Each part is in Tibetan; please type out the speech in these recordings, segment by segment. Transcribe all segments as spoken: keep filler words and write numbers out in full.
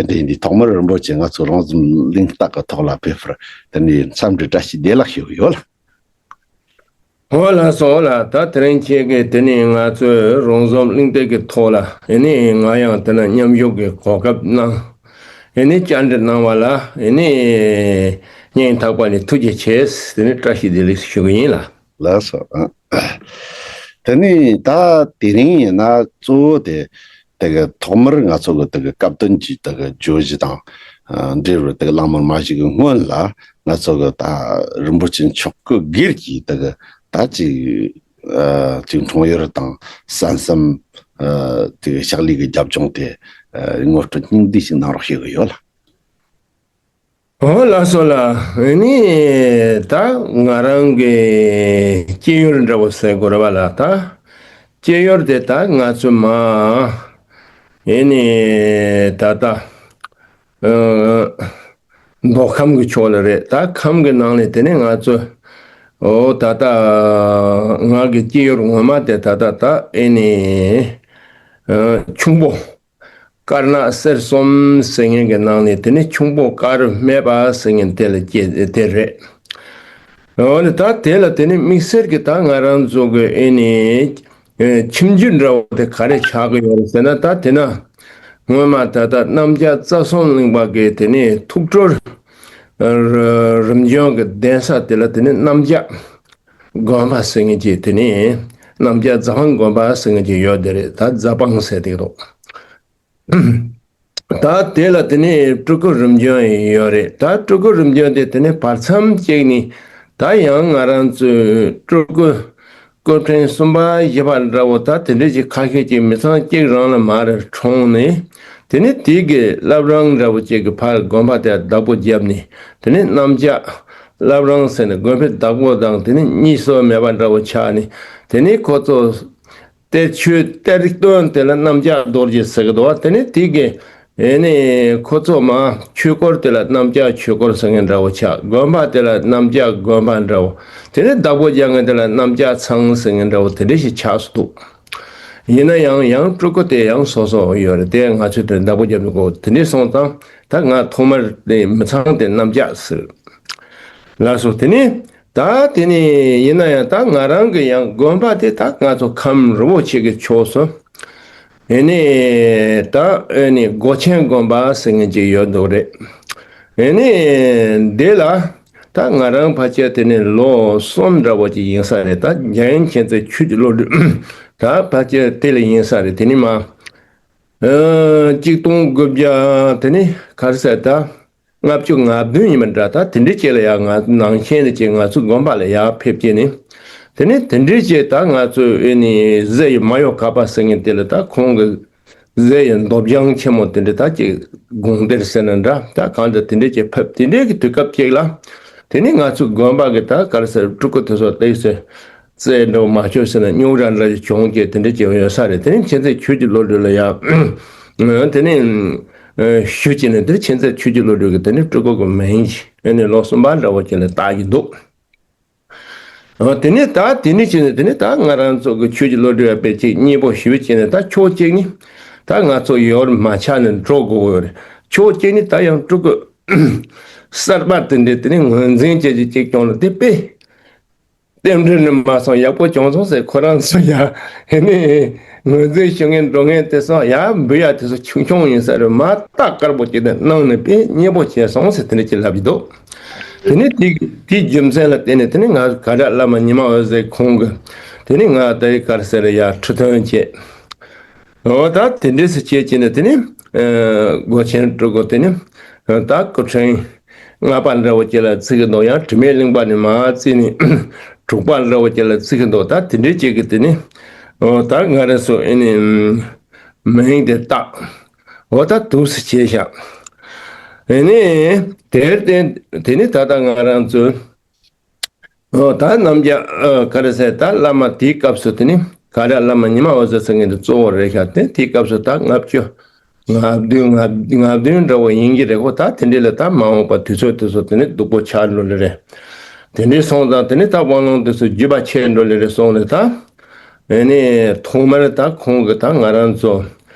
འདི་འདི་ཐོག་མར་རིན་པོ་ཆེ་ང་ཚོ་རོང་ཟོམ་གླིང་རྟགས་ཀྱི་ཐོག་ལ་ཕེབས་པར་དེ་ནས་འཚམས་འདྲི་བཀྲ་ཤིས་བདེ་ལེགས་ཞུ་གི་ཡོད་ལ། ཨོ་ལགས་སོ། ཨོ་ལགས། ད་དེ་རིང་ཁྱེད་ཀྱིས་དེ་ནས་ང་ཚོའི་རོང་ཟོམ་གླིང་རྟགས་ཀྱི་ཐོག་ལ་ཨེ་ནི་ང་ཡང་དེ་ན་མཉམ་ཞུགས་ཀྱི་གོ་སྐབས་གནང་། ཨེ་ནི་བཅར་འདྲི་གནང་བ་ལ་ཨེ་ནི་སྙིང་ཐག་པ་ནས་ཐུགས་རྗེ་ཆེ། དེ་ནི་བཀྲ་ཤིས་བདེ་ལེགས་ཞུ་གི་ཡིན་ལ། ལགས་སོ། ཨ། དེ་ནས་ད་དེ་རིང་ཡིན་ན་གཙོ་བོ་དེ་དེ་གི་ཐོག་མར་ང་ཚོ་གི་དེ་གི་སྐབས་དོན་གྱི་དེ་གི་བརྗོད་གཞི་དང་ཨ་འབྲེལ་བར་དེ་གི་གླེང་མོལ་མ་ཞུས་གི་སྔོན་ལ་ང་ཚོ་གི་ད་རིན་པོ་ཆེ་མཆོག་གི་སྒེར་གྱི་དེ་གི་ད་ཅིག་ཨ་ཅིག་འཁྲུངས་ཡུལ་དང་གསན་བསམ་ཨ་དེ་གི་ཕྱག་ལས་ཀྱི་རྒྱབ་ལྗོངས་དེ་ཨ་ངོ་སྤྲོད་སྙིང་བསྡུས་ཤིག་གནང་རོགས་ཞུ་གི་ཡོད་ལ། ཨོ་ལགས་སོ་ལགས། ཨེ་ནི་ད་ང་རང་གི་སྐྱེས་ཡུལ་འདྲ་བོ་ཟེར་དགོས་རེད་བ་ལགས། ད་སྐྱེས་ཡུལ་དེ་ད་ང་ཚོ་མ་ཨེ་ནི་ད་ལྟ་ཨ་མདོ་ཁམས་ཀྱི་ཕྱོགས་ལ་རེད། ད་ཁམས་ཀྱི་ནང་ནས་དེ་ནས་ང་ཚོ་ཨོ་ད་ལྟ་ང་གི་སྐྱེས་ཡུལ་ངོ་མ་དེ་ད་ལྟ་ད་ཨེ་ནི་ཨ་ཁྱུང་པོ། དཀར་ནག་སེར་གསུམ་ཟེར་མཁན་གྱི་ནང་ནས་དེ་ནི་ཁྱུང་པོ་དཀར་སྨད་པ་ཟེར་མཁན་དེ་ལ་སྐྱེས་དེ་རེད། འོ་ནི་ད་དེ་ལ་དེ་ནི་དམིགས་བསལ་གྱི་ད་ང་རང་ཚོ་གི་ཨེ་ནི་ཨེ་ཁྱིམ་རྒྱུད་འདྲ་བོ་དེ་ག་རེ་ཆགས་ཀྱི་ཡོད་རེད་ཟེར་ན། ད་དེ་ན་སྔོན་མ་ད་ལྟ་གནམ་བྱཱར་རྩ་གསུམ་གླིང་པ་གི་དེ་ནི་ཐུགས་སྤྲུལ་རིམ་བྱོན་གྱི་གདན་ས་དེ་ལ་དེ་ནི་གནམ་བྱཱར་དགོན་པ་ཟེར་མཁན་གྱི་དེ་ནི་གནམ་བྱཱར་རྫ་སྤང་དགོན་པ་ཟེར་མཁན་གྱི་ཡོད་དེ་རེད། ད་རྫ་སྤང་ཟེར་དེ་འདུག་ད་དེ་ལ་དེ་ནས་སྤྲུལ་སྐུ་རིམ་བྱོན་ཡོད་རེད། ད་སྤྲུལ་སྐུ་རིམ་བྱོན་དེ་དེ་ནས་བར་མཚམས་གཅིག་ནས་ད་ཡང་ང་རང་ཚོའི་སྤྲུལ་སྐུ་སྐུ་ཕྲེང་གསུམ་པ་བཞི་པ་འདྲ་བོ་ད་དེ་འདྲ་ཞིག་ཁ་ཤས་ཀྱིས་མི་ཚང་གཅིག་རང་ལ་མར་འཁྲུངས་ནས། དེ་ནས་དེ་གི་བླ་བྲང་འདྲ་བོ་གཅིག་གི་ཕར་དགོན་པ་དེར་བདག་པོ་བརྒྱབ་ནས། དེ་ནས་གནམ་བྱཱར་བླ་བྲང་ཟེར་ནས་དགོན་པའི་བདག་པོ་དང་དེ་ནས་གཉིས་སུ་མེད་པ་འདྲ་བོ་ཆགས་ནས། དེ་ནས་ཁོ་ཚོ་གཏེར་ཆོས་གཏེར་སྟོན་དེ་ལ་གནམ་བྱཱར་རྡོ་རྗེ་ཟེར་གི་འདུག་བ། དེ་ནས་དེ་གི་ཨེ་ནས་ཁོ་ཚོ་མ་ཆོས་སྐོར་དེ་ལ་གནམ་བྱཱར་ཆོས་སྐོར་ཟེར་མཁན་འདྲ་བོ་ཆགས། དགོན་པ་དེ་ལ་གནམ་བྱཱར་དགོན་པ་འདྲ་བོ། དེ་ནས་བདག་པོ་རྒྱག་མཁན་དེ་ལ་གནམ་བྱཱར་ཚང་ཟེར་མཁན་འདྲ་བོ་དེ་འདྲ་ཞིག་ཆགས་སུ་འདུག་ཡིན་ན་ཡང་ཡང་སྤྲུལ་སྐུ་དེ་ཡང་སོ་སོ་ཡོད་རེད། དེ་ང་ཚོས་དེ་བདག་པོ་རྒྱབ་ནས་གོ་དེ་འདྲས་སོང་ཙང་ད་ང་ཐོག་མར་དེ་མི་ཚང་དེ་གནམ་བྱཱར་ཟེར། ལགས་སོ། དེ་ནས་ད་དེ་ནས་ཡིན་ན་ཡང་ད་ང་རང་གི་ཡང་དགོན་པ་དེ་ད་ང་ཚོ་ཁམས་རི་བོ་ཆེ་གི་ཕྱོགས་སུ་ཨེ་ནས་ད་ཨེ་ནས་སྒོ་ཆེན་དགོན་པ་ཟེར་མཁན་ཅིག་ཡོད་འདུག་རེད། ཨེ་ནས་འདི་ལ་ད་ང་རང་ཕལ་ཆེར་དེ་ནས་ལོ་གསུམ་འདྲ་བོ་ཅིག་ཡིན་ས་རེད། ད་འཇམ་དབྱངས་མཁྱེན་བརྩེ་ཆོས་ཀྱི་བློ་གྲོས་ད་ཕལ་ཆེར་དེ་ལ་ཡིན་ས་རེད། དེ་ནས་མ་ཨ་གཅིག་སྟོང་དགུ་བརྒྱ་དེ་ནས་ག་རེ་ཟེར་ད། ལྔ་བཅུ་ང་བདུན་ཡིན་པ་འདྲ། ད་དེ་འདྲའི་ཅིག་ལ་ཡང་ང་ནང་ཆེན་ལ་ཅིག་ང་ཚོ་དགོན་པ་ལ་ཡར་ཕེབས་ཀྱི་ནི། དེ་ནི་དེ་འདྲའི་ཅིག་ད་ང་ཚོ་ཨེ་ནི་ཟས་ཡི་མ་ཡོ་ག་པ་ཟེར་མཁན་དེ་ལ་ད་ཁོང་གི་ཟས་ཡི་འདོབ་ལྗང་ཆེན་མོ་དེ་འདྲ་ད་ཅིག་དགོངས་གཏེར་ཟེར་ན་འདྲ། ད་གང་འདྲ་དེ་འདྲའི་ཅིག་ཕེབས། དེ་འདྲའི་གི་དུས་སྐབས་ཅིག་ལ་དེ་ནི་ང་ཚོ་དགོན་པ་གི་ད་ག་རེ་ཟེར་སྤྲུལ་སྐུ་དེ་ཚོ་ལྟོས་ཟེར། རྩེད་འགྲོ་མ་ཆོག་ཟེར་ན་རྙོག་དྲ་འདྲ་ཞིག་བྱུང་སྐད་དེ་འདྲ་ཅིག་ཡོད་ས་རེད། དེ་ནས་མཁྱེན་བརྩེ་ཆོས་ཀྱི་བློ་གྲོས་ལ་ཡང་དེ་ནས་ཞུ་བྱས་ནས་དེ་མཁྱེན་བརྩེ་ཆོས་ཀྱི་བློ་གྲོས་ཀྱིས་དེ་ནས་སྤྲུལ་སྐུ་གི་མིང་ཞིག་ཨེ་ནས་ལོ་གསུམ་པ་འདྲ་བོ་ཅིག་ལ་བཏགས་ཀྱི་འདུག་དེ་ནས་ད་དེ་ནས་བྱས་ནས་དེ་ནས་ད་ང་རང་ཚོ་གི་ཆོས་ཀྱི་བློ་གྲོས་པས་ཅིག་སྙན་པོ་ཞུ་བྱས་ནས་ད་ཕྱོགས་གཅིག་ནས་ད་ང་ཚོ་ཡོར་མ་ཆགས་ནས་འགྲོ་དགོས་ཡོད་རེད། ཕྱོགས་གཅིག་ནས་ད་ཡང་སྤྲུལ་སྐུ་གསར་པ་དེ་འདྲས་དེ་ནས་ངོས་འཛིན་བྱས་ཀྱི་ཅིག་ཀྱང་ལ་དེ་དཔེ། རྟེན་འབྲེལ་ནི་མ་སོང་ཡག་པོ་བྱུང་སོང་ཟེར། ཁོ་རང་ཚོ་ཡ་ཨེ་ནི་ངོས་འཛིན་ཞུ་མཁན་འགྲོ་མཁན་དེ་ཚོ་ཡ་འབུལ་ཡ་དེ་ཚོ་ཆུང་ཆུང་ཡིན་ས་རེད། མ་རྟགས་དཀར་པོ་ཅིག་ནས་གནང་ནས་དཔེ་མཉེས་པོ་བྱས་སོང་ཟེར་དེ་འདྲ་ཅིག་ལབ་ཀྱི་འདུག་དེ་ནི་དེ་དེའི་རྒྱུ་མཚན་ལ་བརྟེན་ནས་དེ་ནི་ང་ག་ར་བླ་མ་ཉི་མ་འོད་ཟེར་ཁོང་གི་དེ་ནི་ང་དེ་གར་ཟེར་ཡ་ཁྲི་ཐོན་བྱས། འོ་ད་དེ་འདྲས་སུ་བྱས་བྱས་ནས་དེ་ནི་སྒོ་ཆེན་སྤྲུལ་སྐུ་དེ་ནི་ད་སྐུ་ཕྲེང་ལྔ་པ་འདྲ་བོ་ཅིག་ལ་བརྩི་གི་འདུག་ཡང་དྲི་མེད་གླིང་པ་ནས་མར་བརྩིས་ནས་དྲུག་པ་འདྲ་བོ་ཅིག་ལ་བརྩི་གི་འདུག་ད་དེ་འདྲས་ཅིག་གི་དེ་ནི་འོ་ད་ང་རང་ཚོ་ཨེ་ནི་མིང་དེ་བཏགས། འོ་ད་འདུག་སེ་བྱས་ཤག་ཨེ་ནི་དེར་བརྟེན་དེ་ནི་ད་ལྟ་ང་རང་ཚོ་ཨོ་ད་རྣམ་རྒྱལ་ཨ་ག་རེ་ཟེར། ད་བླ་མ་དེའི་སྐབས་སུ་དེ་ནི་ག་རེ་བླ་མ་ཉི་མ་འོད་ཟེར་ཟེར་མཁན་དེ་གཙོ་བོ་རེད་ཤག་དེ་དེའི་སྐབས་སུ་ད་ལྔ་བཅུ་ང་བདུན་ང་ང་བདུན་འདྲ་བོ་ཡིན་གྱི་རེད་ཁོ། ད་དེ་འདྲས་ལ་ད་མ་འོངས་པ་དུས་ཚོད་དེ་ཚོ་དེ་ནི་སྡུག་པོ་ཆགས་འགྲོ་ལེ་རེད། དེ་འདྲས་སོང་ཙང་དེ་ནི་ད་དབང་ལུང་དེ་ཚོ་བརྒྱུད་པ་ཆད་འགྲོ་ལེ་རེད་སོང་ནས་ད། ཨེ་ནི་ཐོག་མར་ད་ཁོང་གི་ད་ང་རང་ཚོ་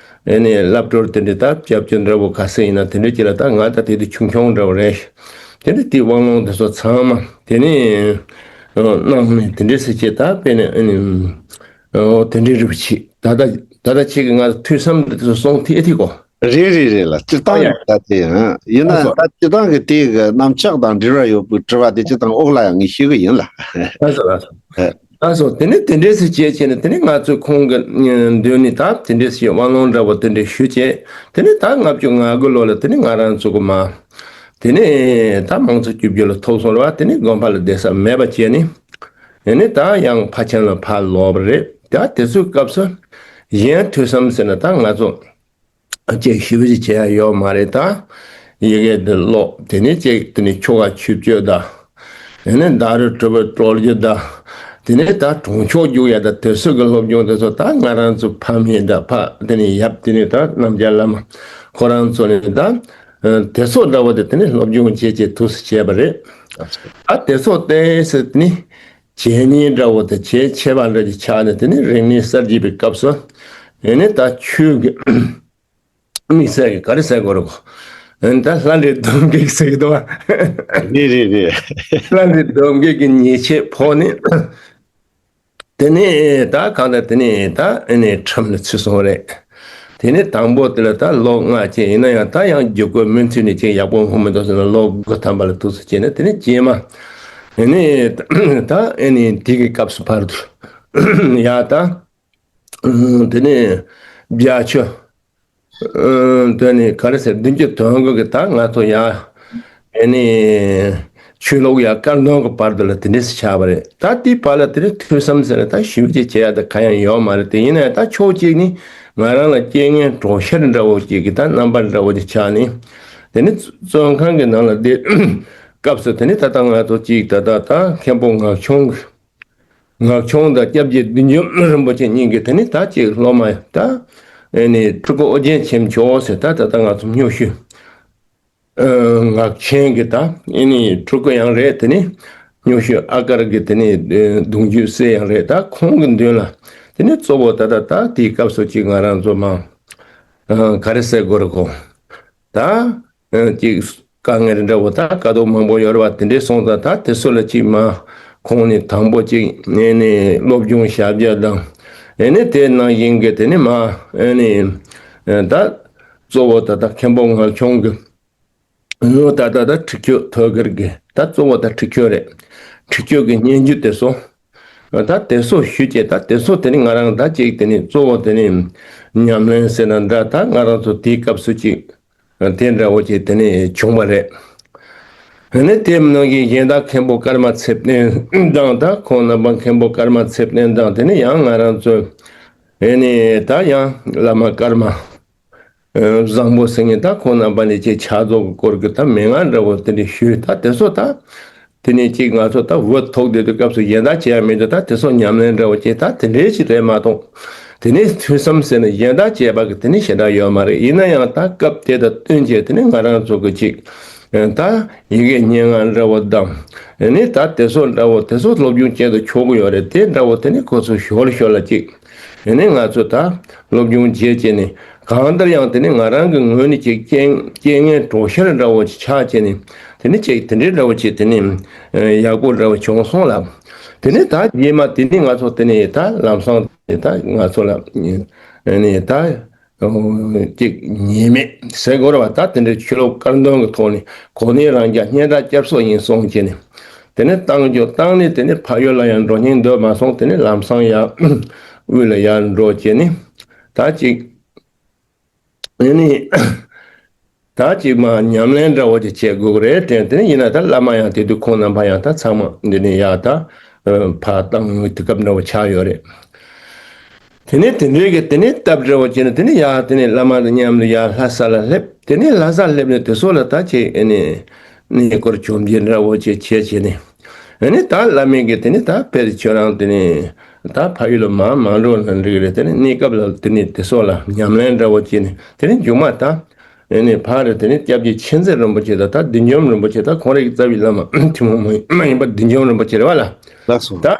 ཨེ་ནས་སློབ་གྲྭར་དེ་འདྲའི་ད་སྐྱབས་བཅོལ་འདྲ་བོ་ག་ཚད་ཡིན་ན་དེ་འདྲའི་ཅིག་ལ་ད་ང་ད་དེ་དུས་ཆུང་ཆུང་འདྲ་བོ་རེད། དེ་འདྲའི་དེའི་དབང་ལུང་དེ་ཚོ་ཚང་མ་དེ་ནས་གནང་ནས་དེ་འདྲའི་ཟེར་བྱས་ད་དཔེ་ནས་ཨེ་ནས་དེ་འདྲའི་རེ་བ་བྱེད། ད་ད་ད་ད་ཁྱེད་ཀྱི་ང་ཐོས་བསམ་འདི་ཚོ་སོང་ཐིག་ཨེ་ཐིག་གོ། རེད་རེད་རེད་ལ། སྤྱིར་བཏང་ཨ་ཡ། གི་ད་དེ་ཡང་ཡིན་ན། ཨ་སོ། ད་སྤྱིར་བཏང་གི་དེ་གི་རྣམ་གཞག་དང་འབྲེལ་བ་ཡོད་པའི་དྲི་བ་དེ་སྤྱིར་བཏང་འོག་ལ་ཡང་ངས་ཞུ་གི་ཡིན་ལ། ཨ་སོ་ཨ་སོ། ཨ་སོ་དེ་ནས་དེ་འདྲས་སུ་བྱས་བྱས་ནས་དེ་ནས་ང་ཚོས་ཁོང་གི་མདུན་ནས་ད་དེ་འདྲས་སུ་དབང་ལུང་འདྲ་བོ་དེ་འདྲས་ཞུས་བྱས། དེ་ནས་ད་ལྔ་བཅུ་ང་དགུ་ལོ་ལ་དེ་ནས་ང་རང་ཚོ་གི་མ་དེ་ནས་ད་མང་གཙོ་བཅོས་བསྒྱུར་ལ་ཐོབ་སོང་རེད་བ། དེ་ནས་དགོན་པ་ལ་བསྡད་ས་མེད་པ་བྱས་ནས། དེ་ནས་ད་ཡང་ཕ་ཆེན་ལ་ཕར་ལོག་པ་རེད། ད་དེ་ཚོའི་སྐབས་སུ་གཞན་ཐོས་བསམ་ཟེར་ན་ད་ང་ཚོ། ཅིག་ཞིབ་ཅིག་བྱེད་ཡ་ཡོད་མ་རེད་ད། ཡི་གེ་འདི་ཀློག་དེ་ནས་ཅིག་དེ་ནས་ཆོ་ག་ཆུ་གཅོད་ད། དེ་ནས་ཟླ་རེ་དྲི་བ་དཀྲོལ་རྒྱུ་ད། དེ་ནས་ད་གྲོང་ཆོག་རྒྱུག་ཡ་ད་དེ་ཚོ་གི་སློབ་སྦྱོང་དེ་ཚོ་ད་ང་རང་ཚོ་ཕ་མེས་ད་ཕ་དེ་ནས་ཡབ་དེ་ནས་ད་རྣམ་རྒྱལ་བླ་མ་ཁོ་རང་ཚོ་ནས་ད། དེ་ཚོ་འདྲ་བོ་དེ་དེ་ནས་སློབ་སྦྱོང་བྱེད་ཅེས་ཐུགས་སུ་བྱས་པ་རེད། ད་དེ་ཚོ་བལྟས་ཟེར་དེ་ནས་བྱས་ཉེས་འདྲ་བོ་དེ་བྱས་ཆེ་བ་འདྲ་ཅིག་ཆགས་ནས་དེ་ནས་རིག་གནས་གསར་བརྗེ་པའི་སྐབས་སུ། ཡིན་ནའི་ད་ཆོས་ཀྱི་དམིགས་བསལ་གྱི་ག་རེ་ཟེར་དགོས་རེད་གོ། ཨ་ནི་ད་ལྷ་འདྲེ་སྡོམ་བགེགས་ཟེར་གྱི་འདུག་བ། རེད་རེད་རེད། ལྷ་འདྲེ་སྡོམ་བགེགས་ཀྱི་ཉེས་ཆད་ཕོག་ནས། དེ་ནས་ད་གང་ལྟར་དེ་ནས་ད་ཨ་ནི་ཁྲིམས་ལ་ཚུད་སོང་རེད། དེ་ནས་དང་པོ་དེ་ལ་ད་ལོ་ལྔ་བྱས། ཡིན་ན་ཡང་ད་ཡང་བརྒྱུད་སྐུལ་མུ་མཐུད་ནས་ཅིག་ཡག་པོ་འོང་མི་འདུག་ཟེར་ན་ལོ་དགུ་ཐམ་པ་ལ་ཐུགས་སུ་བྱས་ནས། དེ་ནས་རྗེས་མ་ཨ་ནི་ད་ཨ་ནི་དེ་གི་སྐབས་སུ་བར་དུ་ཡ་ད། ཨ་དེ་ནས་བརྒྱད་ཅུ། ཨ་དེ་ནས་ག་རེ་ཟེར། བདུན་ཅུ་དོན་དགུ་གི་ད་ང་ཚོ་ཡ། ཨ་ནི་ཆོས་ལུགས་ཡ་དཀར་འདོན་གི་བར་དུ་ལ་དེ་འདྲས་སུ་ཆགས་པ་རེད། ད་དེའི་བར་ལ་དེ་ནས་ཐོས་བསམ་ཟེར་ན་ད་ཞིབ་ཅིག་བྱེད་ཡ་ད་ག་ཡང་ཡོད་མ་རེད་དེ། ཡིན་ན་ཡང་ད་ཕྱོགས་གཅིག་ནི་ང་རང་ལ་རྐྱེན་ངན་གྲོགས་ཤར་འདྲ་བོ་གཅིག་གི་ད་རྣམ་པ་འདྲ་བོ་ཅིག་ཆགས་ནས། དེ་ནས་བཙོན་ཁང་གི་ནང་ལ་བསྡད་སྐབས་སུ་དེ་ནས་ད་ལྟ་ང་ཚོ་གཅིག་ད་ལྟ་ད་མཁན་པོ་ངག་ཆུང་གི་ངག་ཆུང་དང་སྐྱབས་རྗེ་བདུད་འཇོམས་རིན་པོ་ཆེ་གཉིས་ཀྱིས་དེ་ནི་ད་ཅིག་སློབ་མ་ད་ཨེ་ནི་སྤྲུལ་སྐུ་ཨོ་རྒྱན་ཆེན་མཆོག་ཟེར་ད་ད་ལྟ་ང་ཚོ་སྨྱོ་ཤུལ་ངག་ཆེན་གྱི་ད་ཨེ་ནི་སྤྲུལ་སྐུ་ཡང་རེད། དེ་ནི་སྨྱོ་ཤུལ་ཨ་དཀར་གྱི་དེ་ནི་གདུང་རྒྱུད་སྲས་ཡང་རེད། ད་ཁོང་གི་མདུན་ལ་དེ་ནི་གཙོ་བོ་ད་ད་ད་དེའི་སྐབས་སུ་ཅིག་ང་རང་ཚོ་མ་ག་རེ་ཟེར་དགོས་རེད་གོ། ད། ཅིག་དཀའ་ངལ་འདྲ་བོ་ད་དཀའ་སྡུག་མང་པོ་ཡོད་རེད་བ། དེ་འདྲའི་སོང་ཙང་ད་དེ་ཚོ་ལ་ཅིག་མ་ཁོང་ནི་དང་པོ་ཅིག་ཨེ་ནི་སློབ་སྦྱོང་བྱ་རྒྱུ་དང་། ཨེ་ནི་དེ་ནང་བཞིན་གྱི་དེ་ནི་མ་ཨེ་ནི་ད་གཙོ་བོ་ད་ད་མཁན་པོ་ངག་ཆུང་གི་ད་ད་ད་ཁྲིད་སྐྱོད་ཐོད་རྒལ་གྱི་ད་གཙོ་བོ་ད་ཁྲིད་སྐྱོད་རེད། ཁྲིད་སྐྱོད་ཀྱི་སྙན་བརྒྱུད་དེ་ཚོ། ད་དེ་ཚོ་ཞུས་བྱས་ད་དེ་ཚོ་དེ་ནི་ང་རང་ད་ཅིག་དེ་ནི་གཙོ་བོ་དེ་ནི་ཉམས་ལེན་ཟེར་ན་འདྲ། ད་ང་རང་ཚོ་དེའི་སྐབས་སུ་ཅིག་དེ་འདྲ་བོ་ཅིག་དེ་ནས་བྱུང་བ་རེད། ཨ་ནི་དེ་མིན་གྱི་གཞན་དག་མཁན་པོ་ཀརྨ་ཚེ་བརྟན་དང་ད་ཁོང་རྣམ་པ་མཁན་པོ་ཀརྨ་ཚེ་བརྟན་དང་དེ་ནས་ཡང་ང་རང་ཚོ་ཨེ་ནི་ད་ཡང་བླ་མ་ཀརྨ་བཟང་པོ་ཟེར་མཁན་ད་ཁོང་རྣམ་པ་ནས་ཅིག་ཕྱག་རྫོགས་ཀྱི་སྐོར་གྱི་ད་མན་ངག་འདྲ་བོ་དེ་འདྲ་ཞུས། ད་དེ་ཚོ་ད། དེ་ནས་ཅིག་ང་ཚོ་ད་འུ་ཐུག་བསྡད་དུས་སྐབས་སུ་གཞན་དག་བྱས་ཡ་མེད་དུས་ད་དེ་ཚོ་ཉམས་ལེན་འདྲ་བོ་བྱས་ད་དེ་འདྲའི་ཅིག་རེད་མ་གཏོགས། དེ་ནས་ཐོས་བསམ་ཟེར་ནས་གཞན་དག་བྱས་པ་གི་དེ་ནས་ཞེ་དྲག་ཡོད་མ་རེད། ཡིན་ན་ཡང་ད་སྐབས་དེ་དང་བསྟུན་བྱས་དེ་ནས་ང་རང་ཚོ་གི་ཅིག་ད་ཡི་གེ་སྙན་ངག་འདྲ་བོ་དང་། ཨ་ནི་ད་དེ་ཚོ་འདྲ་བོ་དེ་ཚོ་སློབ་སྦྱོང་བྱེད་དུ་ཆོག་གི་ཡོད་རེད། དེ་འདྲ་བོ་དེ་ནས་ཁོ་ཚོ་ཞོར་ཞོར་ལ་ཅིག་ཨ་ནི་ང་ཚོ་ད་སློབ་སྦྱོང་བྱས་བྱས་ནས་གང་ལྟར་ཡང་དེ་ནི་ང་རང་གི་ངོས་ནས་ཅིག་རྐྱེན་རྐྱེན་ངན་གྲོགས་ཤར་འདྲ་བོ་ཅིག་ཆགས་བྱས་ནས་དེ་ནི་ཅིག་དེ་འདྲའི་འདྲ་བོ་ཅིག་དེ་ནི་ཡག་པོ་འདྲ་བོ་བྱུང་སོང་ལ། དེ་ནི་ད་རྗེས་མ་དེ་ནི་ང་ཚོ་དེ་ནི་ད་ལམ་སང་དེ་ད་ང་ཚོ་ལ་ནི་ད་ཅིག་ཉེས་མེད་ཟེར་དགོས་རེད་བ། ད་དེ་འདྲའི་ཆོས་ལུགས་དཀར་འདོན་གྱི་ཐོག་ནས་གོ་གནས་རང་རྒྱ་སྙན་གྲགས་བསྐྱབ་སྲོལ་ཡིན་སོང་བྱས་ནས་དེ་ནི་བཏང་རྒྱུ་བཏང་ནས་དེ་ནི་ཕ་ཡུལ་ལ་ཡང་འགྲོ་སྙིང་འདོད་མ་སོང་། དེ་ནི་ལམ་སང་ཡར་དབུས་ལ་ཡར་འགྲོ་བྱས་ནས་ད་ཅིག་ཨ་ནི། ད་ཅིག་མ་ཉམས་ལེན་འདྲ་བོ་ཅིག་བྱེད་དགོས་ཀྱི་རེད་དྲན། དེ་ནས་ཡིན་ན་ད་བླ་མ་ཡང་དེ་དུས་ཁོང་རྣམ་པ་ཡང་ད་ཚང་མ་འདི་ནས་ཡར་ད་ཕར་བཏང་ཡོང་དུས་སྐབས་འདྲ་བོ་ཆགས་ཡོད་རེད། དེ་ནས་དེ་འདྲའི་གི་དེ་ནས་སྟབས་འདྲ་བོ་བྱས་ནས་དེ་ནས་ཡར་དེ་ནས་བླ་མ་དང་མཉམ་དུ་ཡར་ལྷ་ས་ལ་སླེབས། དེ་ནས་ལྷ་ས་སླེབས་ནས་དེ་ཚོ་ལ་ད་ཅིག་ཨ་ནི་གནས་སྐོར་བཅོ་བརྒྱད་འདྲ་བོ་ཅིག་བྱས་བྱས་ནས། ཨ་ནི་ད་བླ་མས་གི་དེ་ནི་ད་དཔེར་ཁྱོད་རང་དེ་ནི་ད་ཕ་ཡུལ་ལ་མ་མ་འགྲོ་ན་འགྲིག་རེད། དེ་ནི་གནས་སྐབས་ལ་དེ་ནི་དེ་སོགས་ལ་ཉམས་ལེན་འདྲ་བོ་བྱས་ནས་དེ་ནི་མཇུག་མ་ད་ཨ་ནི་ཕ་རེ་དེ་ནི་སྐྱབས་རྗེ་མཁྱེན་བརྩེ་རིན་པོ་ཆེ་དང་ད་བདུད་འཇོམས་རིན་པོ་ཆེ་ད་ཁོང་རང་གི་རྩ་བའི་བླ་མ་ཐུན་མོང་མ་ཡིན་པ་བདུད་འཇོམས་རིན་པོ་ཆེ་རེད་བ་ལ། ལགས་སོ། ད་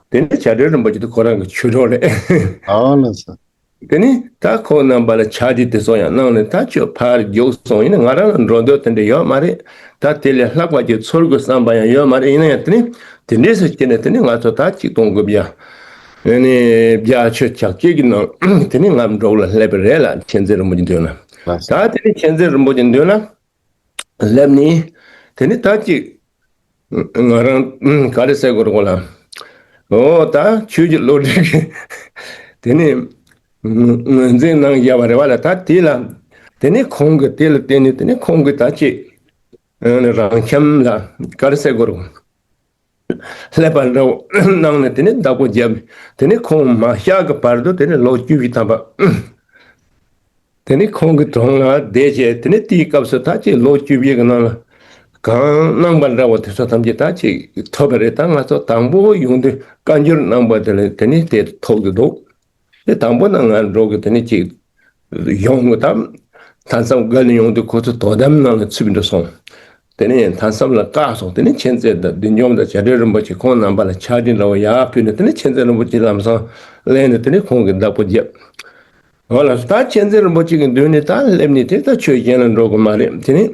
དེ་ནི་བྱ་བྲལ་རིན་པོ་ཆེ་དེ་ཁོ་རང་གི་ཆོས་གྲོགས་རེད། ཨ་ལགས་སོ། དེ་ནི་ད་ཁོང་རྣམ་པ་ལ་ཕྱག་བྲིས་དེ་ཚོ་ཡང་གནང་ནས། ད་ཁྱོད་ཕར་རྒྱུགས་སོང་ཡིན་ན་ང་རང་ལ་འགྲོ་འདོད་དེ་འདྲ་ཡོད་མ་རེད། ད་དེ་ལས་ལྷག་པ་ཅིག་ཚོར་དགོས་བསམ་པ་ཡང་ཡོད་མ་རེད། ཡིན་ན་ཡང་དེ་ནི་དེ་འདྲས་སུ་བྱས་ནས་དེ་ནི་ང་ཚོ་ད་ཆིག་སྟོང་དགུ་བརྒྱ་ཨ་ནི་བརྒྱད་ཅུ་གྱ་གཅིག་གི་ནང་དེ་ནི་ང་འབྲོག་ལ་སླེབས་པ་རེད་ལ། མཁྱེན་བརྩེ་རིན་པོ་ཆེ་མདུན་ལ། ད་དེ་ནི་མཁྱེན་བརྩེ་རིན་པོ་ཆེ་མདུན་ལ་སླེབས་ནས་དེ་ནི་ད་ཅིག་ང་རང་ག་རེ་ཟེར་དགོས་རེད་གོ་ལ། འོ་ད་ཆོས་ཀྱི་བློ་གྲོས་ཀྱི་དེ་ནི་ངོས་འཛིན་གནང་བཞག་པ་རེད་བ་ལ། ད་དེ་ལ་དེ་ནི་ཁོང་གི་དེ་ལ་བརྟེན་ནས་དེ་ནི་ཁོང་གི་ད་ཅིག་རང་འཁྱམས་ལ་ག་རེ་ཟེར་དགོས་རེད། ཀླད་པ་འདྲ་བོ་གནང་ནས་དེ་ནི་བདག་པོ་བརྒྱབ། དེ་ནི་ཁོང་མ་གཤེགས་ཀྱི་བར་དུ་དེ་ནི་ལོ་བཅུ་བཞི་ཐམ་པ། དེ་ནི་ཁོང་གི་དྲུང་ལ་བསྡད་བྱས། དེ་ནི་དེའི་སྐབས་སུ་ད་ཅིག་ལོ་བཅུ་བཞི་གི་ནང་ལ་གང་གནང་པ་འདྲ་བོ་དེ་ཚོ་ཐམས་ཅད་ད་ཅིག་ཐོབ་པ་རེད། ད་ང་ཚོ་དང་པོ་ཡོང་དུས་བཀའ་འགྱུར་གནང་པ་དེ་ལ་དེ་ནི་དེ་ཐོབ་ཀྱི་འདུག་དེ་དང་པོ་ན་ང་འགྲོ་གི་དེ་ནི་ཅིག་ཡོང་གི་དང་། མཐའ་མཚམས་བརྒལ་ནས་ཡོང་དུས་ཁོ་ཚོ་དོ་དམ་ནང་ལ་ཚུད་པ་འདྲ་སོང་། དེ་ནས་མཐའ་མཚམས་ལ་བཀག་སོང་། དེ་ནས་མཁྱེན་བརྩེ་དང་བདུད་འཇོམས་དང་བྱ་བྲལ་རིན་པོ་ཆེ་ཁོང་རྣམ་པ་ལ་ཕྱག་བྲིས་འདྲ་བོ་ཡར་ཕུལ་ནས། དེ་ནས་མཁྱེན་བརྩེ་རིན་པོ་ཆེ་ལམ་སང་སླེབས་ནས་དེ་ནས་ཁོང་གི་བདག་པོ་བརྒྱབ། འོ་ལགས་སོ། ད་མཁྱེན་བརྩེ་རིན་པོ་ཆེ་གི་མདུན་ནས་ད་སླེབས་ནས་དེ་ད་ཆོས་གཞན་ལ་འགྲོ་དགོས་མ་རེད། དེ་ནས་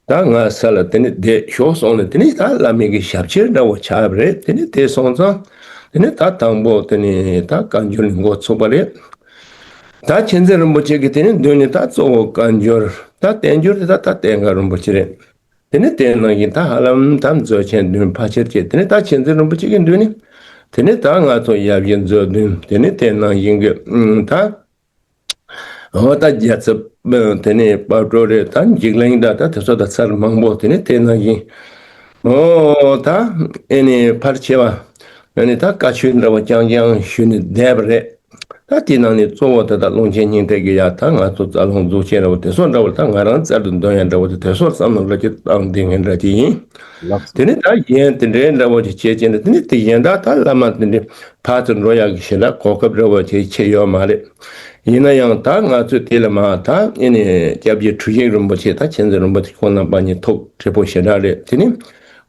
ད་ང་ས་ལ་དེ་ནས་བསྡད་ཤོག་སོང་ནས། དེ་ནས་ད་བླ་མའི་གི་ཞབས་ཕྱི་འདྲ་བོ་ཆགས་པ་རེད། དེ་ནས་དེ་སོང་ཙང་དེ་ནས་ད་དང་པོ་དེ་ནས་ད་བཀའ་འགྱུར་ནས་འགོ་ཚུགས་པ་རེད། ད་མཁྱེན་བརྩེ་རིན་པོ་ཆེ་གི་དེ་ནས་མདུན་ནས་ད་གཙོ་བོ་བཀའ་འགྱུར། ད་བསྟན་འགྱུར་དེ་ད་ད་བསྟན་དགའ་རིན་པོ་ཆེ་རེད། དེ་ནས་དེ་ནང་བཞིན་ད་ཧ་ལམ་ད་མཛོད་ཆེན་བདུན་ཕལ་ཆེར་བཅས། དེ་ནས་ད་མཁྱེན་བརྩེ་རིན་པོ་ཆེ་གི་མདུན་ནས་དེ་ནས་ད་ང་ཚོ་ཡབ་ཡུམ་མཛོད་བདུན། དེ་ནས་དེ་ནང་བཞིན་གི་ཨུམ་ད་འོ་ད་རྒྱལ་ཚབ་དེ་ནས་དཔལ་སྤྲུལ་རེད། ད་འཇིགས་གླིང་ད་ད་དེ་ཚོ་ད་ཚར་མང་པོ། དེ་ནས་དེ་ནང་བཞིན་འོ་ད་ཨེ་ནས་ཕལ་ཆེ་བ་ཨེ་ནས་ད་བཀའ་ཆོས་འདྲ་བོ་རྐྱང་རྐྱང་ཞུས་ནས་བསྡད་པ་རེད། ད་དེ་ནང་ནས་གཙོ་བོ་དེ་དག་ཀློང་ཆེན་སྙིང་ཐིག་གི་ཡ་ད་ང་ཚོ་རྩ་རླུང་རྫོགས་ཆེན་འདྲ་བོ་དེ་ཚོ་འདྲ་བོ། ད་ང་རང་རྩལ་དུ་འདོན་ཡ་འདྲ་བོ་དེ་དེ་ཚོ་བསམ་བློ་འདྲ་ཅིག་བཏང་བསྡད་མཁན་འདྲ་ཅིག་ཡིན། ལགས་སོ། དེ་ནས་ད་གཞན་དེ་འདྲའི་འདྲ་བོ་ཅིག་བྱེད་ཀྱིན་འདུག་དེ་ནས་དེ་གཞན་དག་ད་བླ་མ་དེ་འདྲའི་ཕར་ཚུར་འགྲོ་ཡག་གི་ཞེ་དྲག་གོ་སྐབས་འདྲ་བོ་ཅིག་ཆེ་ཡོད་མ་རེད། ཡིན་ན་ཡང་ད་ང་ཚོས་དེ་ལ་མ་ད་ཨེ་ནས་སྐྱབས་རྗེ་གྲུ་བཞི་རིན་པོ་ཆེ་ད་མཁྱེན་བརྩེ་རིན་པོ་ཆེ་ཁོང་རྣམ་པ་གཉིས་ཐུགས་མཁྲེགས་པོ་ཞེ་དྲག་རེད། དེ་ནས་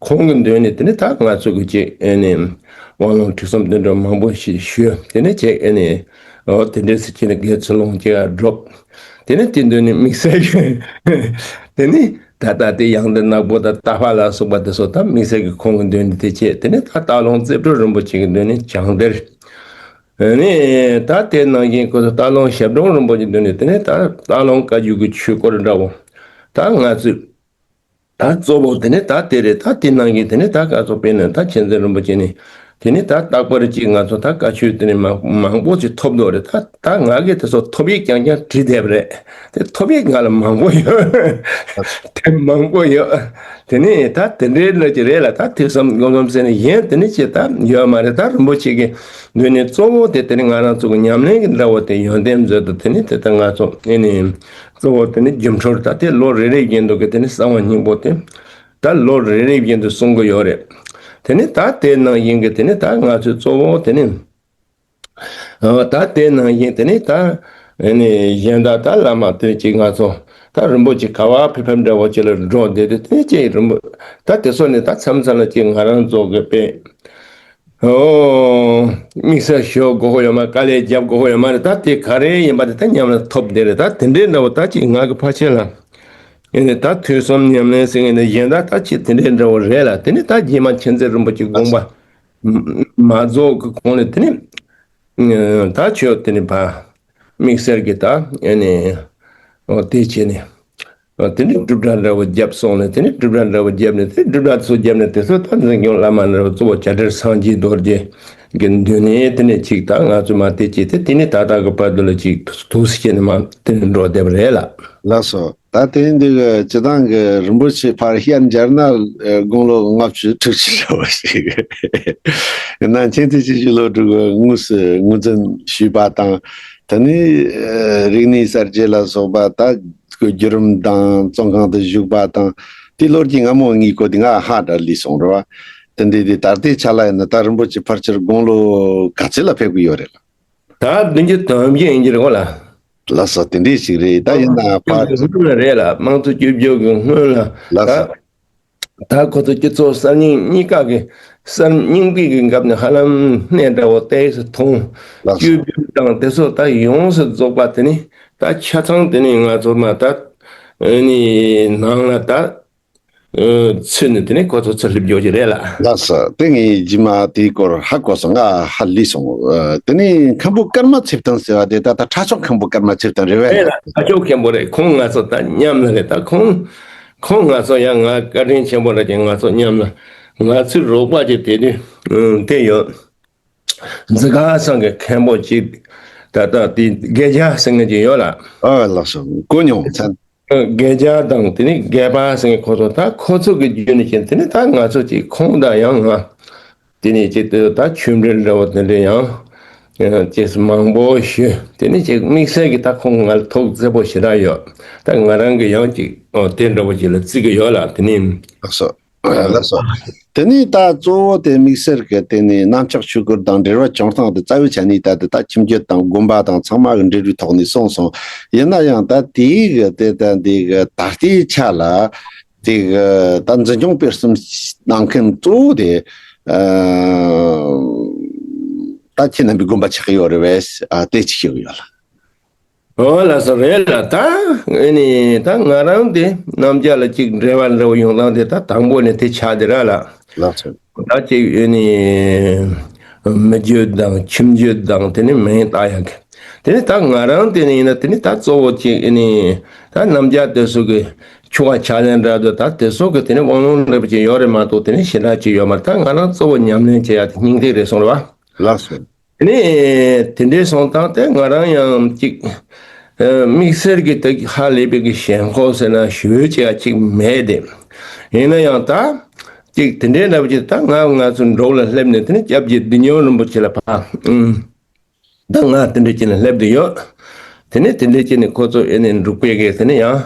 ཁོང་གི་མདུན་ནས་དེ་ནས་ད་ང་ཚོ་གི་ཅིག་ཨེ་ནས་དབང་ལུང་ཁྲིད་གསུམ་དེ་འདྲ་མང་པོ་ཞིག་ཞུས། དེ་ནས་ཅིག་ཨེ་ནས་འོ་དེ་འདྲས་སུ་ཅིག་ནས་དགེ་ཚུལ་སློང་ཅིག་སྒྲུབ། དེ་ནས་དེ་མདུན་ནས་དམིགས་བསལ་གྱི་དེ་ནས་ད་ལྟ་དེ་ཡང་དེ་ནག་པོ་དང་ཏ་ཕ་ལ་སོགས་པ་དེ་ཚོ་ད་དམིགས་བསལ་གྱི་ཁོང་གི་མདུན་ནས་དེ་བྱས། དེ་ནས་ད་སྟག་ལུང་རྩེ་སྤྲུལ་རིན་པོ་ཆེ་གི་མདུན་ནས་བྱང་གཏེར། ཨེ་ནས་ད་དེ་ནང་བཞིན་ཁོ་ཚོ་སྟག་ལུང་ཞབས་དྲུང་རིན་པོ་ཆེ་མདུན་ནས་དེ་ནས་ད་སྟག་ལུང་བཀའ་བརྒྱུད་ཀྱི་ཆོས་སྐོར་འདྲ་བོ་ད་ང་ཚོས་ད་གཙོ་བོ་དེ་ནས་ད་དེ་རེད། ད་དེ་ནང་བཞིན་དེ་ནས་ད་ག་ཚོད་དཔེར་ན་ད་མཁྱེན་བརྩེ་རིན་པོ་ཆེ་ནས་དེ་ནས་ད་རྟག་པར་ཅིག་ང་ཚོ་ད་བཀའ་ཆོས་དེ་ནས་མང་མང་པོ་ཅིག་ཐོབ་འདུག་རེད། ད་ད་ང་གིས་དེ་ཚོ་ཐོབ་ཡིག་རྐྱང་རྐྱང་བྲིས་བསྡད་པ་རེད། དེ་ཐོབ་ཡིག་ང་ལ་མང་པོ་ཡོད། དེ་མང་པོ་ཡོད། དེ་ནས་ད་དེ་འདྲའི་ལ་ཅིག་རེད་ལ། ད་ཐོས་བསམ་སྒོམ་གསུམ་ཟེར་ནས་གཞན་དེ་ནས་ཅིག་ད་ཡོད་མ་རེད། ད་རིན་པོ་ཆེ་གི་མདུན་ནས་གཙོ་བོ་དེ་དེ་ནས་ང་རང་ཚོ་གི་ཉམས་ལེན་གྱི་འདྲ་བོ་དེ་ཡོན་ཏན་མཛོད་དུ་དེ་ནས་དེ་ལྟར་ང་ཚོ་ཨེ་ནས་གཙོ་བོ་དེ་ནས་རྒྱུ་འཕྲུལ་ད་དེ་ལོ་རེ་རེ་བཞིན་དུ་གི་དེ་ནས་གསང་བ་སྙིང་པོ་དེ་ད་ལོ་རེ་རེ་བཞིན་དུ་གསུང་གི་ཡོད་རེད། དེ་ནས་ད་དེ་ནང་བཞིན་གི་དེ་ནས་ད་ང་ཚོས་གཙོ་བོ་དེ་ནས་ཨ་ད་དེ་ནང་བཞིན་དེ་ནས་ད་ཨེ་ནས་གཞན་དག་ད་བླ་མ་དེ་ཅིག་ང་ཚོ་ད་རིན་པོ་ཆེ་ག་བ་ཕེབས་ཕེབས་འདྲ་བོ་ཅིག་ལ་འགྲོ་བསྡད་དུས་དེ་ཅིག་རིན་པོ་ད་དེ་ཚོ་ནས་ད་མཚམས་མཚམས་ལ་ཅིག་ང་རང་ཚོ་གི་དཔེ་ཨོ། དམིགས་བསལ་ཞུ་དགོས་ཀྱི་ཡོད་མ་རེད། དཀའ་ལས་རྒྱབ་དགོས་ཀྱི་ཡོད་མ་རེད། ད་དེ་ག་རེ་ཡིན་པ་དེ་ད་ཉམས་ལ་ཐོབ་བསྡད་རེད། ད་དེ་འདྲའི་འདྲ་བོ་ད་ཅིག་ང་གི་ཕར་ཕྱིན་ལ་ཨེ་ནས་ད་ཐོས་བསམ་ཉམས་ལེན་ཟེར་མཁན་དེ་གཞན་དག་ད་ཅིག་དེ་འདྲའི་འདྲ་བོ་རེད་ལ། དེ་ནས་ད་རྗེས་མ་མཁྱེན་བརྩེ་རིན་པོ་ཆེ་དགོངས་པ་མ་རྫོགས་ཀྱི་གོང་ནས་དེ་ནས་ད་ཆོས་དེ་ནས་ཕར་དམིགས་བསལ་གྱི་ད་ཨེ་ནས་ཨོ་དེ་བྱས་ནས། དེ་ནས་སྒྲུབ་གྲྭ་འདྲ་བོ་བརྒྱབ་སོང་ནས། དེ་ནས་སྒྲུབ་གྲྭ་འདྲ་བོ་བརྒྱབ་ནས། དེ་སྒྲུབ་གྲྭ་ཚོ་བརྒྱབ་ནས་དེ་ཚོ་ད་འཛིན་སྐྱོང་བླ་མ་འདྲ་བོ་གཙོ་བོ་བྱ་བྲལ་སངས་རྒྱས་རྡོ་རྗེ་གི་མདུན་ནས་དེ་ནས་ཅིག་ད་ང་ཚོ་མ་དེ་ཅིག་དེ་དེ་ནས་ད་ལྟ་གི་བར་དུ་ལ་ཅིག་ཐུགས་སུ་བྱས་ནས་མ་དེ་ནས་འགྲོ་བསྡད་པ་རེད་ལ། ལགས་སོ། ད་དེ་འདི་གི་སྤྱི་བཏང་གི་རིན་པོ་ཆེ་ཕར་བཤད་མཇལ་ན་དགུང་ལོ་ལྔ་བཅུ་དྲུག་ཅུ་འདྲ་བོ་ཞིག་ཡིན་ན་མཁྱེན་བརྩེ་ཆོས་ཀྱི་བློ་གྲོས་ཀྱིས་དངོས་སུ་ངོས་འཛིན་ཞུས་པ་དང་། དེ་ནས་རིག་གནས་གསར་བརྗེ་ལ་སོགས་པ་ད། བརྒྱུད་རིམ་དང་བཙོན་ཁང་དུ་བཞུགས་པ་དང་། དེ་ལོ་རྒྱུས་སྔ་མོ་ངས་གོ་དུས་ང་ཧ་འདྲ་ལུས་སོང་རེད་བ། དེ་འདྲའི་དེ་ད་ལྟའི་ཆ་ལ་ཡིན་ན་ད་རིན་པོ་ཆེ་ཕལ་ཆེར་དགུང་ལོ་ག་ཚོད་ལ་ཕེབས་ཀྱི་ཡོད་རེད་ལ། ད་བདུན་ཅུ་དོན་བཞི་ཡིན་གྱི་རེད་གོ་ལ། ལགས་སོ། དེ་འདྲའི་ཞིག་རེད། ད་ཡིན་ན་ཕ། དམངས་གཙོ་བཅོས་བསྒྱུར་གྱི་སྔོན་ལ་རེད་ལ། དམངས་གཙོ་བཅོས་བསྒྱུར་གྱི་སྔོན་ལ་ལགས་སོ། ད། ད་ཁོ་ཚོ་སྤྱི་ཚོགས་གསར་རྙིང་གཉིས་ཀ་གི་ གསར་རྙིང་པའི་གི་འགབ་ནས་ཧ་ལམ་སྣེ་འདྲ་བོ་ཏོག་ཙམ་མཐོང་། ལགས་སོ། སྤྱོད་འཇུག་དང་དེ་ཚོ་ད་ཡོངས་སུ་རྫོགས་པ་དེ་ནི་ད་ཆ་ཚང་དེ་ནི་ང་ཚོ་མ་ད་ཨ་ནི་ནང་ལ་ད་ཨ་ཚུད་ནས་དེ་ནི་ཁོ་ཚོ་ཚུར་སླེབས་འགྱོ་གི་རེད་ལ། ལགས་སོ། དེ་ངས་རྗེས་མ་དེའི་སྐོར་ཧ་གོ་སོང་། ང་ཧ་ལས་སོང་། ཨ་དེ་ནི་མཁན་པོ་ཀརྨ་ཚེ་བརྟན་ཟེར་བ་དེ་ད་ད་ཁྲ་ཕྱོགས་མཁན་པོ་ཀརྨ་ཚེ་བརྟན་རེད་བས། རེད་ལ། ཁྲ་ཕྱོགས་མཁན་པོ་རེད། ཁོང་ང་ཚོ་ད་མཉམ་ལ་རེད། ད་ཁོང་ཁོང་ང་ཚོ་ཡང་ང་བཀའ་དྲིན་ཆེན་པོ་རེད་ཀྱི། ང་ཚོ་མཉམ་ལ་ང་ཚོའི་རོགས་པ་ཅིག་དེ་དུས་ཨ་དེ་ཡོད། འཛི་ག་ཚང་གི་མཁན་པོ་ཅིག་ད་ལྟ་དེ་དགེ་རྒྱལ་ཟེར་མཁན་ཅིག་ཡོད་ལ། ཨ་ལགས་སོ། གོ་མྱོང་། མཚན། དགེ་རྒྱལ་དང་དེ་ནི་དགེ་པ་ཟེར་མཁན་ཁོ་ཚོ། ད་ཁོ་ཚོ་གི་བརྒྱུད་ནས་ཀྱི་དེ་ནི་ད་ང་ཚོ་ཅིག་ཁོང་དང་ཡང་ང་དེ་ནི་ཅིག་དེ་ད་ཆོས་འབྲེལ་འདྲ་བོ་དེ་འདྲ་ཡང་ཅེས་མང་པོ་ཞུ། དེ་ནི་ཅིག་དམིགས་བསལ་གྱི་ད་ཁོང་ང་ལ་ཐུགས་མཛེས་པོ་ཞེ་དྲག་ཡོད། ད་ང་རང་གི་ཡང་ཅིག་ཨོ་དེ་འདྲ་བོ་ཅིག་ལ་བརྩི་གི་ཡོད་ལ། དེ་ནི། ལགས་སོ། ལགས་སོ། དེ་ནས་ད་གཙོ་བོ་དེ་དམིགས་བསལ་གྱི་དེ་ནས་གནམ་ལྕགས་ཆོས་འཁོར་དང་འབྲེལ་བ་བྱུང་སྟངས་དེ་རྩ་བའི་ཆ་ནས་ད་དེ་ད་ཁྱིམ་རྒྱུད་དང་དགོན་པ་དང་ཚང་མ་གི་འབྲེལ་བའི་ཐོག་ནས་གསུངས་སོང་། ཡིན་ན་ཡང་ད་དེའི་གི་དེ་ད་འདི་གི་ད་ལྟའི་ཆ་ལ་དེ་གི་ད་འཛིན་སྐྱོང་སྤེལ་གསུམ་གནང་མཁན་གཙོ་བོ་དེ་ཨ་ད་ཁྱེད་རྣམ་པའི་དགོན་པ་ཆགས་ཀྱི་ཡོད་རེད་བས། ཨ་དེ་ཅིག་ཞུ་གི་ཡོད་ལ། ཨོ་ལགས་སོ། རེད་ལ། ད་ཨེ་ནི་ད་ང་རང་དེ་གནམ་ལྕགས་ལ་ཅིག་འབྲེལ་བ་འདྲ་བོ་ཡོང་སྟངས་དེ་ད་དང་པོ་ནས་དེ་ཆགས་དེ་ར་ལ། ལགས་སོ། ད་ཅིག་ཨེ་ནི་མི་རྒྱུད་དང་ཁྱིམ་རྒྱུད་དང་དེ་ནི་མིང་བཏགས་ཡག་གི། དེ་ནི་ད་ང་རང་དེ་ནི་ཡིན་ན་དེ་ནི་ད་གཙོ་བོ་ཅིག་ཨེ་ནི་ད་གནམ་ལྕགས་དེ་ཚོ་གི་ཆུ་བ་ཆ་ལེན་འདྲ་དུ་ད་དེ་ཚོ་གི་དེ་ནི་དབང་ལུང་འདྲ་བོ་ཅིག་ཡོད་རེད་མ་གཏོགས་དེ་ནི་ཞེ་དྲག་ཅིག་ཡོད་མ་རེད། ད་ང་རང་གཙོ་བོ་ཉམས་ལེན་བྱེད་ཡག་དེ་སྙིང་ཐིག་རེད་སོང་རེད་བ། ལགས་སོ། དེ་ནས་དེ་འདྲའི་སོང་སྟངས་དེ་ང་རང་ཡང་ཅིག་ཨ་དམིགས་བསལ་གྱི་དེ་ཧ་ལས་པའི་གི་ཞེན་ཁོག་ཟེར་ན་ཞུ་ཡོད་ཅིག་ཅིག་མེད་དེ། ཡིན་ན་ཡང་ད་ཅིག་དེ་འདྲའི་འདྲ་བོ་ཅིག་ད་ང་ང་ཚོ་འབྲོག་ལ་སླེབས་ནས་དེ་ནས་སྐྱབས་རྗེ་བདེ་སྙོམས་རིན་པོ་ཆེ་ལ་ཕ་ཨུམ། ད་ང་དེ་འདྲ་བྱས་ནས་སླེབས་བསྡད་ཡོད། དེ་ནས་དེ་འདྲ་བྱས་ནས་ཁོ་ཚོ་ཨེ་ནས་འབྲུག་པའི་གི་དེ་ནས་ཡང་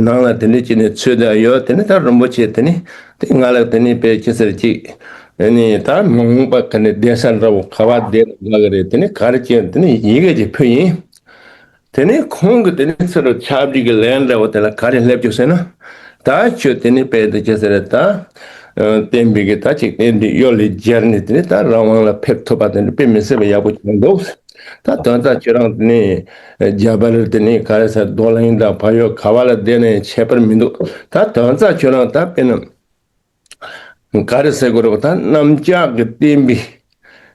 ནང་ལ་དེ་འདྲ་བྱས་ནས་ཚུད་བསྡད་ཡོད། དེ་ནས་ད་རིན་པོ་ཆེ་དེ་ནས་དེ་ང་ལ་དེ་ནས་དཔེ་ཅི་ཟེར་ཅིག་ཨེ་ནས་ད་མ་འོངས་པ་ག་ནས་བསྡད་ས་འདྲ་བོ་ག་བ་བསྡད་ན་དགའ་གི་རེད། དེ་ནས་ག་རེ་བྱས་དེ་ནས་ཡི་གེ་ཅིག་ཕུལ་ཡིན། དེ་ནས་ཁོང་གིས་དེ་ནས་ཚུར་ཆབ་སྦྲགས་ཀྱི་ལན་འདྲ་བོ་དེ་ལ་ག་རེ་སླེབས་བྱུང་ཟེར་ན། ད་ཁྱོད་དེ་ནས་དཔེ་དེ་ཅི་ཟེར་རེད་ད། ཨ་བསྟན་པའི་གི་ད་ཅིག་བསྟན་པའི་གཡོ་ལས་རྒྱལ་ནས་དེ་ནས་ད་རང་དབང་ལ་ཕེབས་ཐུབ་པ་དེ་འདྲ་དཔེ་མི་སྲིད་པ་ཡག་པོ་བྱུང་འདུག། ད་དོན་དག་ཁྱོད་རང་དེ་ནས་རྒྱ་བལ་དེ་ནས་ག་རེ་ཟེར་རྡོ་གླིང་དང་ཕ་ཡུལ་ག་བ་ལ་བསྡད་ནས་ཁྱད་པར་མི་འདུག། ད་དོན་དག་ཁྱོད་རང་ད་དཔེར་ན། ག་རེ་ཟེར་དགོས་རེད་པ། ད་གནམ་ལྕགས་ཀྱི་བསྟན་པའི་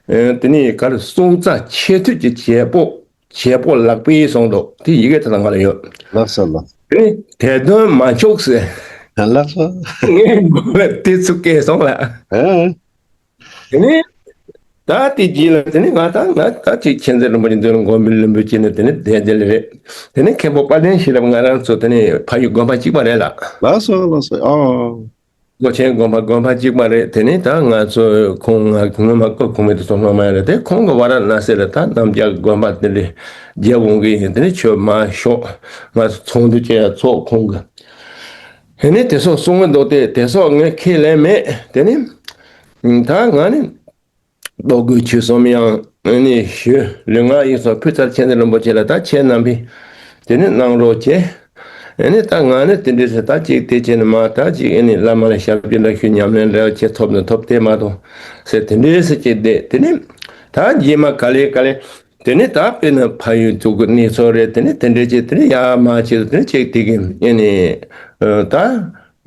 ཨེ་དེ་ནས་ག་རེ་སྲོག་རྩ་ཆད་ཐོས་ཀྱི་བྱེད་པོ་བྱེད་པོ་ལག་པས་སོང་འདུག། དེ་ཡི་གེ་དེ་དང་ང་ལ་ཡོད། ལགས་སོ་ལགས། དེ་ནས་དེ་དོན་མ་ཆོག་ཟེར། ལགས་སོ། ངས་དགོས་པའི་དུས་ཚོད་སྐྱེལ་སོང་ལ། ཨ་དེ་ནས་ད་དེ་རྗེས་ལ་དེ་ནས་ང་ད་ང་ད་ཅིག་མཁྱེན་བརྩེ་རིན་པོ་ཆེ་འདུལ་མགོན་པོའི་ལུང་པ་བྱས་ནས་དེ་ནས་བསྡད་བསྡད་ལེ་རེད། དེ་ནས་མཁན་པོ་དཔལ་ལྡན་ཤེས་རབ་ང་རང་ཚོ་དེ་ནས་ཕ་ཡུལ་དགོན་པ་གཅིག་པ་རེད་ལ། ལགས་སོ་ལགས་སོ། ཨོ། སྒོ་ཆེན་དགོན་པ་དགོན་པ་གཅིག་པ་རེད། དེ་ནས་ད་ང་ཚོ་ཁོང་ང་སྔོན་མ་སྐུ་ཁོང་མེད་དུ་སོང་སྔོན་མ་རེད་དེ། ཁོང་གི་ཝཱ་ར་ཎ་སི་ལ་ད་གནམ་ལྕགས་དགོན་པ་དེ་འདྲ་རྒྱག་འོང་གི་ཡིན། དེ་ནས་ཁྱོད་མ་ཤོག། ང་ཚོ་ཚོགས་འདུ་བྱེད་ཡ་ཚོགས། ཁོང་གི་དེ་ནས་དེ་སོགས་གསུང་གི་འདུག་སྟེ། དེ་སོགས་ངས་ཁས་ལེན་མེད། དེ་ནས་ད་ང་ནི་རྟོགས་བརྗོད་ཆོས་གསུམ་ཡང་ནི་ཞུ། ལུས་ངག་ཡིད་གསུམ་ཕུལ་ཚར། མཁྱེན་བརྩེ་རིན་པོ་ཆེ་ལ་ད་ཁྱེད་རྣམ་པས་དེ་ནི་གནང་རོགས་བྱེད། ཨེ་ནི་ད་ང་ནི་དེ་འདྲས་སེ་ད་ཅིག་དེ་བྱས་ནས་མ་ད་ཅིག་ཨེ་ནི་བླ་མ་ལ་ཞབས་ཕྱི་འདྲ་ཞུ། ཉམས་ལེན་འདྲ་བྱེད་ཐུབ་ན་ཐུབ། དེ་མ་གཏོགས་ཟེར་དེ་འདྲས་སེ་ཅིག་བསྡད། དེ་ནི་ད་རྗེས་མ་ག་ལེ་ག་ལེ་དེ་ནི་ད་དཔེར་ན་ཕ་ཡུལ་དུ་གི་གནས་ཚུལ་རེད། དེ་ནི་དེ་འདྲས་ཅིག་དེ་ནི་ཡ་མ་བྱེད་དུ་དེ་ནི་ཅིག་དེ་གི་ཨེ་ནི་ད་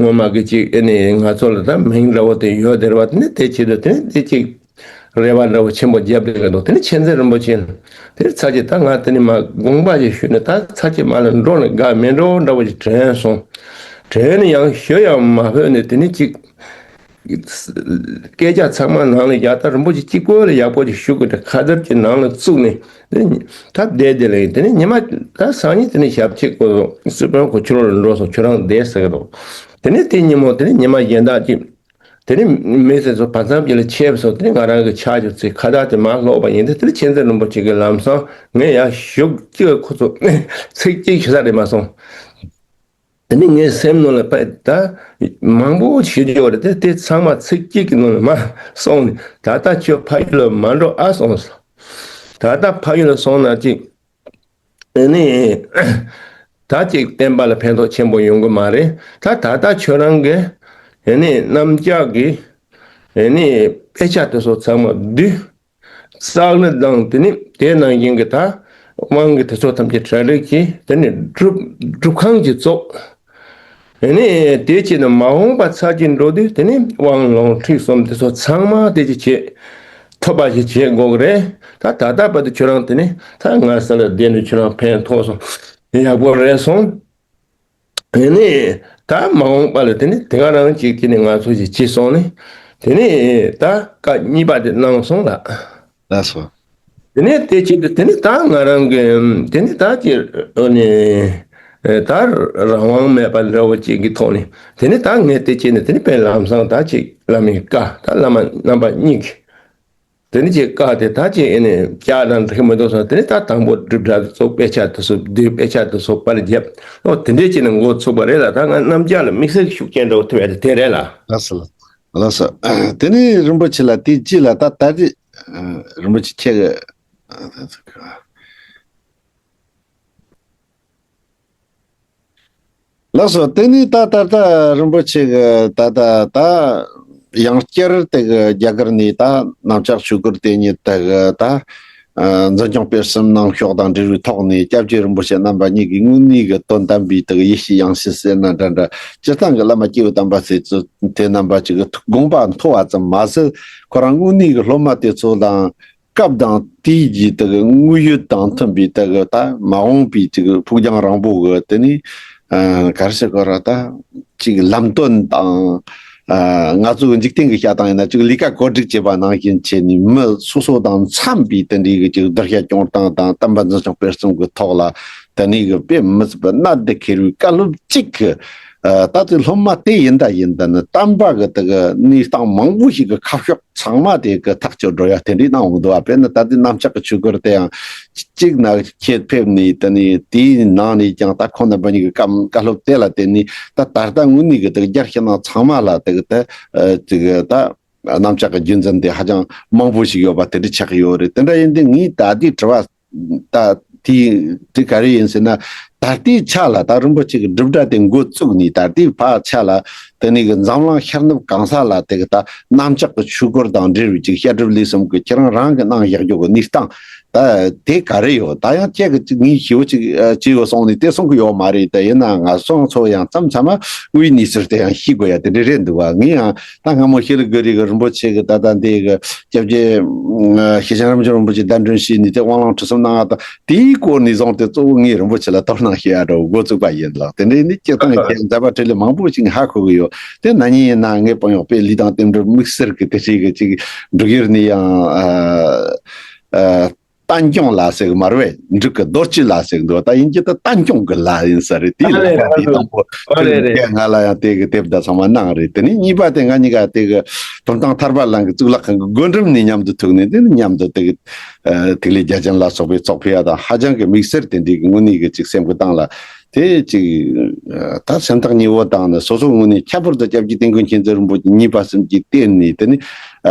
ངོ་མ་གི་ཅིག་ཨེ་ནི་ང་ཚོ་ལ་ད་མིང་འདྲ་བོ་དེ་ཡོད་དེ་རེད་བ། དེ་ནི་དེ་བྱེད་དུ་དེ་ནི་དེ་ཅིག་རེ་བ་འདྲ་བོ་ཆེན་པོ་བརྒྱབ་བསྡད་ཀྱི་འདུག། དེ་ནི་མཁྱེན་བརྩེ་རིན་པོ་ཆེ་དེ་ཚར་གྱི་ད་ང་དེ་ནི་མ་དགོངས་པ་ཞིག་ཞུས་ནས་ད་ཚར་གྱི་མ་ལ་འགྲོ་ནས་དགའ་མི་འགྲོ་འདྲ་བོ་ཞིག་དྲན་སོང་། དྲན་ནས་ཡང་ཞུ་ཡང་མ་ཕོད་ནས་དེ་ནི་གཅིག་སྐད་ཆ་ཚང་མ་ནང་ལ་ཡག་ད་རིན་པོ་ཆེ་གཅིག་པོ་ལ་ཡག་པོ་ཞིག་ཞུ་དགོས་ད་ཁ་དར་གྱི་ནང་ལ་བཙུགས་ནས་ད་བསྡད་དེ་ལ་ཡིན། དེ་ནི་ཉི་མ་ད་སང་ཉིན་དེ་ནི་ཞབས་ཕྱི་སྐོར་སུ་དཔོན་ཁོ་ཕྱི་ལོགས་ལ་འགྲོ་སོང་། ཁྱོད་རང་བསྡད་ཟེར་གི་འདུག། དེ་ནི་དེ་ཉིན་མོ་དེ་ནི་ཉི་མ་གཞན་དག་ཅིག་དེ་ནས་མི་སེར་ཚོ་བར་མཚམས་ཀྱི་ལ་ཆས་པ་སོགས་དེ་ནས་ང་རང་གི་ཕྱག་ཅིག་ཚིག་ཁ་བརྡ་དེ་མར་ལྷོག་པ་ཡིན་དུས། དེ་ནས་མཁྱེན་བརྩེ་རིན་པོ་ཆེ་གིས་ལམ་སང་ངས་ཡར་ཞུགས་ཀྱི་ཁོ་ཚོ་ཚིག་གཅིག་ཞུ་ས་རེད་མ་སོང་། དེ་ནས་ངའི་སེམས་ནང་ལ་དཔེ་ད་མང་པོ་ཞུ་རྒྱུ་ཡོད་རེད་དེ། དེ་ཚང་མ་ཚིག་གཅིག་གི་ནང་ལ་མར་སོང་ནས། ད་ལྟ་ཁྱོད་ཕ་ཡུལ་ལ་མ་འགྲོ་ཨ་སོང་ཟེར། ད་ལྟ་ཕ་ཡུལ་ལ་སོང་ན་ཅིག་ཨ་ནི། ད་ཅིག་བསྟན་པ་ལ་ཕན་ཐོགས་ཆེན་པོ་ཡོང་གི་མ་རེད། ད་ད་ལྟ་ཁྱོད་རང་གི་ཨ་ནི་གནམ་ལྕགས་ཀྱི་ཨ་ནི་ དཔེ་ཆ་དེ་ཚོ་ཚང་མ་བསྡུས། བཙག་ལས་དང་དེ་ནི་དེ་ནང་བཞིན་གྱི་ད་དབང་གི་དེ་ཚོ་ཐམས་ཅད་གྲ་སྒྲིག་གིས་དེ་ནི་སྒྲུབ་སྒྲུབ་ཁང་གི་བཙུགས། དེ་ནི་དེ་བྱས་ནས་མ་འོངས་པ་ཚར་གྱི་འགྲོ་དུས་དེ་ནི་དབང་ལུང་ཁྲིད་གསུམ་དེ་ཚོ་ཚང་མ་དེ་ཅིག་བྱེད་ཐུབ་པ་ཞིག་བྱེད་དགོས་ཀྱི་རེད། ད་ད་ལྟ་བར་དུ་ཁྱོད་རང་དེ་ནི་ད་ང་ས་ལ་བསྡད་ནས་ཁྱོད་རང་ཕན་ཐོགས་སོང་། ཡག་པོ་རེད་སོང་། དེ་ནས་ད་མ་འོངས་པ་ལ་དེ་ནས་དེ་ག་རང་ཅིག་དེ་ནས་ང་ཚོ་ཞིག་ཅི་སོང་ནས་དེ་ནས་ད་བཀའ་གཉིས་པ་དེ་གནང་སོང་ལ། ལགས་སོ། དེ་ནས་དེ་ཅི་དེ་ནས་ད་ང་རང་གི་དེ་ནས་ད་ཅི་ཨ་ནི་ད་རང་དབང་མེད་པ་འདྲ་བོ་ཅིག་གི་ཐོག་ནས་དེ་ནས་ད་ངས་དེ་ཅི་ནས་དེ་ནས་དཔེ་ལམ་སང་ད་ཅིག་བླ་མའི་བཀའ་ད་བླ་མ་རྣམ་པ་གཉིས་ཀྱི། དེ་ནི་ཅིག་བཀའ་དེ་ད་ཅིག་ཨེ་ནས་བཀྱག་དང་འགྲིག་མི་འདུག་སོང་། དེ་ནི་ད་དང་པོ་སྒྲུབ་གྲྭ་ཚོ་དཔེ་ཆ་དེ་ཚོ་བསྡུས། དཔེ་ཆ་དེ་ཚོ་པར་བརྒྱབ། ཨོ་དེ་འདྲས་ཅིག་ནས་འགོ་ཚུགས་པ་རེད་ལ། ད་ང་རྣམ་རྒྱལ་ལ་དམིགས་བསལ་ཤུགས་རྐྱེན་འདྲ་བོ་ཐེབས་ཡ་དེ་དེ་རེད་ལ། ལགས་སོ། ལགས་སོ། དེ་ནི་རིན་པོ་ཆེ་ལ་དེ་ཅི་ལ་ད་ད་དེ་རིན་པོ་ཆེ་ཁྱེད་ཀྱི། ལགས་སོ། དེ་ནི་ད་ད་ལྟ་རིན་པོ་ཆེ་གི་ད་ད་ད་ཡང་བསྐྱར་དེ་གི་རྒྱ་གར་ནས་ད་གནམ་ལྕགས་ཆོས་གོས་དེ་ཉིད་དེ་གི་ད་འཛིན་སྐྱོང་སྤེལ་གསུམ་གནང་ཕྱོགས་དང་འབྲེལ་བའི་ཐོག་ནས་སྐྱབས་རྗེ་རིན་པོ་ཆེ་རྣམ་པ་གཉིས་ཀྱིས་དངོས་གནས་ཀྱི་དོན་དམ་པའི་དེ་གི་ཡེ་ཤེས་ཡང་ཞིན་ཟེར་ན་འདྲ་འདྲ། སྤྱིར་བཏང་གི་བླ་མ་སྐྱེས་བུ་དམ་པ་ཟེར་ཚུལ་དེ་རྣམ་པ་ཅིག་གི་དགོངས་པ་མཐོ་བ་ཙམ་མ་ཟད། ཁོ་རང་དངོས་གནས་ཀྱི་སློབ་མ་དེ་ཚོ་དང་སྐབས་དང་དུས་ཀྱི་དེ་གི་དངོས་ཡོད་དང་མཐུན་པའི་དེ་གི་ད་མ་འོངས་པའི་ཅིག་ཕུགས་རྒྱང་རིང་པོ་གི་དེ་ནི་ཨ་ག་རེ་ཟེར་དགོས་རེད། ད་ཅིག་ལམ་སྟོན་དང་ཨ་ང་ཚོ་གི་འཇིག་རྟེན་གྱི་བཤད་སྟངས་ཡིན་ན་ཅིག་ལས་ཀ་གོ་སྒྲིག་བྱེད་པ་ནང་བཞིན་བྱས་ནས་མི་སོ་སོ་དང་འཚམས་པའི་དེ་འདྲའི་གི་ཅིག་གདུལ་བྱ་སྐྱོང་སྟངས་དང་བསྟན་པ་འཛིན་སྐྱོང་སྤེལ་གསུམ་གྱི་ཐོག་ལ་དེ་ནས་གི་དཔེ་མི་སྲིད་པའི་གནད་དུ་འཁེལ་བའི་བཀའ་སློབ་ཅིག་གི་ཨ་ད་དེ་སློབ་མ་དེ་ཡིན་ད་ཡིན་ད་ནི་བསྟན་པ་གི་དེ་གི་གནས་སྟངས་མང་པོ་ཞིག་གི་ཁ་ཕྱོགས་ཚང་མ་དེ་གི་ཐག་གཅོད་འགྲོ་ཡ་དེ་འདྲའི་གནང་འོང་འདུག་བ། དཔེར་ན་ད་ལྟའི་གནམ་ལྕགས་ཀྱི་ཆོས་སྒར་དེ་ཡང་གཅིག་ན་ཁྱེད་ཕེབས་ནས་དེ་ནས་དེའི་ནང་ནས་ཀྱང་ད་ཁོང་རྣམ་པ་གཉིས་ཀྱི་བཀའ་བཀའ་སློབ་དེ་ལ་བརྟེན་ནས་ད་ད་ལྟ་དངོས་གནས་ཀྱི་དེ་རྒྱ་ཕྱི་ནང་ཚང་མ་ལ་དེ་གི་དེ་ཨ་དེ་གི་ད་གནམ་ལྕགས་ཀྱི་རྒྱུན་འཛིན་དེ་ཧ་ཅང་མང་པོ་ཞིག་ཡོད་པ་དེ་འདྲ་ཆགས་ཀྱི་ཡོད་རེད། དེ་འདྲ་ཡིན་དུས་ངས་ད་ལྟའི་དྲི་བ་ད་དེ་དེ་ག་རེ་ཡིན་ཟེར་ན། ད་ལྟའི་ཆ་ལ་ད་རིན་པོ་ཆེ་གི་སྒྲུབ་གྲྭ་དེ་འགོ་བཙུགས་ནས་ད་ལྟའི་བར་ཆ་ལ་དེ་ནས་གི་འཛམ་གླིང་ཤར་ནུབ་གང་ས་ལ་དེ་གི་ད་གནམ་ལྕགས་ཀྱི་ཆོས་སྒོར་དང་འབྲེལ་བའི་ཅིག་བཤད་སྒྲུབ་ལས་གསུམ་གི་ཁྱེད་རང་རང་གི་གནང་བཞག་རྒྱུ་གི་གནས་སྟངས་ད་དེ་ག་རེ་ཡོད། ད་ཡང་ཁྱེད་ཀྱི་ཅིག་ངའི་ཞེ་པོ་ཅིག་ཨ་ཅི་ཡོད་སོང་ནས་དེ་གསུང་གི་ཡོད་མ་རེད། ད་ཡིན་ན་ང་སོང་ཚོ་ཡང་མཚམས་མཚམས་མ་དངོས་གནས་ཟེར་དེ་ཡང་ཤེས་དགོས་ཡ་དེ་འདྲ་རེད་འདུག་བ། ངས་ཡང་ད་སྔ་མོ་ཤེས་ལ་གི་རིག་གི་རིན་པོ་ཆེ་གི་ད་ད་འདི་གི་སྐྱབས་རྗེ་ཤེས་བྱ་རབ་འབྱམས་རིན་པོ་ཆེ་གདན་འདྲེན་བྱས་ནས་དེ་དབང་ལུང་ཁྲིད་གསུམ་གནང་བ་དང་། དེའི་སྐོར་ནས་བཟུང་སྟེ་གཙོ་བོ་ངས་རིན་པོ་ཆེ་ལ་དོ་སྣང་བྱེད་ཡ་འདྲ་བོ་འགོ་བཙུགས་པ་ཡིན་ལགས། དེ་འདྲ་ཡིན་དུས་སྤྱིར་བཏང་གི་མཛད་པ་འཕྲིན་ལས་མང་པོ་ཞིག་ཧ་གོ་གི་ཡོད། དེ་ན་ནིང་ཡིན་ན་ངའི་དཔོན་གཡོག་དཔེ་ལི་དང་རྟེན་འབྲེལ་དམིགས་བསལ་གི་དེ་འདྲའི་གི་ཅིག་འབྲུག་ཡུལ་ནས་ཡང་ཨ་ཨ་བསྟན་སྐྱོང་ལ་ཟེར་གི་མ་རེད་པས། འབྲུག་གི་རྡོ་རྗེ་ལ་ཟེར་གི་འདུག་ད་ཡིན་གྱི་ད་བསྟན་སྐྱོང་གི་ལ་ཡིན་ས་རེད། དེའི་ལ་ཡ་དེ་དང་པོ་ཨ་རེད་རེད། ང་ལ་ཡང་དེ་གི་དེབ་ད་ཚང་མ་གནང་རེད། དེ་ནས་གཉིས་པ་དེ་ང་གཉིས་ཀ་དེ་གི་ཐོབ་ཐང་ཐར་པ་གླིང་གི་གཙུག་ལག་ཁང་གི་སྒོ་འགྲམ་ནས་མཉམ་དུ་ཐུག་ནས་དེ་ནས་མཉམ་དུ་དེ་གི་ཐིག་ལེ་བརྒྱ་བྱིན་ལ་སོགས་པའི་ཚོགས་ཕུལ་ཡ་དང་ཧ་ཅང་གི་དམིགས་བསལ་དེ་འདྲའི་གི་དངོས་གནས་གི་ཅིག་སེམས་གི་སྟེང་ལ་དེ་ཅིག་ད་སེམས་ཐག་ཉེ་བོ་དང་ནི་སོ་སོ་དངོས་གནས་ཁྱད་པར་དུ་སྐྱབས་རྗེ་དིལ་མགོ་མཁྱེན་བརྩེ་རིན་པོ་ཆེ་གཉིས་པ་གསུམ་གྱི་རྟེན་ནས་དེ་ནི་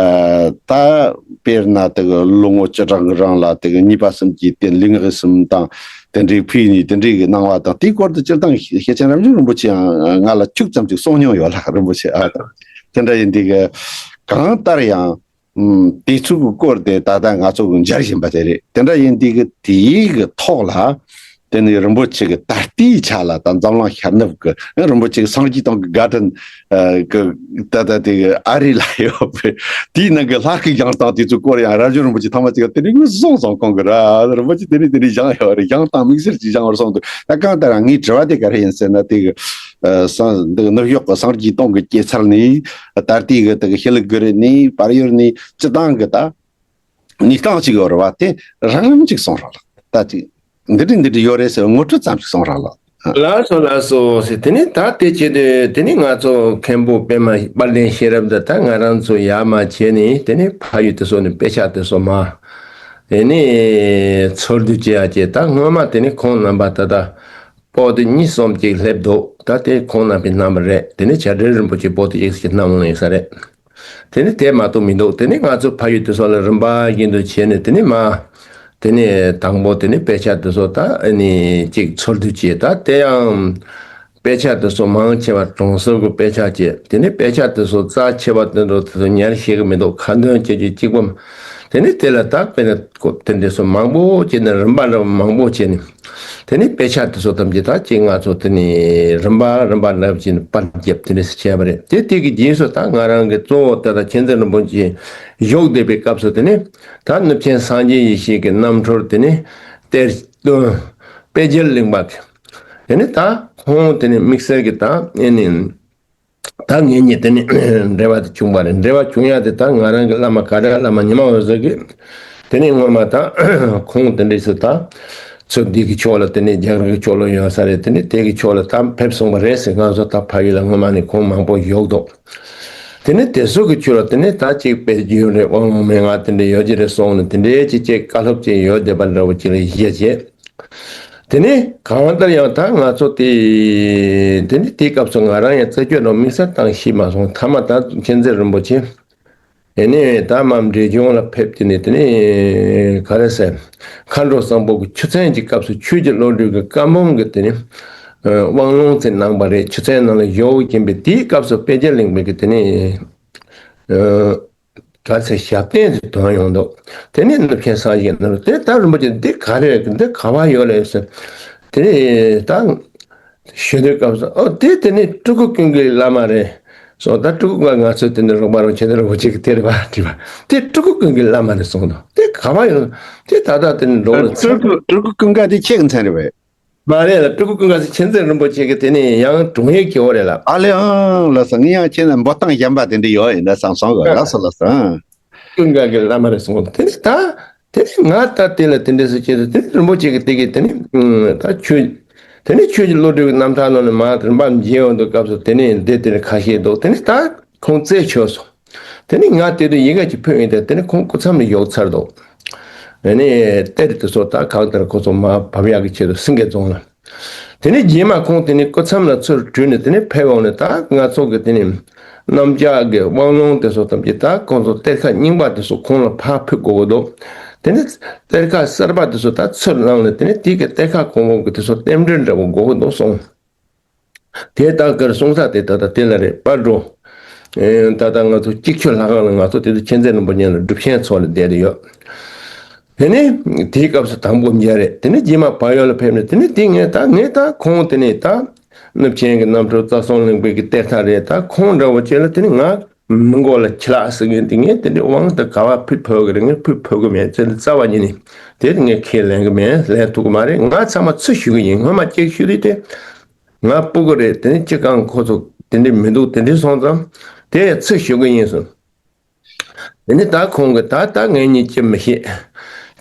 ད་དཔེར་ན་དེ་གི་ལོ་ངོ་བཅུ་གྲངས་གི་རིང་ལ་དེ་གི་གཉིས་པ་གསུམ་གྱི་རྟེན་ལུས་ངག་ཡིད་གསུམ་དང་དེ་འདྲའི་ཕུལ་ནས་དེ་འདྲའི་གི་གནང་བ་དང་། དེའི་སྐོར་དུ་སྤྱིར་བཏང་ཤེས་བྱ་རབ་འབྱམས་རིན་པོ་ཆེ་ཡང་ང་ལ་ཁྱུག་ཙམ་ཅིག་གསུང་མྱོང་ཡོད་ལགས། རིན་པོ་ཆེ་ཨ་དང་དེ་འདྲ་ཡིན་དུས་གི་གང་ལྟར་ཡང་ཨུམ། དེ་ཚོ་གི་སྐོར་དེ་ད་ལྟ་ང་ཚོ་གི་འཇར་བཞིན་པ་དེ་རེད། དེ་འདྲ་ཡིན་དུས་གི་དེའི་གི་ཐོག་ལ་དེ་ནི་རིན་པོ་ཆེ་གི་ད་ལྟའི་ཆ་ལ་ད་འཛམ་གླིང་ཤར་ནུབ་གི་རིན་པོ་ཆེ་གི་སངས་རྒྱས་དང་གི་དགའ་སྟོན་གི་ད་ལྟ་དེ་གི་ཨ་རི་ལ་ཡོད་པའི་དེའི་ནང་གི་ལྷ་སྐུ་བཞེངས་སྟངས་དེ་ཚོའི་སྐོར་ཡང་རབ་འབྱམས་རིན་པོ་ཆེ་ཐེངས་མ་གཅིག་ག་དེ་རིང་གི་གསུངས་སོང་། ཁོང་གི་ར་རིན་པོ་ཆེ་དེ་རིང་དེ་རིང་བཞེངས་ཡོད་རེད། བཞེངས་སྟངས་དམིགས་བསལ་གྱིས་བཞེངས་པར་གསུངས་འདུག་ད་གང་ལྟར་ངའི་དྲི་བ་དེ་ག་རེ་ཡིན་ཟེར་ན། དེ་གི་ཨ་སང་འདི་གི་ནུབ་ཕྱོགས་གི་སངས་རྒྱས་སྟོང་གི་སྐྱེད་ཚལ་ནས་ད་ལྟའི་གི་དེ་གི་ཤི་ལི་གི་རི་ནས་བལ་ཡུལ་ནས་སྤྱི་བཏང་གི་ད་གནས་སྟངས་ཅིག་ཡོད་རེད་བ། དེ་རགས་རིམ་ཅིག་གསུང་རོགས་ལགས། ད་ཅིག་འདི་འདྲ་འདི་འདྲ་ཡོད་རེད་ཟེར་བའི་ངོ་སྤྲོད་ཙམ་ཅིག་གསུང་རོགས་ལགས། ལགས་སོ་ལགས་སོ་ཟེར། དེ་ནས་ད་དེ་བྱས་དུས་དེ་ནས་ང་ཚོ་མཁན་པོ་པད་མ་དཔལ་ལྡན་ཤེས་རབ་འདི་ད་ང་རང་ཚོ་ཡར་མར་བྱས་ནས་དེ་ནས་ཕ་ཡུལ་དེ་ཚོ་ནས་དཔེ་ཆ་དེ་ཚོ་མར་དེ་ནས་འཚོལ་བསྡུ་བྱེད་ཡ་བྱས། ད་སྔོན་མ་དེ་ནས་ཁོང་རྣམ་པ་ད་ལྟ་པོ་ཏི་གཉིས་གསུམ་ཅིག་སླེབས་འདུག་ད་དེ་ཁོང་རྣམ་པའི་རྣམ་པ་རེད། དེ་ནས་བྱ་བྲལ་རིན་པོ་ཆེ་པོ་ཏི་གཅིག་གཅིག་གནང་ཡོང་ཡིན་ས་རེད། དེ་ནས་དེ་མ་གཏོགས་མི་འདུག་དེ་ནས་ང་ཚོ་ཕ་ཡུལ་དེ་ཚོ་ལ་རིམ་པ་བཞིན་དུ་བྱས་ནས་དེ་ནས་མ་དེ་ནས་དང་པོ་དེ་ནས་དཔེ་ཆ་དེ་ཚོ་ད་ཨ་ནི་གཅིག་འཚོལ་བསྡུ་བྱས། ད་དེ་ཡང་ དཔེ་ཆ་དེ་ཚོ་མང་ཆེ་བ་གྲོང་གསེབ་ཀྱི་དཔེ་ཆ་བྱས། དེ་ནས་དཔེ་ཆ་དེ་ཚོ་རྩ་ཆེ་བ་དེ་འདྲ་དེ་ཚོ་ཉར་ཤེས་ཀྱི་མི་འདུག་ཁ་འདོན་བྱེད་རྒྱུ་གཅིག་པོ་མ། དེ་ནས་དེ་ལ་ད་དཔེར་ན་ཁོ་དེ་འདྲ་ཚོ་མང་པོ་བྱས་ནས་རིམ་པ་འདྲ་བ་མང་པོ་བྱས་ནས། དེ་ནས་དཔེ་ཆ་དེ་ཚོ་ཐམས་ཅད་ད་ཅིག་ང་ཚོ་དེ་ནས་རིམ་པ་རིམ་པ་འདྲ་བ་བྱས་ནས་པར་བརྒྱབ་དེ་འདྲ་ཞིག་བྱས་པ་རེད། དེ་དེ་གི་རྗེས་སུ་ད་ང་རང་གི་གཙོ་བོ་དེ་ད་མཁྱེན་བརྩེ་རིན་པོ་ཆེ་བཞུགས་བསྡད་པའི་སྐབས་སུ་དེ་ནས་ད་ནུབ་ཆེན་སངས་རྒྱས་ཡེ་ཤེས་ཀྱི་རྣམ་འཕྲུལ་དེ་ནས་གཏེར་སྟོན་དཔལ་རྒྱལ་གླིང་པ་གི། དེ་ནས་ད་ཁོང་དེ་ནས་དམིགས་བསལ་གྱི་ད་ཨེ་ནི། ད་ངེད་གཉིས་དེ་ནས་འབྲེལ་བ་དེ་བྱུང་བ་རེད། འབྲེལ་བ་བྱུང་ཡ་དེ་ད་ང་རང་གི་བླ་མ་ག་ར་བླ་མ་ཉི་མ་འོད་ཟེར་གྱིས་དེ་ནས་སྔོན་མ་ད་ཁོང་དེ་འདྲས་སུ་ད་ཚུར་འདི་གི་ཕྱོགས་ལ་དེ་ནས་རྒྱ་གར་གྱི་ཕྱོགས་ལ་ཡོད་ས་རེད། དེ་ནས་དེ་གི་ཕྱོགས་ལ་ད་ཕེབས་སོང་བ་རེད་ཟེར། ང་ཚོ་ད་ཕ་ཡུལ་ལ་སྔོན་མ་ནས་ཁོང་མང་པོ་ཡོད་འདུག་དེ་ནས་དེ་ཚོ་གི་ཕྱོགས་ལ་དེ་ནས་ད་ཅིག་དཔེ་རྒྱུན་རེད། དབང་ལུང་མན་ངག་དེ་འདྲས་ཡོད་ཀྱི་རེད་གསུངས་ནས་དེ་འདྲས་ཅིག་ཅིག་བཀའ་སློབ་ཅིག་ཡོད་བསྡད་པ་འདྲ་བོ་ཅིག་ལ་བཞེས་བྱས། དེ་ནས་གང་ལྟར་ཡང་ད་ང་ཚོ་དེ་དེ་ནས་དེའི་སྐབས་སུ་ང་རང་ཡང་རྩད་གཅོད་ནང་དམིགས་བསལ་བཏང་ཤེས་མ་སོང་། མཐའ་མ་ད་མཁྱེན་བརྩེ་རིན་པོ་ཆེ་ཨེ་ནས་ད་མར་འབྲས་ལྗོངས་ལ་ཕེབས་དེ་ནས་དེ་ནས་ག་རེ་ཟེར། མཁའ་འགྲོ་བཟང་པོ་གི་ཆུ་ཚན་གྱི་སྐབས་སུ་ཆོས་ཀྱི་བློ་གྲོས་ཀྱི་བཀའ་འབུམ་གྱི་དེ་ནས་དབང་ལུང་ཚིག་གནང་བ་རེད། ཆུ་ཚན་ནང་ལ་བཞུགས་ཀྱིན་པའི་དེའི་སྐབས་སུ་དཔལ་རྒྱལ་གླིང་པའི་གི་དེ་ནས། ག་ཚེ་ཞབས་བརྟན་དུ་དོན་ཡོང་འདུག་དེ་ནས་ནུབ་ཆེན་སངས་རྒྱས་ནོར་དེ་ལྟར་རིན་པོ་ཆེ་འདི་ག་རེ་འདི་ག་བ་ཡོད་ལས་ཟེར། དེ་ནས་ད་ཞུ་དུས་སྐབས་སུ་ཨོ་དེ་དེ་ནས་སྤྲུལ་སྐུ་ཀུན་གྱི་བླ་མ་རེད་སོང་། ད་སྤྲུལ་སྐུ་ང་ང་ཚོས་དེ་ནས་རོགས་པ་རོགས་ཆེན་དེ་རོགས་པ་ཅིག་གི་དེ་རེད་པ་དྲིས་པ་དེ་སྤྲུལ་སྐུ་ཀུན་གྱི་བླ་མ་རེད་གསུངས་འདུག་དེ་ག་བ་ཡོད་དེ་ད་ལྟ་དེ་ནས་འགྲོ་ལ་ཚར། སྤྲུལ་སྐུ་ཀུན་དགའ་དེ་ཁྱེད་ཀྱི་མཚན་རེད་པས། མ་རེད་ལ། སྤྲུལ་སྐུ་ཀུན་དགའ་ཟེར་མཁྱེན་བརྩེ་རིན་པོ་ཆེ་གི་དེ་ནས་ཡང་དྲུང་ཡིག་གི་འོ་རེད་ལ། ཨ་ལེ་ཨང་ལ་ས་ངས་ཡང་ཁྱེད་ན་འབོད་སྟངས་གཞན་པ་དེ་འདྲ་ཡོད་ཡིན་ན་བསམ་སོང་གི་ལ་སོ་ལ་ས། ཀུན་དགའ་གི་བླ་མ་རེད་གསུངས། དེ་ནས་ད་དེ་ནས་ང་ད་དེ་ལ་དེ་འདྲ་ཟེར་བྱས་དེ་ནས་རིན་པོ་ཆེ་གི་དེ་གི་དེ་ནས་ད་ཆོས་དེ་ནས་ཆོས་ཀྱི་བློ་གྲོས་ཀྱི་རྣམ་ཐར་ནང་ནས་མ་རིམ་པ་མཇལ་ཡོང་དུས་སྐབས་སུ་དེ་ནས་འདི་དེ་ནས་ཁ་ཤས་འདུག་དེ་ནས་ད་ཁོང་རྩད་ཆོད་སོང་། དེ་ནས་ང་དེ་དུས་ཡི་གེ་ཅིག་ཕུལ་ཡིན་ཏེ་དེ་ནས་ཁོང་སྐུ་མཚམས་ལ་བཞུགས་ཚར་འདུག་ཨ་ནི་གཏེར་དེ་ཚོ་ད་གང་ལྟར་ཁོ་ཚོ་མར་བབས་ཡག་གི་ཆེད་དུ་སེང་གེ་རྫོང་ལ། དེ་ནས་རྗེས་མ་ཁོང་དེ་ནས་སྐུ་མཚམས་ལ་ཚུར་བྲོས་ནས་དེ་ནས་ཕེབས་འོང་ནས་ད་ང་ཚོ་གི་དེ་ནས་གནམ་ལྕགས་ཀྱི་དབང་ལུང་དེ་ཚོ་ཐམས་ཅད་ད་ཁོང་ཚོ་གཏེར་ཁ་རྙིང་པ་དེ་ཚོ་ཁོང་ལ་ཕར་ཕུལ་དགོས་ཀྱི་འདུག་དེ་ནས་གཏེར་ཁ་གསར་པ་དེ་ཚོ་ད་ཚུར་བླངས་ནས་དེ་ནས་དེ་གི་གཏེར་ཁ་གོང་འོག་གི་དེ་ཚོ་རྟེན་འབྲེལ་འདྲ་བོ་དགོས་ཀྱི་འདུག་གསུངས། དེ་ལྟར་གར་གསུང་ས་དེ་ད་ལྟ་དེ་ལ་རེད་པར་འགྲོ། ཨེ་ད་ལྟ་ང་ཚོ་གཅིག་ཆོད་ལྷ་ཁང་ལ་ང་ཚོ་དེ་དུས་མཁྱེན་བརྩེ་རིན་པོ་ཆེ་ལ་སྒྲུབ་ཆེན་ཚོགས་ལ་བསྡད་དེ་ཡོད། དེ་ནས་དེའི་སྐབས་སུ་དང་པོ་མཇལ་རེད། དེ་ནས་རྗེས་མ་བལ་ཡུལ་ལ་ཕེབས་ནས་དེ་ནས་དེ་ངས་ད་ངས་ད་ཁོང་དེ་ནས་ད་ནུབ་ཆེན་གྱི་རྣམ་འཕྲུལ་རྩ་གསུམ་གླིང་པའི་གི་གཏེར་ཐག་རེད། ད་ཁོང་འདྲ་བོ་བྱས་ལ་དེ་ནས་ང་མི་མགོ་ལ་ཁྱི་ལག་ཟེར་མཁན་དེ་ངས་དེ་འདྲའི་དབང་དུ་ག་བ་ཕུད་ཕོད་གི་རེད། ངས་ཕུད་ཕོད་གི་མེད་ཚེ་རྩ་བ་ཉིད་ནས་དེ་ངས་ཁས་ལེན་གི་མེད། ལེན་ཐུབ་གི་མ་རེད། ང་ཚང་མ་ཚུར་ཞུ་གི་ཡིན། སྔོན་མ་གཅིག་ཞུ་དུས་དེ། ང་སྤུ་གུ་རེད། དེ་ནས་ཅི་གང་ཁོ་ཚོ་དེ་འདྲས་མི་འདུག་དེ་འདྲས་སོང་ཙང་དེ་ཚུར་ཞུ་གི་ཡིན་ཟེར། དེ་ནས་ད་ཁོང་གིས་ད་ལྟ་ངེད་གཉིས་ཅི་མི་ཤེས།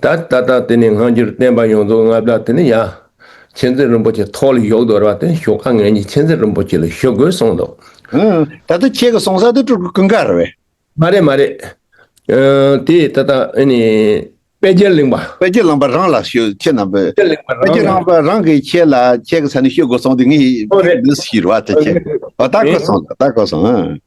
ད་ད་ལྟ་དེ་ནས་སྔ་འགྱུར་བསྟན་པ་ཡོངས་རྫོགས་མངའ་བདག་དེ་ནས་ཡ་མཁྱེན་བརྩེ་རིན་པོ་ཆེ་ཐོག་ལ་བཞུགས་འདུག་ར་བ། དེ་ནས་ཞོགས་ཀ་ངེད་གཉིས་མཁྱེན་བརྩེ་རིན་པོ་ཆེ་ལ་ཞུ་དགོས་གསུངས་འདུག་ཨང་། ད་ལྟ་ཁྱེད་ཀྱིས་གསུང་ས་དེ་སྤྲུལ་སྐུ་ཀུན་དགའ་རེད་པས། མ་རེད་མ་རེད། ཨ་དེ་ད་ལྟ་ཨ་ནི་དཔལ་རྒྱལ་གླིང་པ། དཔལ་རྒྱལ་གླིང་པ་རང་ལ་ཞུ་ཁྱེད་རྣམ་པས། དཔལ་རྒྱལ་གླིང་པ་དཔལ་རྒྱལ་རང་གླིང་པ་རང་གིས་ཁྱེད་ལ་ཁྱེད་ཀྱི་ས་ནས་ཞུ་དགོས་གསུངས་དུས་ངས་ཨོ་རེད། འདི་ཞིག་རེད་བ། དེ་ཁྱེད་ཨོ་ད་གོ་སོང་། ད་གོ་སོང་། ཨ་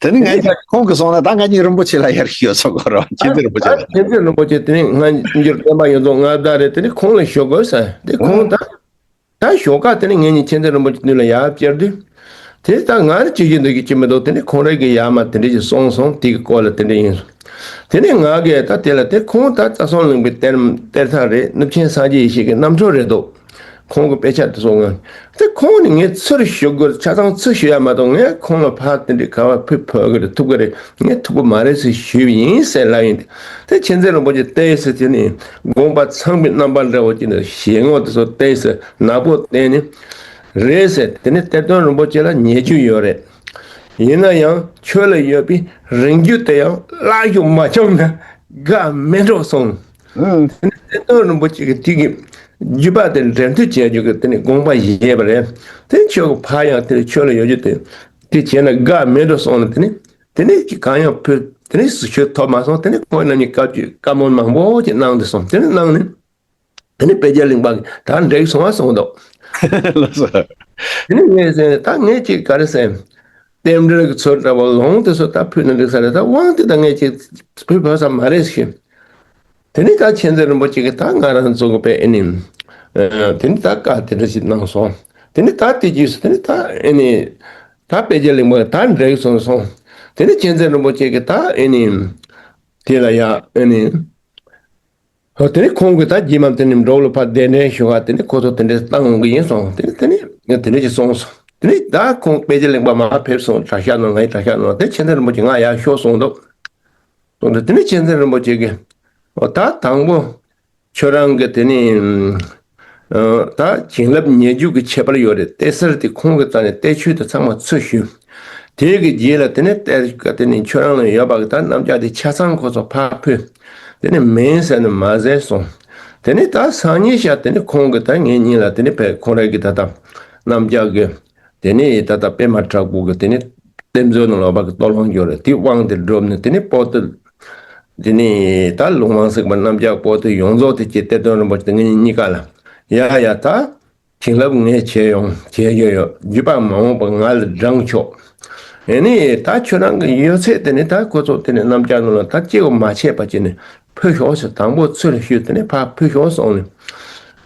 དེ་ནི་ང་གཉིས་ཁོང་གིས་གསུངས་ན་ད་ང་གཉིས་རིན་པོ་ཆེ་ལ་ཡར་ཞུ་ཆོག་གོ་ར་བ། མཁྱེན་བརྩེ་རིན་པོ་ཆེ་ལ། མཁྱེན་བརྩེ་རིན་པོ་ཆེ་དེ་ནི་སྔ་འགྱུར་བསྟན་པ་ཡོངས་རྫོགས་མངའ་བདག་རེད། དེ་ནི་ཁོང་ལ་ཞུ་དགོས་ཟེར། དེ་ཁོང་ད། ད་ཞོགས་ཀ་དེ་ནས་ངེད་གཉིས་མཁྱེན་བརྩེ་རིན་པོ་ཆེ་མདུན་ལ་ཡར་བཅར་དུས། དེ་ད་ང་རང་ཅི་བྱེད་འདོད་ཀྱི་ཅི་མི་འདུག་དེ་ནས་ཁོང་རང་གིས་ཡར་མར་དེ་འདྲ་ཞིག་གསུངས་སོང་། དེ་གི་སྐོར་ལ་དེ་འདྲ་ཡིན་སོང་། དེ་ནས་ང་གིས་ད་དེ་ལ་དེ་ཁོང་ད་རྩ་གསུམ་གླིང་པའི་གཏེར་གཏེར་ཐག་རེད། ནུབ་ཆེན་སངས་རྒྱས་ཡེ་ཤེས་ཀྱི་རྣམ་འཕྲུལ་རེད་འདུག་ཁོང་གི་དཔེ་ཆ་དེ་ཚོ་ང་དེ་ཁོང་ནི་ངས་ཚུར་ཞུ་དགོས། ཆ་ཚང་ཚུར་ཞུ་ཡ་མ་གཏོགས་ངས་ཁོང་ལ་ཕར་དེ་འདྲ་ག་བ་ཕུད་ཕོད་གི་རེད། ཐུབ་གི་རེད། ངས་ཐུབ་གི་མ་རེད་ཟེར་ཞུས་པ་ཡིན་ཟེར་ལབ་ཡིན། དེ་མཁྱེན་བརྩེ་རིན་པོ་ཆེ་བལྟས་ཟེར། དེ་ནས་དགོངས་པ་ཚངས་པའི་རྣམ་པ་འདྲ་བོ་ཅིག་ནས་ཞལ་ངོ་དེ་ཚོ་བལྟས་ཟེར། ནག་པོ་བསྟན་ནས་རེད་ཟེར། དེ་ནས་གཏེར་སྟོན་རིན་པོ་ཆེ་ལ་ཉེ་རྒྱུ་ཡོད་རེད། ཡིན་ན་ཡང་ཁྱོད་ལ་ཡོད་པའི་རིང་རྒྱུ་དེ་ཡང་བརླག་ཞུ་མ་བྱུང་ན་དགའ་མེད་འགྲོ་གསུངས། ཨང་། དེ་ནས་གཏེར་སྟོན་རིན་པོ་ཆེ་གིས་དེ་གི་བརྒྱུད་པ་དེ་འབྲེལ་མཐུད་བྱས་རྒྱུ་གི་དེ་ནས་དགོངས་པ་བཞེས་པ་རེད། དེ་ཁྱོད་ཀྱི་ཕ་ཡང་དེ་ཁྱོད་ལ་ཡོད་རྒྱུ་དེ་དེ་བྱས་ན་དགའ་མེད་འགྲོ་གསུངས་ནས། དེ་ནས། དེ་ནས་ཅིག་གང་ཡང་ཕུལ། དེ་ནས་ཞུ་ཐོབ་མ་སོང་། དེ་ནས་ཁོང་རྣམ་གཉིས་བཀའ་བཀའ་མོལ་མང་པོ་ཅིག་གནང་དེ་སོང་། དེ་ནས་གནང་ནས། དེ་ནས་དཔལ་རྒྱལ་གླིང་པ་གིས་ད་འགྲིག་སོང་བ་གསུངས་འདུག་ལགས་སོ། དེ་ནས་ངས་ཟེར། ད་ངས་ཅིག་ག་རེ་ཟེར། རྟེན་འབྲེལ་གྱི་ཚུལ་འདྲ་བོ་ལུང་དེ་ཚོ་ད་ཕུལ་ན་འགྲིག་ས་རེད། ད་དབང་དེ་ད་ངས་ཅིག་ཕུལ་ཕོད་ས་མ་རེད་ཞུས། དེ་ནས་ད་མཁྱེན་བརྩེ་རིན་པོ་ཆེ་གིས་ད་ང་རང་ཚོ་གི་དཔེ་ཨེ་ནི། ཨ་དེ་ནས་ད་བཀའ་དེ་འདྲ་ཞིག་གནང་སོང་། དེ་ནི་ད་དེ་རྗེས་སུ་དེ་ནི་ད་ཨེ་ནི་ད་དཔེ་རྒྱལ་གླིང་པ་ད་འགྲིག་སོང་སོང་། དེ་ནི་མཁྱེན་བརྩེ་རིན་པོ་ཆེ་གིས་ད་ཨེ་ནི་དེ་ལ་ཡ་ཨེ་ནི། ཨོ་དེ་ནས་ཁོང་གིས་ད་རྗེས་མ་དེ་ནས་འབྲོག་ལ་ཕར་གདན་འདྲེན་ཞུ་ག་དེ་ནས་ཁོ་ཚོ་དེ་འདྲས་བཏང་འོང་གི་ཡིན་སོང་། དེ་ནས་དེ་ནས་དེ་འདྲས་ཀྱི་སོང་སོང་། དེ་ནས་ད་ཁོང་དཔེ་ཆ་གླིང་པ་མར་ཕེབས་སོང་། གྲྭ་ཤག་ནང་ལ་ཡིན། གྲྭ་ཤག་ནང་དེ་མཁྱེན་བརྩེ་རིན་པོ་ཆེ་ང་ཡར་ཤོག་གསུངས་འདུག་གསུངས་འདུག་དེ་ནས་མཁྱེན་བརྩེ་རིན་པོ་ཆེ་གིས་ཨོ་ད་དང་པོ་ཁྱོད་རང་གི་དེ་ནས་ཨ་ད་བྱིན་རླབས་ཉེ་བརྒྱུད་ཀྱི་ཁྱད་པར་ཡོད་རེད། གཏད་སར་དེ་ཁོང་གི་རྩ་ནས་གཏད་ཆོས་དེ་ཚང་མ་ཚུར་ཞུས། དེ་གི་རྗེས་ལ་དེ་ནས་གཏད་དེ་ནས་ཁྱོད་རང་ལ་ཡོད་པ་གི་ད་རྣམ་གཞག་དེ་ཆ་ཚང་ཁོ་ཚོ་ཕར་ཕུལ། དེ་ནས་མིན་ཟེར་ནས་མ་ཟེར་སོང་། དེ་ནས་ད་སང་ཉིན་ཤར་དེ་ནས་ཁོང་གི་ད་ངེད་གཉིས་ལ་དེ་ནས་ཕེབས། ཁོང་རང་གི་ད་ད་རྣམ་གཞག་གི་དེ་ནས་ད་ད་པད་མ་བྲག་ཕུག་གི་དེ་ནས་གཏེར་མཛོད་ནང་ལོགས་པ་གི་གཏོར་དབང་ཡོད་རེད། དེ་དབང་དེ་སྒྲུབ་ནས་དེ་ནས་པོ་ཏི་དེ་ནས་ད་ལུང་དབང་གཟིགས་པ་རྣམ་གཞག་པོ་ཏི་ཡོངས་རྫོགས་དེ་ཀྱི་གཏེར་སྟོན་རིན་པོ་ཆེ་དེ་ངེད་གཉིས་ཀ་ལ་ཡ་ཡ་ད། བྱིན་རླབས་ངས་བྱས་ཡོང་བྱས་ཡོད་ཡོད། རྒྱུད་པ་མ་འོངས་པ་ང་ལ་བགྲང་ཆོག་ཨེ་ནི་ད་ཁྱོད་རང་གི་ཡོད་ཚད་དེ་ནི་ད་ཁོ་ཚོ་དེ་ནི་རྣམ་གཞག་ནང་ལ་ད་སྐྱེ་བ་མ་ཆད་པ་བྱས་ནས་ཕུལ་ཤོག་ཟེར། དང་པོ་ཚུར་ཞུས་དེ་ནི་ཕར་ཕུལ་ཤོག་གསུངས་ནས།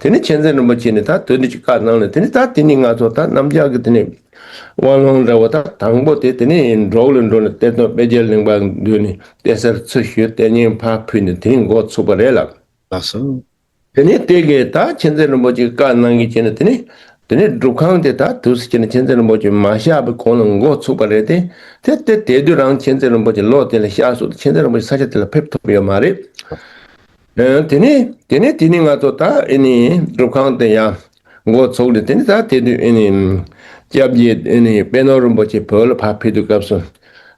དེ་ནི་མཁྱེན་བརྩེ་རིན་པོ་ཆེ་ནི་ད་དོན་དུ་ཅིག་བཀའ་གནང་ནས་དེ་ནི་ད་དེ་ནི་ང་ཚོ་ད་རྣམ་གཞག་གི་དེ་ནི་དབང་ལུང་འདྲ་བོ་ད་དང་པོ་དེ་དེ་ནི་འབྲོག་ལ་འགྲོ་ནས་གཏེར་སྟོན་དཔེ་རྒྱལ་གླིང་པ་འདུས་ནས་གཏད་སར་ཚུར་ཞུས། དེ་ནས་ཕར་ཕུལ་ནས་དེ་ནི་འགོ་ཚུགས་པ་རེད་ལགས། ལགས་སོ། དེ་ནས་དེ་གའི་ད་མཁྱེན་བརྩེ་རིན་པོ་ཆེ་བཀའ་གནང་གི་བྱས་ནས་དེ་ནས་དེ་ནས་སྒྲུབ་ཁང་དེ་ད་དུས་སུ་བྱས་ནས་མཁྱེན་བརྩེ་རིན་པོ་ཆེ་མ་གཤེགས་པའི་གོང་ལ་འགོ་ཚུགས་པ་རེད་དེ། དེ་དེ་དེ་དུས་རང་མཁྱེན་བརྩེ་རིན་པོ་ཆེ་ལོ་དེ་ལ་གཤེགས་སོང་། མཁྱེན་བརྩེ་རིན་པོ་ཆེ་ས་ཆ་དེ་ལ་ཕེབས་ཐུབ་ཡོད་མ་རེད། ཨ་དེ་ནས་དེ་ནས་དེ་ནས་ང་ཚོ་ད་ཨེ་ནི་སྒྲུབ་ཁང་དེ་ཡང་འགོ་ཚུགས་ནས་དེ་ནས་ད་དེ་དུས་ཨེ་ནི་སྐྱབས་རྗེ་ཨེ་ནི་པད་ནོར་རིན་པོ་ཆེ་བོད་ལ་ཕར་ཕེབས་དུས་སྐབས་སུ་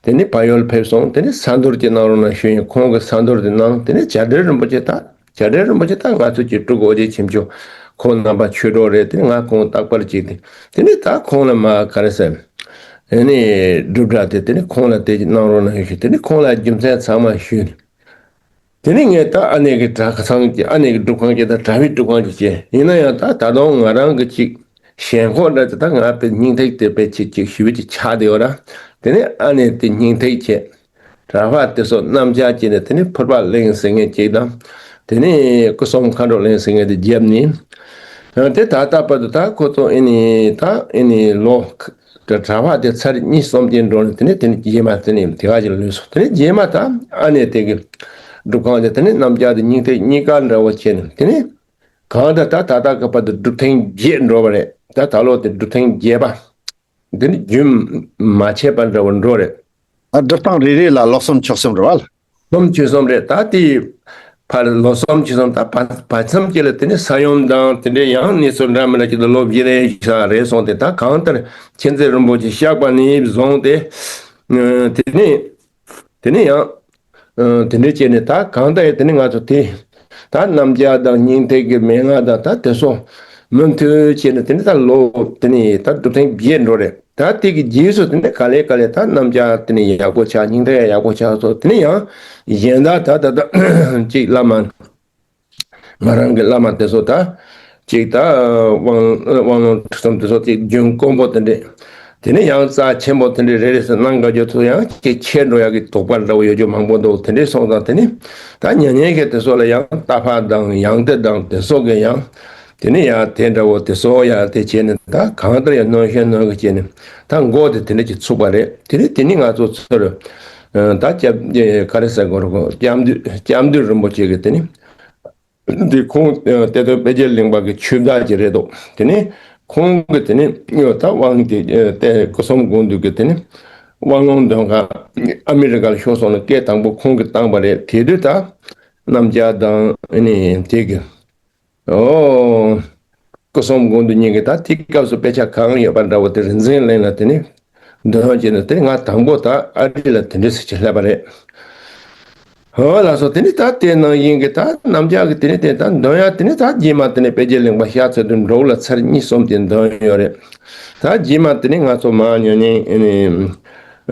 དེ་ནས་བལ་ཡུལ་ཕེབས་སོང་། དེ་ནས་ས་འདུལ་ཅིག་གནང་རོགས་གནང་ཞུས་ཡིན། ཁོང་གིས་ས་འདུལ་དེ་གནང་། དེ་ནས་བྱ་བྲལ་རིན་པོ་ཆེ་ད། བྱ་བྲལ་རིན་པོ་ཆེ་ད་ང་ཚོ་གི་སྤྲུལ་སྐུ་ཨོ་རྒྱན་ཆེན་པོ་ཁོང་རྣམ་པ་ཆོས་གྲོགས་རེད། དེ་ང་ཁོང་རྟག་པར་གཅིག་དེ། དེ་ནས་ད་ཁོང་ལ་མ་ག་རེ་ཟེར། ཨེ་ནས་སྒྲུབ་གྲྭ་དེ་དེ་ནས་ཁོང་ལ་དེ་གནང་རོགས་གནང་ཞུས། དེ་ནས་ཁོང་ལ་རྒྱུ་མཚན་ཚང་མ་ཞུས། དེ་ནས་ངས་ད་ཨ་ནེ་གི་གྲྭ་ཁང་གི་ཨ་ནེ་གི་སྒྲུབ་ཁང་གི་ད་གྲྭ་པའི་སྒྲུབ་ཁང་གི་བྱས། ཡིན་ན་ཡང་ད་ད་དུང་ང་རང་གི་གཅིག་ཞེན་ཁོག་འདྲ་དེ་ད་ང་དཔེ་སྙིང་ཐིག་དེ་དཔེ་ཅིག་ཅིག་ཞུ་བའི་ཅིག་ཆགས་བསྡད་ཡོད་ར། དེ་ནས་ཨ་ནེ་དེ་སྙིང་ཐིག་བྱས། གྲྭ་པ་དེ་ཚོ་རྣམ་གཞག་བྱས་ནས་དེ་ནས་ཕུར་པ་གླིང་ཟེར་མཁན་ཅིག་དང་། དེ་ནས་སྐུ་གསུམ་མཁའ་འགྲོ་གླིང་ཟེར་མཁན་དེ་བརྒྱབ་ནས། དེ་ད་ལྟ་བར་དུ་ད་ཁོ་ཚོ་ཨེ་ནི་ད་ཨེ་ནི་ལོ་གྲྭ་པ་དེ་ཚར་གཉིས་གསུམ་ཅིག་འགྲོ་ནས་དེ་ནས་དེ་ནས་རྗེས་མ་དེ་ནས་དེ་ག་ཅིག་ལུས་སོང་། དེ་ནས་རྗེས་མ་ད་ཨ་ནེ་དེ་གི་སྒྲུབ་ཁང་དེ་དེ་ནས་རྣམ་གཞག་དེ་སྙིང་ཐིག་གཉིས་ཀ་འདྲ་བོ་བྱས་ནས་དེ་ནས་གང་ལྟར་ད་ད་ལྟ་གི་བར་དུ་སྒྲུབ་ཐེངས་བརྒྱད་འགྲོ་བ་རེད། ད་ད་ལོ་དེ་སྒྲུབ་ཐེངས་བརྒྱད་པ། འདི་ནི་རྒྱུན་མ་ཆད་པ་འདྲ་བོ་འགྲོ་རེད། ཨ་སྒྲུབ་སྟངས་རེ་རེ་ལ་ལོ་གསུམ་ཕྱོགས་གསུམ་རེད་བ། ལོ་གསུམ་ཕྱོགས་གསུམ་རེད། ད་དེའི་བར་ལོ་གསུམ་ཕྱོགས་གསུམ་ད་བར་བར་མཚམས་ཀྱི་ལ་དེ་ནི་ས་ཡོམ་དང་དེ་འདྲའི་ཡང་གནས་ཚུལ་འདྲ་མི་འདྲ་ཅིག་ཏུ་ལོ་བཞི་རེ་བཞི་རེ་སོང་སྟེ། ད་གང་ལྟར་མཁྱེན་བརྩེ་རིན་པོ་ཆེ་གཤེགས་པ་ནས་བཟུང་སྟེ་དེ་ནི། དེ་ནས་ཡང་། ཨ་དེ་འདྲ་བྱས་ནས་ད་གང་ལྟར་ཡང་དེ་ནས་ང་ཚོ་དེ། ད་རྣམ་གཞག་དང་སྙིང་ཐིག་གི་མན་ངག་དང་ད་དེ་ཚོ་མུ་མཐུད་བྱས་ནས་དེ་ནས་ད་ལོ་དེ་ནས་ད་སྒྲུབ་ཐེངས་བརྒྱད་འགྲོ་རེད། ད་དེ་གི་རྗེས་སུ་དེ་ནས་ག་ལེ་ག་ལེ་ད་རྣམ་གཞག་དེ་ནས་ཡག་པོ་ཆགས། སྙིང་ཐིག་ཡང་ཡག་པོ་ཆགས་སོང་། དེ་ནས་ཡང་གཞན་དག་ད་ད་ད་ཅིག་བླ་མ། ང་རང་གི་བླ་མ་དེ་ཚོ་ད་ཅིག་ད་དབང་དབང་ལུང་ཁྲིད་གསུམ་དེ་ཚོ་ཅིག་རྒྱུན་དཀོན་པོ་དེ་འདྲས། དེ་ནས་ཡང་རྩ་ཆེན་པོ་དེ་འདྲས་རེ་རེ་ཟེར་གནང་དགའ་རྒྱུ་ཚོ་ཡང་ཅིག་ཆད་འགྲོ་ཡག་གི་དོགས་པ་འདྲ་བོ་ཡོད་རྒྱུ་མང་པོ་འདུག་དེ་འདྲས་སོང་ཙང་དེ་ནས་ད་ཉན་མཁན་གྱི་དེ་ཚོ་ལ་ཡང་ལྟ་ཕག་དང་ཡང་དེ་དང་དེ་ཚོ་གི་ཡང་དེ་ནས་ཡང་དེ་འདྲ་བོ་དེ་ཚོ་ཡང་དེ་བྱས་ནས་ད་གང་ལྟར་ཡང་གནོན་ཤན་གནོན་གི་བྱས་ནས་ད་མགོ་དེ་དེ་འདྲས་ཅིག་ཚུགས་པ་རེད། དེ་ནས་དེ་ནས་ང་ཚོ་ཚུར་ད་སྐྱབས་ག་རེ་ཟེར་དགོས་རེད་གོ། སྐྱབས་མདུན་སྐྱབས་མདུན་རིན་པོ་ཆེ་གི་དེ་ནས། འདི་ཁོང་གཏེར་སྟོན་དཔལ་རྒྱལ་གླིང་པ་གི་ཆོས་བདག་ཅིག་རེད་འདུག་དེ་ནས་ཁོང་གི་དེ་ནས་ད་དབང་དེ་ཏེ་སྐུ་གསུམ་དགོངས་འདུས་ཀྱི་དེ་ནས་དབང་ལུང་འདོན་ཁང་ཨ་མི་རི་ཀ་ལ་ཤོར་སོང་ནས་སྐད་དང་པོ་ཁོང་གིས་བཏང་པ་རེད། དེ་དུས་ད་རྣམ་རྒྱལ་དང་ཨ་ནི་དེ་གི་ཨོ་སྐུ་གསུམ་དགོངས་འདུས་གཉིས་ཀྱི་ད་དེ་སྐབས་སུ་དཔེ་ཆ་གང་ཡོད་པ་འདྲ་བོ་དེ་རིག་འཛིན་གླིང་ལ་དེ་ནས། འདོན་བྱས་ནས་དེ་ང་དང་པོ་ད་ཨ་རི་ལ་དེ་འདྲ་ཟེར་གྱི་སླེབས་པ་རེད། ཨོ་ལགས་སོ། དེ་ནི་ད་དེ་ནང་བཞིན་གྱི་ད་རྣམ་གཞག་གི་དེ་ནི་དེ་ད་འདོན་ཡ་དེ་ནི་ད་རྗེས་མ་དེ་ནི་དཔལ་རྒྱལ་གླིང་པ་གཤེགས་ཚར་དུས་འབྲོག་ལ་ཚར་གཉིས་གསུམ་དེ་འདོན་ཡོད་རེད། ད་རྗེས་མ་དེ་ནི་ང་ཚོ་མ་ཉོ་ཉན་ཨེ་ནི་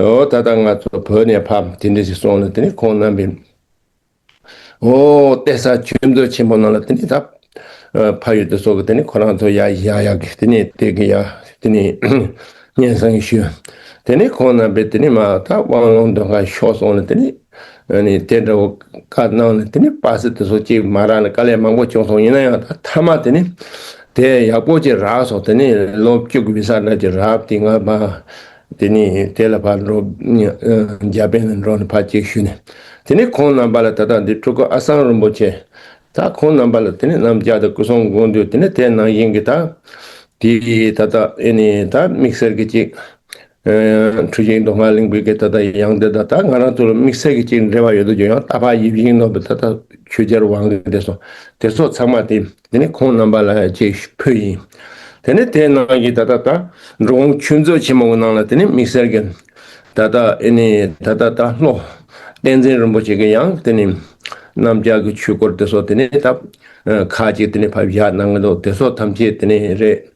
ཨོ་ད་ད་ང་ཚོ་བོད་ནས་ཕབ་དེ་འདྲ་ཞིག་སོང་ནས་དེ་ནི་ཁོང་རྣམ་པས། ཨོ་གཏད་ས་ཆོས་མཛོད་ཆེན་པོ་ནང་ལ་དེ་ནས་ད་ཕ་ཡུལ་དེ་ཚོ་གི་དེ་ནས་ཁོ་རང་ཚོ་ཡ་ཡ་ཡ་གི་དེ་ནས་དེ་གི་ཡ་དེ་ནས་སྙན་སེང་ཞུས། དེ་ནས་ཁོང་རྣམ་པས་དེ་ནས་མ་ད་དབང་ལུང་འདོན་ཁང་ཤོག་སོང་ནས་དེ་ནས་ཨ་ནི་དེ་འདྲ་བོ་བཀའ་གནང་ནས་དེ་ནས་པ་སེ་དེ་ཚོ་གཅིག་མ་རག་ནས་དཀའ་ལས་མང་པོ་བྱུང་སོང་། ཡིན་ན་ཡང་ད་མཐའ་མ་དེ་ནས་ དེ་ཡག་པོ་ཅིག་རག་སོང་། དེ་ནས་ལོ་བཅུ་གི་བི་ས་འདྲ་ཅིག་རག་དེ་ང་ཕར་དེ་ནས་དེ་ལ་ཕར་འགྲོ། ཨ་འཇར་པན་ལ་འགྲོ་ནས་ཕར་ཅིག་ཞུས་ནས། དེ་ནས་ཁོང་རྣམ་པ་ལ་ད་ལྟ་འདི་སྤྲུལ་སྐུ་ཨ་སང་རིན་པོ་ཆེ། ད་ཁོང་རྣམ་པ་ལ་དེ་ནས་གནམ་ལྕགས་དང་སྐུ་གསུང་ཐུགས་འདུས། དེ་ནས་དེ་ནང་བཞིན་གྱི་ད་དེ་ད་ལྟ་ཨེ་ནས་ད་དམིགས་བསལ་གྱི་ཅིག་ཨ་འཁྲུལ་ཞིག་མདོ་སྔགས་གླིང་པའི་གི་ད་ལྟ་ཡང་དེ་ད་ད་ང་རང་ཚོ་ལ་དམིགས་བསལ་གྱི་ཅིག་འབྲེལ་བ་ཡོད་དོ་ཅོག་ཡང་ད་ཕར་ཡིད་བཞིན་ནོར་བུ་ད་ལྟ་ཆོས་རྒྱལ་དབང་གི་དེ་སོང་། དེ་ཚོ་ཚང་མ་དེ་དེ་ནས་ཁོང་རྣམ་པ་ལ་ཅིག་ཕུལ་ཡིན། དེ་ནས་དེ་ནང་གི་ད་ལྟ་ད་འབྲི་གུང་ཆོས་མཛོད་ཆེན་མོ་གི་ནང་ལ་དེ་ནས་དམིགས་བསལ་གྱི་ད་ལྟ་ཨེ་ནས་ད་ལྟ་ད་ལྷོ་བསྟན་འཛིན་རིན་པོ་ཆེ་གི་ཡང་དེ་ནས་གནམ་ལྕགས་ཀྱི་ཆོས་སྐོར་དེ་ཚོ་དེ་ནས་ད་ཁ་ཅིག་དེ་ནས་ཕར་བཞག་གནང་གི་འདུག། དེ་ཚོ་ཐམས་ཅད་དེ་ནས་རེད།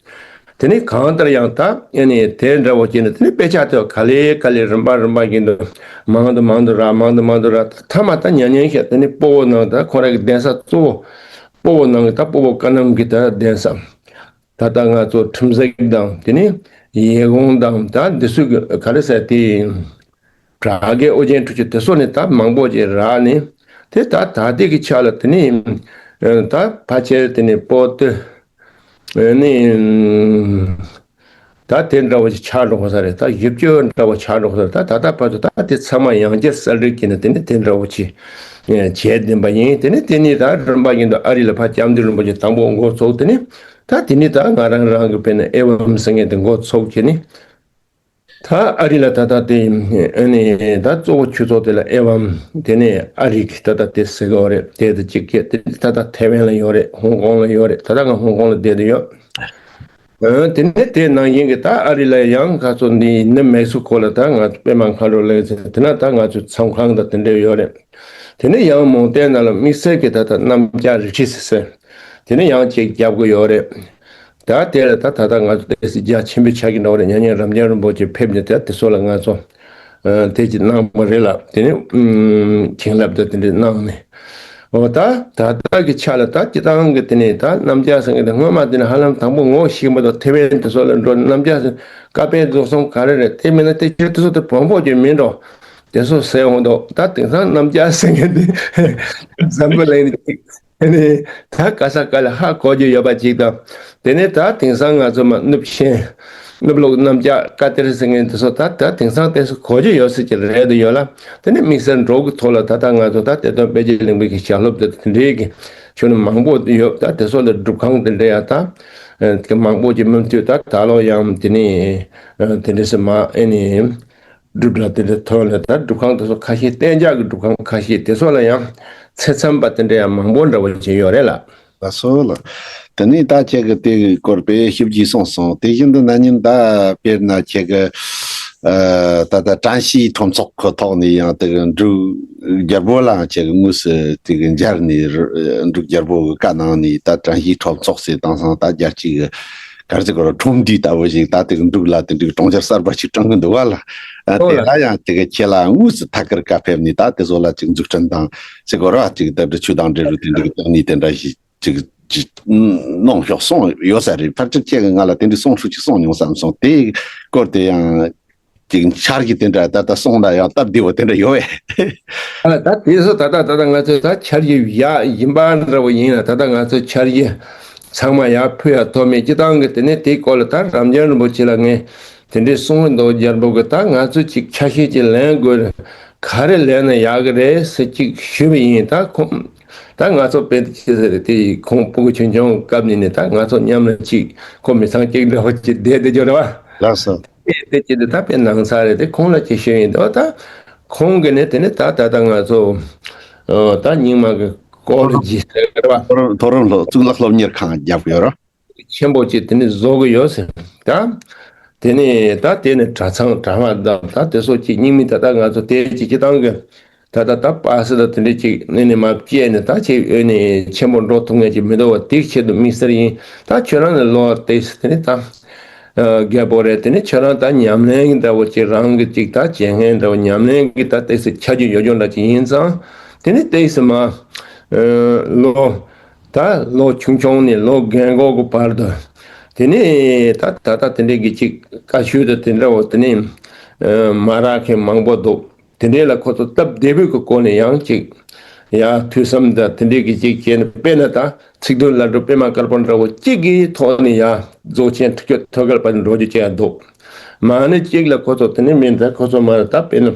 དེ་ནས་གང་ལྟར་ཡང་ད་ཨེ་ནས་དེ་འདྲ་བོ་བྱས་ནས་དེ་ནས་དཔེ་ཆ་དེ་ག་ལེ་ག་ལེ་རིམ་པ་རིམ་པ་བཞིན་དུ་མང་དུ་མང་དུ་རག། མང་དུ་མང་དུ་རག། ད་མཐའ་མ་ད་ཉན་ཉན་ཤག། དེ་ནས་སྤོ་བོ་ནང་ད་ཁོ་རང་གི་གདན་ས་གཙོ་བོ་སྤོ་བོ་ནང་གི་ད་སྤོ་བོ་བཀའ་གནང་གི་ད་གདན་ས། ད་ལྟ་ང་ཚོ་ཁྲིམས་གཟིགས་དང་དེ་ནས་ཡེ་དགོངས་དང་ད་འདི་ཚོ་གི་ག་རེ་ཟེར་དེ། བྲག་གི་ཨོ་རྒྱན་ཁྲུས་ཆུ་དེ་ཚོ་ནས་ད་མང་པོ་ཅིག་རག་ནས། དེ་ད་ད་ལྟའི་གི་ཆ་ལ་དེ་ནས་ད་ཕལ་ཆེར་དེ་ནས་པོ་ཏི་ནས་ད་དེ་འདྲ་བོ་ཅིག་ཆགས་འགྲོ་གི་ས་རེད། ད་བཞི་བཅུ་འདྲ་བོ་ཆགས་འགྲོ་གི་ས་རེད། ད་ད་ལྟ་བར་དུ་ད་དེ་ཚང་མ་ཡང་བསྐྱར་གསར་སྒྲིག་བྱས་ནས་དེ་ནས་དེ་འདྲ་བོ་ཅིག་བྱས་བསྡད་པ་ཡིན། དེ་ནས་དེ་ནས་ད་རིམ་པ་བཞིན་དུ་ཨ་རི་ལ་ཕར་ལྕམ་མདུན་རིན་པོ་ཆེ་དང་པོ་འགོ་ཚུགས། དེ་ནས་ད་དེ་ནས་ད་ང་རང་རང་གི་དཔེར་ན་ཨེ་ཝམ་ཟེར་མཁན་དེ་འགོ་ཚུགས་བྱས་ནས། ད་ཨ་རི་ལ་ད་ལྟ་དེ་ཨ་ནི་ད་གཙོ་བོ་ཆོས་ཚོགས་དེ་ལ་ཨེ་ཝམ། དེ་ནས་ཨ་རི་གི་ད་ལྟ་དེ་ཟེར་གི་ཡོད་རེད། དེ་དེ་གཅིག་གི་དེ་ད་ལྟ་ཐའེ་ཝན་ལ་ཡོད་རེད། ཧོང་ཀོང་ལ་ཡོད་རེད། ད་ལྟ་ང་ཧོང་ཀོང་ལ་བསྡད་དུ་ཡོད། ཨ་དེ་ནས་དེ་ནང་བཞིན་གི་ད་ཨ་རི་ལ་ཡང་ག་ཚོད་འདི་ནི་མེག་སི་ཁོ་ལ་ད་ང་ཚོ་པད་མ་མཁའ་འགྲོ་ལགས་ཟེར། དེ་ན་ད་ང་ཚོའི་མཚམས་ཁང་དང་དེ་འདྲ་ཡོད་རེད། དེ་ནས་ཡང་མོན་ཏན་ནང་ལ་དམིགས་བསལ་གྱི་ད་ལྟ་གནམ་ལྕགས་རི་ཁྲི་ཟེར་ཟེར། དེ་ནས་ཡང་ཅིག་རྒྱབ་གི་ཡོད་རེད། ད་དེ་ལ་ད་ད་ལྟ་ང་ཚོ་ཏོག་ཙམ་རྒྱ་ཆེན་པོ་ཆགས་ཀྱི་འདྲ་བོ་རེད། མྱ་ངན་རབ་འབྱམས་རིན་པོ་ཆེ་ཕེབས་ནས་ད་དེ་ཚོ་ལ་ང་ཚོ་ཨ་དེ་ཅིག་གནང་བ་རེད་ལ། དེ་ནས་ཨུམ་བྱིན་རླབས་དང་དེ་འདྲ་གནང་ནས། འོ་ད་ད་ལྟ་གི་ཆ་ལ་ད་སྤྱི་བཏང་གི་དེ་ནས་ད་གནམ་ལྕགས་ཟེར་མཁན་དེ་སྔོན་མ་དེ་ནས་ཧ་ལམ་དང་པོ་ངོ་ཤེས་མ་གཏོགས་ཐའེ་ཝན་དེ་ཚོ་ལ་འགྲོ་གནམ་ལྕགས་ཟེར་བཀའ་པའི་རྫོགས་སོང་ག་རེ་རེད། དེ་མིན་ན་དེ་ཁྱེད་དེ་ཚོ་དེ་བོན་པོ་ཅིག་མིན་འགྲོ། དེ་ཚོ་ཟེར་འོང་དོ། ད་དེང་སང་གནམ་ལྕགས་ཟེར་མཁན་དེ་འཛམ་བུ་གླིང་ནས་ཅིག་ཨ་ནི་ད་ག་ས་ག་ལ་ཧ་གོ་རྒྱུ་ཡོད་པ་ཅིག་དང་། དེ་ནས་ད་དེང་སང་ང་ཚོ་མ་གནུབས་ཆེན་གནུབས་ལུགས་གནམ་ལྕགས་བཀའ་གཏེར་ཟེར་མཁན་དེ་ཚོ་ད་ད་དེང་སང་དེ་ཚོ་གོ་རྒྱུ་ཡོད་ཟེར་གྱི་རེད་དུ་ཡོད་ལ། དེ་ནས་དམིགས་བསལ་འབྲུག་གི་ཐོག་ལ་ད་ལྟ་ང་ཚོ་ད་གཏེར་སྟོན་དཔལ་གྱི་གླིང་པའི་གི་ཞལ་སློབ་དེ་དེ་འདྲའི་གི་ཆོས་ནི་མང་པོ་ཡོད། ད་དེ་ཚོ་ལ་སྒྲུབ་ཁང་དེ་འདྲ་ཡ་ད་མང་པོ་ཅིག་མུ་མཐུད་ད་ད་ལོ་ཡང་དེ་ནས་དེ་འདྲ་སེ་མ་ཨེ་ནི། སྒྲུབ་གྲྭ་དེ་འདྲའི་ཐོག་ལ་ད་སྒྲུབ་ཁང་དེ་ཚོ་ཁ་ཤས་གཏན་འཇགས་ཀྱི་སྒྲུབ་ཁང་ཁ་ཤས་དེ་ཚོ་ལ་ཡང་ཚད་ཚན་པ་དེ་འདྲ་ཡང་མང་པོ་འདྲ་བོ་ཅིག་ཡོད་རེད་ལ། ལགས་སོ་ལགས། དེ་ནས་ད་ཁྱེད་ཀྱིས་དེ་གི་སྐོར་དཔེ་ཞིབ་ཀྱིས་གསུངས་སོང་། དེ་བཞིན་དུ་ན་ནིང་ད་དཔེར་ན་ཁྱེད་ཀྱི་ཨ་ད་ལྟ་བཀྲ་ཤིས་ཁྲོམ་ཚོགས་ཁོ་ཐོག་ནས་ཡང་དེ་གི་འབྲུག་རྒྱལ་པོ་ལའང་ཁྱེད་ཀྱིས་དངོས་སུ་དེ་གི་མཇལ་ནས་འབྲུག་རྒྱལ་པོ་གི་བཀའ་གནང་ནས་ད་བཀྲ་ཤིས་ཁྲོམ་ཚོགས་ཟེར་དེང་སང་ད་རྒྱལ་སྤྱི་གི་ག་རེ་ཟེར་དགོས་རེད། ཁྲོམ་འདུས་ལྟ་བུ་ཞིག་ད་དེ་གི་འབྲུག་ལ་དེ་འདྲའི་གྲོང་ཁྱེར་གསར་པ་ཞིག་དྲངས་གི་འདུག་བ་ལ། ཨ་ཨོ་དེ་ལ་ཡང་དེ་གི་ཁྱེད་ལ་དངོས་སུ་ཐད་ཀར་བཀའ་ཕེབས་ནས་ད་དེ་ཚོ་ལ་ཅིག་འཛུགས་སྐྲུན་དང་ཟེར་དགོས་རེད་བ། ཅིག་ད་འབྲི་ཆུ་དང་འབྲི་རུ་དེ་འདྲ་གི་བཏང་ནས་དེ་འདྲ་ཞིག་ཅིག་ཅིག་གནང་ཤོག་གསུངས་ཡོད་ས་རེད། ཕལ་ཆེར་ཁྱེད་ཀྱིས་ང་ལ་དེ་འདྲའི་གསུང་ཧྲུལ་ཅིག་གསུངས་མྱོང་བསམ་སོང་། དེའི་སྐོར་དེ་ཡང་ཅིག་འཆར་གཞི་དེ་འདྲ་ད་ལྟ་གསུངས་ན་ཡང་སྟབས་བདེ་བོ་དེ་འདྲ་ཡོད་པས། ཨ་ད་དེ་ཚོ་ད་ལྟ་ད་ལྟ་ང་ཚོས་ད་འཆར་གཞི་ཡག་ཡིན་པ་འདྲ་བོ་ཡིན་ན། ད་ལྟ་ང་ཚོས་འཆར་གཞི་ཚང་མ་ཡར་ཕུལ་ཡ་ཐོབ་མེད། སྤྱི་བཏང་གི་དེ་ནས་དེའི་སྐོར་ལ་ད་རབ་འབྱམས་རིན་པོ་ཆེ་ལ་ངས་དེ་འདྲའི་གསུང་གི་འདུག། རྒྱལ་པོ་གི་ད་ང་ཚོས་ཅིག་ཆ་ཤས་ཅིག་ལེན་དགོས་རེད། ག་རེ་ལེན་ན་ཡག་གི་རེད་ཟེར་ཅིག་ཞུས་པ་ཡིན། ད་ཁོང་ད་ང་ཚོ་དཔེ་ཅི་ཟེར་རེད། དེ་ཁོང་སྤུ་གུ་ཆུང་ཆུང་སྐབས་ནས་ནས་ད་ང་ཚོ་མཉམ་ལ་ཅིག་ཁོ་མི་ཚང་གཅིག་འདྲ་བོ་ཅིག་བསྡད་བསྡད་རྒྱུ་རེད་བ། ལགས་སོ། དེ་དེ་ཅི་འདི་ད་དཔེ་ནང་ཚ་རེད་དེ། ཁོང་ལ་ཅི་ཞུས་ཡིན་དོ། ད་ཁོང་གི་ནི་དེ་ནི་ད་ད་ད་ང་ཚོ་ཨ་ད་རྙིང་མ་གི་ཀོ་ལེ་ཇི་ཟེར་གི་རེད་བ། མཐོ་རིམ་མཐོ་རིམ་སློབ་གཙུག་ལག་སློབ་གཉེར་ཁང་རྒྱབ་ཡོད་རོ། ཆེན་པོ་ཅིག་དེ་ནི་བཟོ་གི་ཡོད་ཟེར། ད་དེ་ནི་ད་དེ་ནི་གྲྭ་ཚང་གྲྭ་པ་དང་ད་དེ་ཚོ་ཅིག་རྙིང་མི་ད་ད་ང་ཚོ་དེ་ཅིག་སྤྱི་བཏང་གི་ད་ད་ད་པ་སི་ད་དེ་འདྲ་ཅིག་ནི་ནི་མ་བཅད་ནི་ད་ཅིག་ཨེ་ནི་ཆེན་པོ་འགྲོ་ཐུབ་ངེས་ཅིག་མི་འདུག་བ། དེ་ཆེད་དུ་དམིགས་བསལ་ཡིན། ད་ཁྱོད་རང་ནི་ལོ་ཏོག་ཙམ་དེ་ནི་ད་རྒད་པོ་རེད། དེ་ནི་ཁྱོད་རང་ད་ཉམས་ལེན་གྱི་འདྲ་བོ་ཅིག་རང་གི་ཅིག་ད་བྱེད་མཁན་འདྲ་བོ་ཉམས་ལེན་གྱི་ད་ཏོག་ཙམ་ཆ་རྒྱུས་ཡོད་རྒྱུ་འདྲ་ཅིག་ཡིན་ཙང་། དེ་ནི་ཏོག་ཙམ་མ་ལོ་ད་ལོ་ཆུང་ཆུང་ནས་ལོ་རྒན་འཁོགས་ཀྱི་བར་དུ་དེ་ནི་ད་ད་ད་དེ་འདྲའི་གི་ཅིག་བཀའ་ཆོས་དང་དེ་འདྲ་བོ་དེ་ནི་མ་རག་མཁན་མང་པོ་འདུག། དེ་འདྲའི་ལ་ཁོ་ཚོ་སྟབས་བདེ་པོའི་གི་སྒོ་ནས་ཡང་ཅིག་ ཡ་ཐོས་བསམ་དང་དེ་འདྲའི་གི་ཅིག་བྱས་ནས། དཔེར་ན་ད་ཚིག་བདུན་ལྷ་སྒྲུང་པད་མ་དཀར་པོ་འདྲ་བོ་གཅིག་གི་ཐོག་ནས་ཡ་རྫོགས་ཆེན་ཐུགས་ཀྱི་ཐོད་རྒལ་བར་འགྲོ་རྒྱུ་ཅིག་ཡང་འདུག། མ་ཎི་གཅིག་ལ་ཁོ་ཚོ་དེ་ནས་མིན་ད་ཁོ་ཚོ་མ་ད་དཔེར་ན་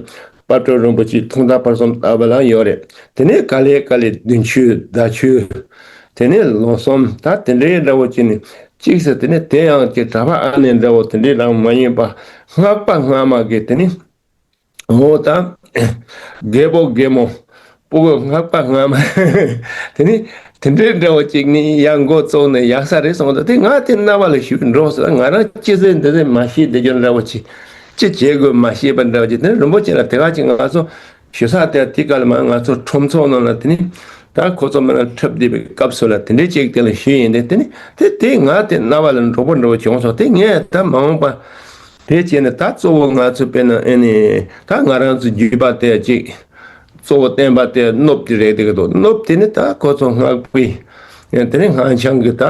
དཔལ་སྤྲུལ་རིན་པོ་ཆེ་ཐུགས་དམ་ཕུན་སུམ་ཚོགས་པ་ལ་ཡོད་རེད། དེ་ནས་ག་ལེ་ག་ལེ་བདུན་ཅུ་ཟླ་ཅུ། དེ་ནས་ལོ་གསུམ། ད་དེ་འདྲའི་འདྲ་བོ་ཅིག་ནས་གཅིག་ཟེར། དེ་ནས་དེ་ཡང་ཅིག་གྲྭ་པ་ཨ་ནེ་འདྲ་བོ་དེ་འདྲའི་རང་མ་ཡིན་པ་སྔགས་པ་སྔ་མ་གི་དེ་ནས། འོ་ད། རྒད་པོ་རྒད་མོ། སྤུ་གུ་སྔགས་པ་སྔ་མ། དེ་ནི། དེ་འདྲའི་འདྲ་བོ་ཅིག་ནི་ཡང་འགོ་བཙུགས་ནས་ཡག་ས་རེད་སོང་། ད་དེ་ང་དེ་རྣ་བ་ལ་ཞུགས་འགྲོ་ཟེར། ང་རང་ཅི་ཟེར་འདི་ཟེར་མ་ཤེས་བསྡད་རྒྱུ་འདྲ་བོ་ཅིག། ཅི་བྱེད་དགོས་མ་ཤེས་པ་འདྲ་བོ་ཅིག། དེ་ནི་རིན་པོ་ཆེ་ལ་དེ་ག་ཅིག་ང་ཚོ་ཞུ་ས་དེ་དེ་ག་ལ་མ་ང་ཚོ་ཁྲོམ་ཚོགས་ནང་ལ་དེ་ནི། ད་ཁོ་ཚོ་མི་རང་འཁྲབ་བསྡད་པའི་སྐབས་སུ་ལ་དེ་འདྲའི་ཅིག་དེ་ལ་ཞུས་ཡིན་ཏེ། དེ་ནི་དེ་དེ་ང་དེ་རྣ་བ་ལ་འགྲོ་པོ་འདྲ་བོ་བྱུང་སོང་། དེ་ངས་ད་མ་འོངས་པ། དེ་བྱས་ནས་ད་གཙོ་བོ་ང་ཚོ་དཔེར་ན་ཨེ་ནི་ད་ང་རང་ཚོ་བརྒྱུད་པ་དེ་གཅིག་གཙོ་བོ་བསྟན་པ་དེ་གནོད་དེ་རེད་དེ་གི་འདུག། གནོད་དེ་ནི་ད་ཁོ་ཚོ་སྔགས་པའི་དེ་ནི་སྔགས་འཆང་གི་ད་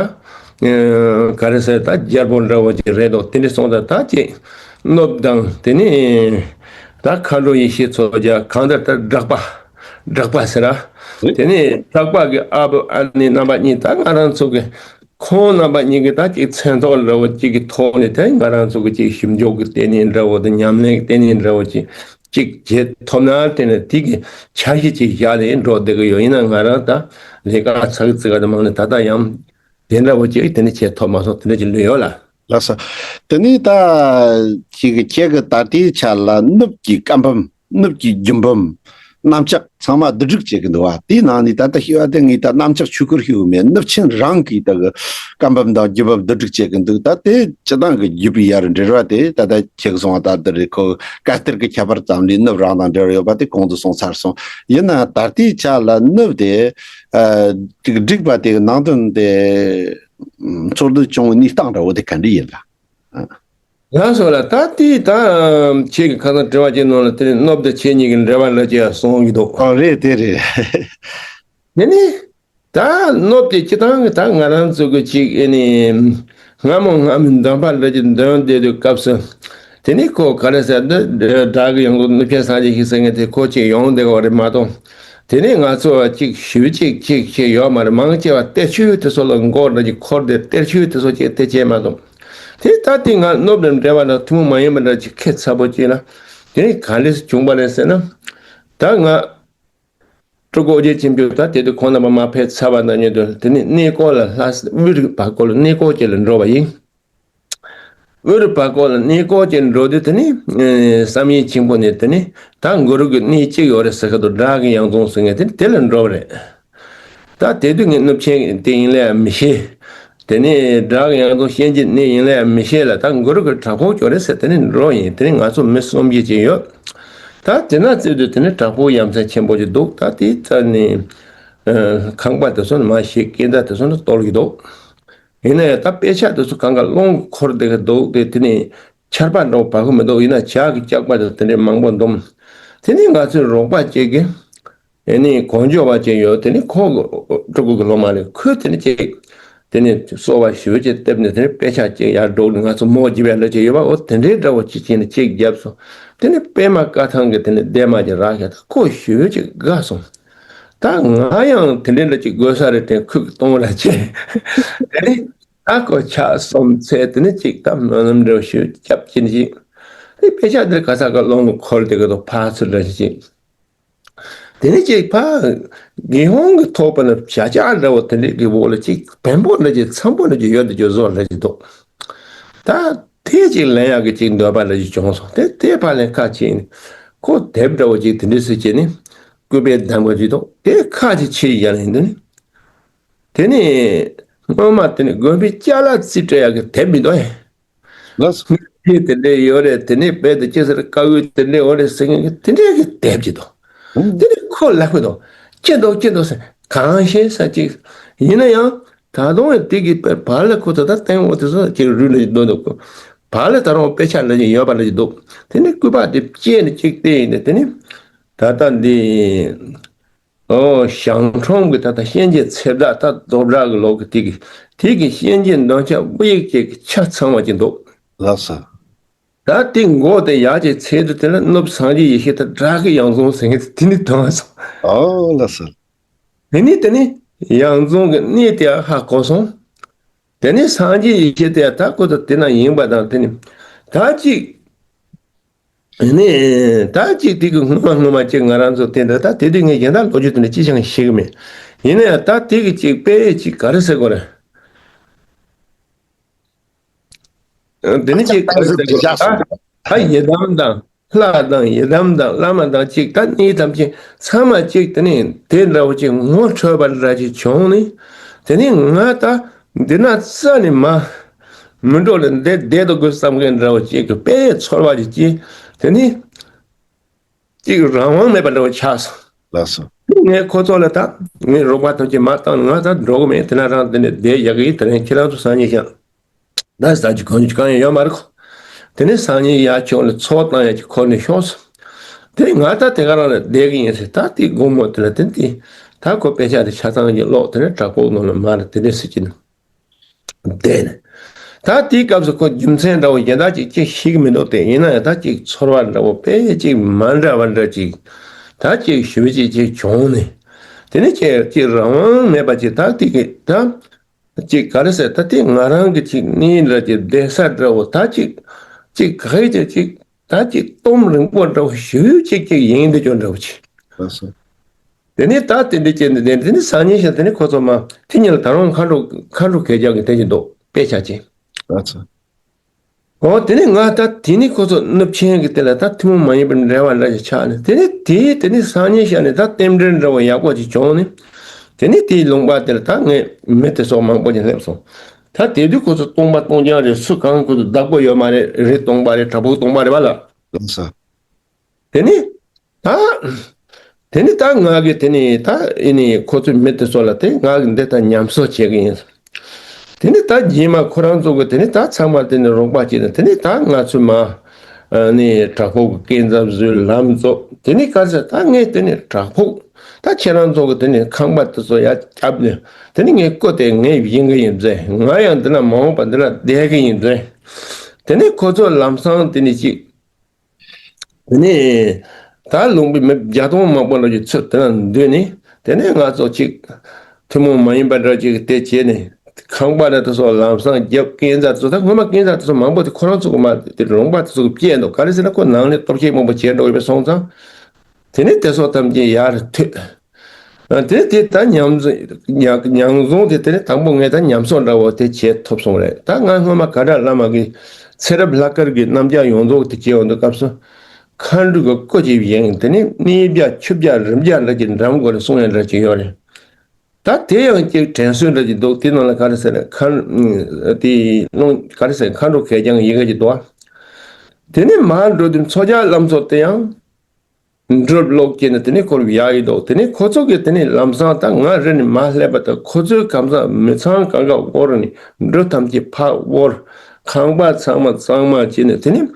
ག་རེ་ཟེར་ད་རྒྱལ་པོ་འདྲ་བོ་ཅིག་རེད་འདུག། དེ་ནི་སོང་ད་ད་ཅིག་གནོད་དང་དེ་ནི་ད་མཁའ་འགྲོ་ཡེ་ཤེས་མཚོ་རྒྱལ་གང་ལྟར་ད་སྦྲགས་པ་སྦྲགས་པ་ཟེར་ར། དེ་ནི་སྦྲགས་པ་གི་ཨ་བུ་ཨ་ནེ་རྣམ་པ་གཉིས་ད་ང་རང་ཚོ་གི་ཁོང་རྣམ་པ་གཉིས་ཀྱིས་ད་ཅིག་མཚན་ཐོག་འདྲ་བོ་ཅིག་གི་ཐོག་ནས་དེ་ང་རང་ཚོ་གི་ཅིག་ཞིབ་འཇུག་གི་ལྟེ་གནས་འདྲ་བོ་དང་ཉམས་ལེན་གྱི་ལྟེ་གནས་འདྲ་བོ་ཅིག་ཅིག་བྱེད་ཐུབ་ན་དེ་ནས་དེ་གི་འཆར་གཞི་ཅིག་བཞག་ནས་འགྲོ་བསྡད་ཀྱི་ཡོད། ཡིན་ན་ང་རང་ད་ལས་ཀ་ཚགས་ཚུད་ག་དེ་མང་ནས་ད་ལྟ་ཡང་དེ་འདྲ་བོ་ཅིག་དེ་ནས་བྱེད་ཐུབ་མ་སོང་། དེ་འདྲ་ཅིག་ལུས་ཡོད་ལ། ལགས་སོ། དེ་ནས་ད་ཅིག་ཁྱེད་ཀྱི་ད་ལྟའི་ཆ་ལ་ནུབ་ཀྱི་བཀའ་འབུམ། ནུབ་ཀྱི་རྒྱུད་འབུམ། གནམ་ལྕགས་ཚང་མ་བསྡུ་སྒྲིག་བྱེད་ཀྱི་འདུག་བ། དེའི་ནང་ནས་ད་ལྟ་ཤེས་པ་དེ་ངས་ད་གནམ་ལྕགས་ཆོས་སྐོར་ཤེས་ཀྱི་མེད། ནུབ་ཆེན་རང་གིས་ད་གི་བཀའ་འབུམ་དང་རྒྱུད་འབུམ་བསྡུ་སྒྲིག་བྱེད་ཀྱི་འདུག། ད་དེ་སྤྱི་བཏང་གི་བརྒྱུད་པའི་ཡར་འབྲེལ་བ་དེ་ད་ལྟ་ཁྱེད་ཀྱིས་གསུངས་པ་ལྟར་དེ་རེད། ཁོ་བཀའ་གཏེར་གྱི་ཁྱད་པར་ཙམ་ལས་ནུབ་རང་དང་འབྲེལ་བ་ཡོད་པ་དེ་གོང་དུ་གསུངས་ཚར་སོང་། ཡིན་ན་ད་ལྟའི་ཆ་ལ་ནུབ་དེ་ཨ་ཅིག་བསྒྲིགས་པ་དེ་གི་ནང་དོན་དེ་འཚོལ་བསྡུ་བྱུང་བའི་གནས་སྟངས་འདྲ་བོ་དེ་ག་འདྲ་ཡིན་ལ། ལགས་སོ་ལགས། ད་དེ་ད་ཁྱེད་ཀྱི་ཁ་སང་དྲི་བ་ཅིག་ནང་ལ་དེ་ནི་ནུབ་དང་ཆེན་གཉིས་ཀྱི་འབྲེལ་བ་འདྲ་ཅིག་གསུངས་ཀྱི་འདུག། ཨ་རེད། དེ་རེད། དེ་ནི་ད་ནུབ་དེ་སྤྱི་བཏང་གི་ད་ང་རང་ཚོ་གི་ཅིག་ཨེ་ནི་སྔ་མོ་སྔ་མོའི་འདོན་པ་འདྲ་ཅིག་འདོན་བསྡད་དུས་སྐབས་སུ་དེ་ནི་ཁོ་ག་རེ་ཟེར་འདི་སྒྲ་གི་ཡོངས་རྫོགས་ནུབ་ཆེན་སངས་རྒྱས་ཤིག་ཟེར་མཁན་དེ་ཁོ་ཅིག་ཡོང་བསྡད་པ་རེད་མ་གཏོགས། དེ་ནི་ང་ཚོ་ཅིག་ཞུ་ཅིག་ཅིག་ཅིག་ཡོད་མ་རེད། མང་ཆེ་བ་གཏེར་ཆོས་དེ་ཚོ་ལ་མགོ་འདྲ་ཅིག་འཁོར་ཏེ་གཏེར་ཆོས་དེ་ཚོ་ཅིག་དེ་བྱས་མ་གཏོགས། དེ་ལྟ་དེ་ང་ནུབ་དང་འབྲེལ་བ་དང་ཐུན་མོང་མ་ཡིན་པ་འདྲ་ཅིག་ཁྱད་མཚར་པོ་ཅིག་ལ་དེ་ནི་ག་འདྲས་སེ་བྱུང་བ་རེད་ཟེར་ན། ད་ང་སྤྲུལ་སྐུ་ཨོ་རྒྱན་ཆེན་པོས་ད་དེ་དུས་ཁོང་རྣམ་པ་མ་ཕེབས་ཚར་བ་ན་ཉིད་དུ་དེ་ནི་གནས་སྐོར་ལ་ལྷ་ས་དབུས་རུ་བར་སྐོར་ལ་གནས་སྐོར་ཅིག་ལ་འགྲོ་བ་ཡིན། དབུས་རུ་བར་སྐོར་ལ་གནས་སྐོར་ཅིག་འགྲོ་དུས་དེ་ནི་བསམ་ཡས་ཆེན་པོ་ནས་དེ་ནི་ད་གུ་རུ་གི་གནས་གཅིག་ཡོད་རེད་ཟེར་གི་འདུག། སྒྲ་གི་ཡང་རྫོང་ཟེར་མཁན་དེ་ནི་དེ་ལ་འགྲོ་བ་རེད། ད་དེ་དུས་ངས་ནུབ་ཆེན་དེ་ཡིན་ལ་ཡང་མི་ཤེས། དེ་ནས་སྒྲ་གི་ཡང་རྫོང་གཤེན་གྱི་གནས་ཡིན་ལ་ཡང་མི་ཤེས་ལ། ད་གུ་རུ་གི་བྲག་ཕུག་ཅིག་རེད་ཟེར་དེ་ནས་འགྲོ་ཡིན། དེ་ནས་ང་ཚོ་མི་གསུམ་བཞི་ཅིག་ཡོད། ད་དེ་ན་བརྩིས་དུས་དེ་ནས་བྲག་ཕུག་ཡ་མཚན་ཆེན་པོ་ཅིག་འདུག། ད་དེའི་རྩ་ནས་ཁང་པ་དེ་ཚོ་ནི་མ་ཞིག་སྐས་འཛེག་དེ་ཚོ་ནི་གཏོར་གྱི་འདུག། ཡིན་ན་ཡང་ད་དཔེ་ཆ་དེ་ཚོ་གང་ག་སློང་འཁོར་བསྡད་ཀྱི་འདུག། དེ་དེ་ནས་ཆར་པ་འདྲ་བོ་བབས་ཀྱི་མི་འདུག། ཡིན་ན་ཇ་གི་སྐྱག་པ་དེ་དེ་འདྲའི་མང་པོ་འདུག། དེ་ནས་ང་ཚོའི་རོགས་པ་གཅིག་གིས་ཨེ་ནི་གོ་འཇོ་བ་ཅིག་ཡོད། དེ་ནི་ཁོ་སྤྲུལ་སྐུ་གི་སློབ་མ་རེད། ཁོས་དེ་ནི་ཅིག་དེ་ནི་གསོལ་བ་ཞུ་ཅིག་བཏབ་ནས་དེ་ནི་དཔེ་ཆ་ཅིག་ཡར་སྒྲོག་ནས་ང་ཚོ་མོ་བརྒྱབ་ཡ་འདྲ་ཅིག་ཡོད་པ། འོ་དེ་འདྲའི་འདྲ་བོ་ཅིག་བྱས་ནས་ཅིག་བརྒྱབ་སོང་། དེ་ནི་པད་མ་བཀའ་ཐང་གི་དེ་ནི་ལྡེབ་མ་ཅིག་རག་ཤག། ད་ཁོ་ཞེ་པོ་ཅིག་དགའ་སོང་། ད་ང་ཡང་དེ་འདྲའི་འདྲ་ཅིག་དགོས་ས་རེད་དྲན། ཁོས་གཏོང་ར་བྱས། དེ་ནི་ད་ཁོ་ཆ་གསུམ་ཚད་དེ་ནི་ཅིག་ད་སྨོན་ལམ་འདྲ་བོ་ཞེ་པོ་བརྒྱབ་བྱས་ནས་ཅིག་དེ་དཔེ་ཆ་འདིར་ག་ས་ག་སློང་གི་འཁོར་བསྡད་ཀྱི་འདུག། ཕར་ཚུར་འདྲ་ཅིག་ཅིག། དེ་ནས་ཅིག་ཕ་དགེ་སློང་གི་ཐོག་པ་ན་བྱ་བྱ་འདྲ་བོ་དེ་འདྲའི་གི་འོག་ལ་ཅིག་བེམ་པོ་འདྲ་ཅིག་འཚམ་པོ་འདྲ་ཅིག་ཡོད་དེ་ཅིག་བཟོ་འདྲ་ཅིག་འདུག། ད་དེ་ཅིག་ལེན་ཡག་གི་ཅིག་འདོད་པ་འདྲ་ཅིག་བྱུང་སོང་། དེ་དེ་ཕ་ལས་ཁ་ཕྱེ་ནས་ཁོ་དེབ་འདྲ་བོ་ཅིག་དེ་འདྲ་སེ་བྱས་ནས་སྐུད་པས་བསྡམས་པ་ཅིག་འདུག། དེ་ཁ་ཅིག་ཕྱེ་ཡ་ལ་ཡིན་དུས་ནི། དེ་ནས་སྔོན་མ་དེ་ནི་དགོན་པའི་ཅ་ལག་རྩིས་སྤྲད་ཡག་གི་དེབ་མི་འདུག་ཨེ། ལགས་སོ། དངུལ་ཆས་དེ་འདྲས་ཡོད་རེད། དེ་ནས་རྦད་དེ་ཅི་ཟེར་དཀར་ཡོལ་དེ་འདྲས་ཡོད་རེད་ཟེར་མཁན་གྱི་དེ་འདྲས་ཀྱི་དེབ་ཅིག་འདུག། ཨང་། དེ་ནས་ཁོ་ལབ་ཀྱི་འདུག། ཅི་འདུག་ཅི་འདུག་ཟེར། གང་ཤེས་ས་ཅིག། ཡིན་ན་ཡང་ད་དུང་དེ་གི་བར་ལ་ཁོ་ད་ལྟ་སྟེང་འོག་དེ་ཚོ་ཅིག་རུལ་ལ་འདུག་འདུག། བར་ལ་ད་རུང་དཔེ་ཆ་ལ་ཅིག་ཡོད་པ་ལ་ཅིག་འདུག། དེ་ནས་སྐུད་པ་དེ་བཅད་ནས་ཅིག་བལྟས་ཡིན་ཏེ། དེ་ནས་ད་ལྟ་འདི། ཨོ། ཞང་ཁྲོམ་གྱི་ད་ལྟ་གཤེན་གྱི་ཚེ་བདག་ད་རྡོ་བྲག་གི་ལོག་གི་དེ་གི་དེ་གི་གཤེན་གྱི་འདོན་ཆ་དབུ་ཡིག་ཅིག་གི་ཆ་ཚང་བ་ཅིག་འདུག། ལགས་སོ། ད་དེ་མགོ་དེ་ཡར་ཅིག་འཚོལ་དུས་དེ་ལ་ནུབ་སངས་རྒྱས་ཡེ་ཤེས་ད་བྲག་གི་ཡང་རྫོང་ཟེར་མཁན་དེ་དེ་ནི་ཐོན་སོང་། ཨོ་ལགས་སོ། དེ་ནི་དེ་ནི་ཡང་རྫོང་གི་གནས་དེ་ཧ་གོ་སོང་། དེ་ནི་སངས་རྒྱས་ཡེ་ཤེས་དེ་ད་ཁོ་ཚོ་དེ་ན་ཡིན་པ་དང་དེ་ནི་ད་ཅིག་ནི་ད་ཅིག་དེ་གི་སྔོན་མ་སྔོན་མ་ཅིག་ང་རང་ཚོ་དེ་འདྲ་ད་དེ་དུས་ངས་གཞན་དག་ལོ་རྒྱུས་དེ་འདྲ་ཅི་ཅང་ཤེས་གི་མེད། ཡིན་ན་ཡང་ད་དེ་གི་ཅིག་དཔེ་ཅིག་ག་རེ་ཟེར་དགོས་རེད། དེ་ནི་ཅིག་ག་རེ་ཟེར་དགོས་རེད། ད་ད་ཡི་དམ་དང་ལྷ་དང་ཡི་དམ་དང་བླ་མ་དང་ཅིག་ད་གནས་ཐམས་ཅད་ཚང་མ་ཅིག་དེ་ནི་དེ་འདྲ་བོ་ཅིག་ངོ་འཕྲོད་པ་འདྲ་ཅིག་བྱུང་ནི། དེ་ནི་ང་ད་འདི་ན་རྩ་ནས་མ་མི་འགྲོ་ལ་འདི་བསྡད་དུ་དགོས་བསམ་མཁན་འདྲ་བོ་ཅིག་གི་དཔེ་ཚོར་བ་ཅིག་སྐྱེས། དེ་ནི་ཅིག་རང་དབང་མེད་པ་འདྲ་བོ་ཆགས་སོང་། ལགས་སོ། ངས་ཁོ་ཚོ་ལ་ད་ངས་རོགས་པ་ཐམས་ཅད་མ་བཏང་ང་ད་འགྲོ་གི་མེད། དེ་ན་རང་དེ་ནས་བསྡད་ཡག་གི་ཡིན། དེ་རིང་ཁྱེད་རང་ཚོ་སང་ཉིན་ཤག་ད་ཟ་རྒྱུ་གོན་རྒྱུ་གང་ཡང་ཡོད་མ་རེད་ཁོ། དེ་ནས་སང་ཉིན་ཡར་ཁྱོད་ལ་འཚོ་བཏང་ཡག་གི་ཁོ་ནས་ཤོག་སོང་། དེ་ང་ད་དེ་ག་རང་ལ་བསྡད་གི་ཡིན་ཟེར། ད་དེ་དགོང་མོ་དེ་ལ་དེ་དེ་ད་ཁོ་དཔེ་ཆ་དེ་ཆ་ཚང་གི་ཀློག་དེ་ནས་དྲ་ཕོག་ནང་ལ་མར་དེ་འདྲས་ཟེར་གྱི་འདུག་བསྡད་ནས། ད་དེའི་སྐབས་སུ་ཁོ་རྒྱུ་མཚན་འདྲ་བོ་གཞན་དག་ཅིག་ཅིག་ཤེས་ཀྱི་མི་འདུག་སྟེ། ཡིན་ན་ཡང་ད་ཅིག་ཚོར་བ་འདྲ་བོ་དཔེ་ཅིག་མ་འདྲ་བ་འདྲ་ཅིག་ད་ཅིག་ཞུ་ཅིག་ཅིག་བྱུང་ནས། དེ་ནས་ཅིག་ཅིག་རང་དབང་མེད་པ་ཅིག་ད་དེ་གི་ད་ཅིག་ག་རེ་ཟེར། ད་དེ་ང་རང་གི་ཅིག་གནས་འདྲ་ཅིག་བསྡད་ས་འདྲ་བོ་ད་ཅིག་ཅིག་ག་རེ་ཅིག་ཅིག་ད་ཅིག་སྟོབས་རིང་པོ་འདྲ་བོ་ཞུ་ཅིག་ཅིག་ཡིན་འདི་ཅོ་འདྲ་བོ་ཅིག་ལགས་སོ། དེ་ནས་ད་དེ་འདྲ་བྱས་ནས་དེ་ནས་སང་ཉིན་ཞིག་དེ་ནས་ཁོ་ཚོ་མ་དེ་ཉིན་ལ་ད་རུང་མཁའ་འགྲོ་མཁའ་འགྲོ་གད་རྒྱངས་ཀྱི་དེ་ཅིག་འདུག་དཔེ་ཆ་ཅིག་ལགས་སོ། འོ་དེ་ནས་ང་ད་དེ་ནས་ཁོ་ཚོ་ནུབ་ཆེན་གྱི་དེ་ལ་ད་ཐུན་མོང་མ་ཡིན་པའི་འབྲེལ་བ་འདྲ་ཞིག་ཆགས་ནས། དེ་ནས་དེ་དེ་ནས་སང་ཉིན་ཞག་ནས་ད་རྟེན་འབྲེལ་འདྲ་བོ་ཡག་པོ་ཅིག་བྱུང་ནས། དེ་ནས་དེའི་ལུང་པ་དེ་ལ་ད་ངས་མི་དེ་ཚོ་མང་པོ་ཅིག་སླེབས་སོང་། ད་དེ་དུས་ཁོ་ཚོ་སྟོང་པ་སྟོང་རྐྱང་རེད། སུ་གང་ཁོ་ཚོ་བདག་པོ་ཡོད་མ་རེད། རི་སྟོང་པ་རེད། བྲག་ཕུག་སྟོང་པ་རེད་བ་ལ། ལགས་སོ། དེ་ནི་ད། དེ་ནི་ད་ང་གི་དེ་ནི་ད་ཨེ་ནི་ཁོ་ཚོའི་མི་དེ་ཚོ་ལ་དེ་ང་གི་འདི་ལྟར་ཉམས་གསོ་བྱེད་ཀྱི་ཡིན། དེ་ནི་ད་རྗེས་མ་ཁོ་རང་ཚོ་གི་དེ་ནི་ད་ཚང་མ་དེ་ནི་རོགས་པ་བྱས་ནས། དེ་ནི་ད་ང་ཚོའི་མ་ཨ་ནི་བྲག་ཕུག་གི་སྐས་འཛེག་བཟོས། ལམ་བཙུགས། དེ་ནི་ག་ཟེར། ད་ངས་དེ་ནི་བྲག་ཕུག་ད་ཁྱེད་རང་ཚོ་གི་དེ་ནི་ཁང་པ་དེ་ཚོ་ཡར་བརྒྱབ་ནས། དེ་ནི་ངས་བཀོད་དེ་ངས་བཞེངས་གི་ཡིན་ཟེར། ང་ཡང་འདི་ན་མ་འོངས་པ་འདི་ན་བསྡད་གི་ཡིན་ཟེར། དེ་ནི་ཁོ་ཚོ་ལམ་སང་དེ་ནི་ཅིག་དེ་ནས་ད་ལུང་པའི་མི་བརྒྱ་སྟོང་མང་པོ་འདྲ་ཅིག་ཚུར་དེ་ན་འདུས་ནས། དེ་ནས་ང་ཚོ་ཅིག་ཐུན་མོང་མ་ཡིན་པ་འདྲ་ཅིག་དེ་བྱས་ནས། ཁང་པ་འདྲ་དེ་ཚོ་ལམ་སང་བརྒྱབ། སྐས་འཛེག་དེ་ཚོ། ད་སྔོན་མ་སྐས་འཛེག་དེ་ཚོ་མང་པོ་དེ་ཁོ་རང་ཚོ་གི་མ་དེ་ལུང་པ་དེ་ཚོ་གི་བཅད་འདུག་ག་རེ་ཟེར་ན་ཁོ་ནང་ནས་གཏོར་བཤིག་མང་པོ་བྱས་འགྲོ་ཡོད་པ་སོང་ཙང་། དེ་ནས་དེ་ཚོ་ཐམས་ཅད་ཡར་ཐོན། དེ་དེ་ད་ཉམས་ཉ- ཉམས་བཟུང་དེ་དེ་ནི་དང་པོ་ངས་ད་ཉམས་གསོ་འདྲ་བོ་དེ་བྱེད་ཐུབ་སོང་རེད། ད་ང་སྔོན་མ་ག་ར་བླ་མ་གི་ཚེ་རབས་ལྷག་དཀར་གྱི་རྣམ་གཞག་ཡོངས་རྫོགས་དེ་བྱེད་ཡོང་དུས་སྐབས་སུ། མཁའ་འགྲོ་གི་སྐུ་ཅིག་བཞེངས། དེ་ནི་གནས་བརྒྱ་ཆུ་བརྒྱ་རི་བརྒྱ་འདྲ་ཅིག་འགྲམ་སྐོར་ལ་གསུང་ཡ་འདྲ་ཅིག་ཡོད་རེད། ད་དེ་ཡང་ཅིག་དྲན་གསོ་འདྲ་ཅིག་འདུག་དེ་ནང་ལ་ག་རེ་ཟེར་ན་མཁའ་དེ་ཀློང་ག་རེ་ཟེར། མཁའ་འགྲོ་གད་རྒྱངས་ཡི་གེ་ཅིག་འདུག་དེ་ནི་མར་འགྲོ་དུས་མཚོ་རྒྱལ་བླ་མཚོ་དེ་ཡང་འབྲུ་ལོག་བྱས་ནས་དེ་ནས་ཁོར་ཡ་ཡི་འདུག་དེ་ནས་ཁོ་ཚོ་གིས་དེ་ནས་ལམ་སང་ད་ང་རི་ནས་མར་སླེབས་པ་དང་། ཁོ་ཚོའི་གམ་ས་མི་ཚང་གང་ག་བོར་ནས། འབྲུ་ཐམས་ཅད་ཕར་བོར། ཁང་པ་ཚང་མ་གཙང་མ་བྱས་ནས། དེ་ནས་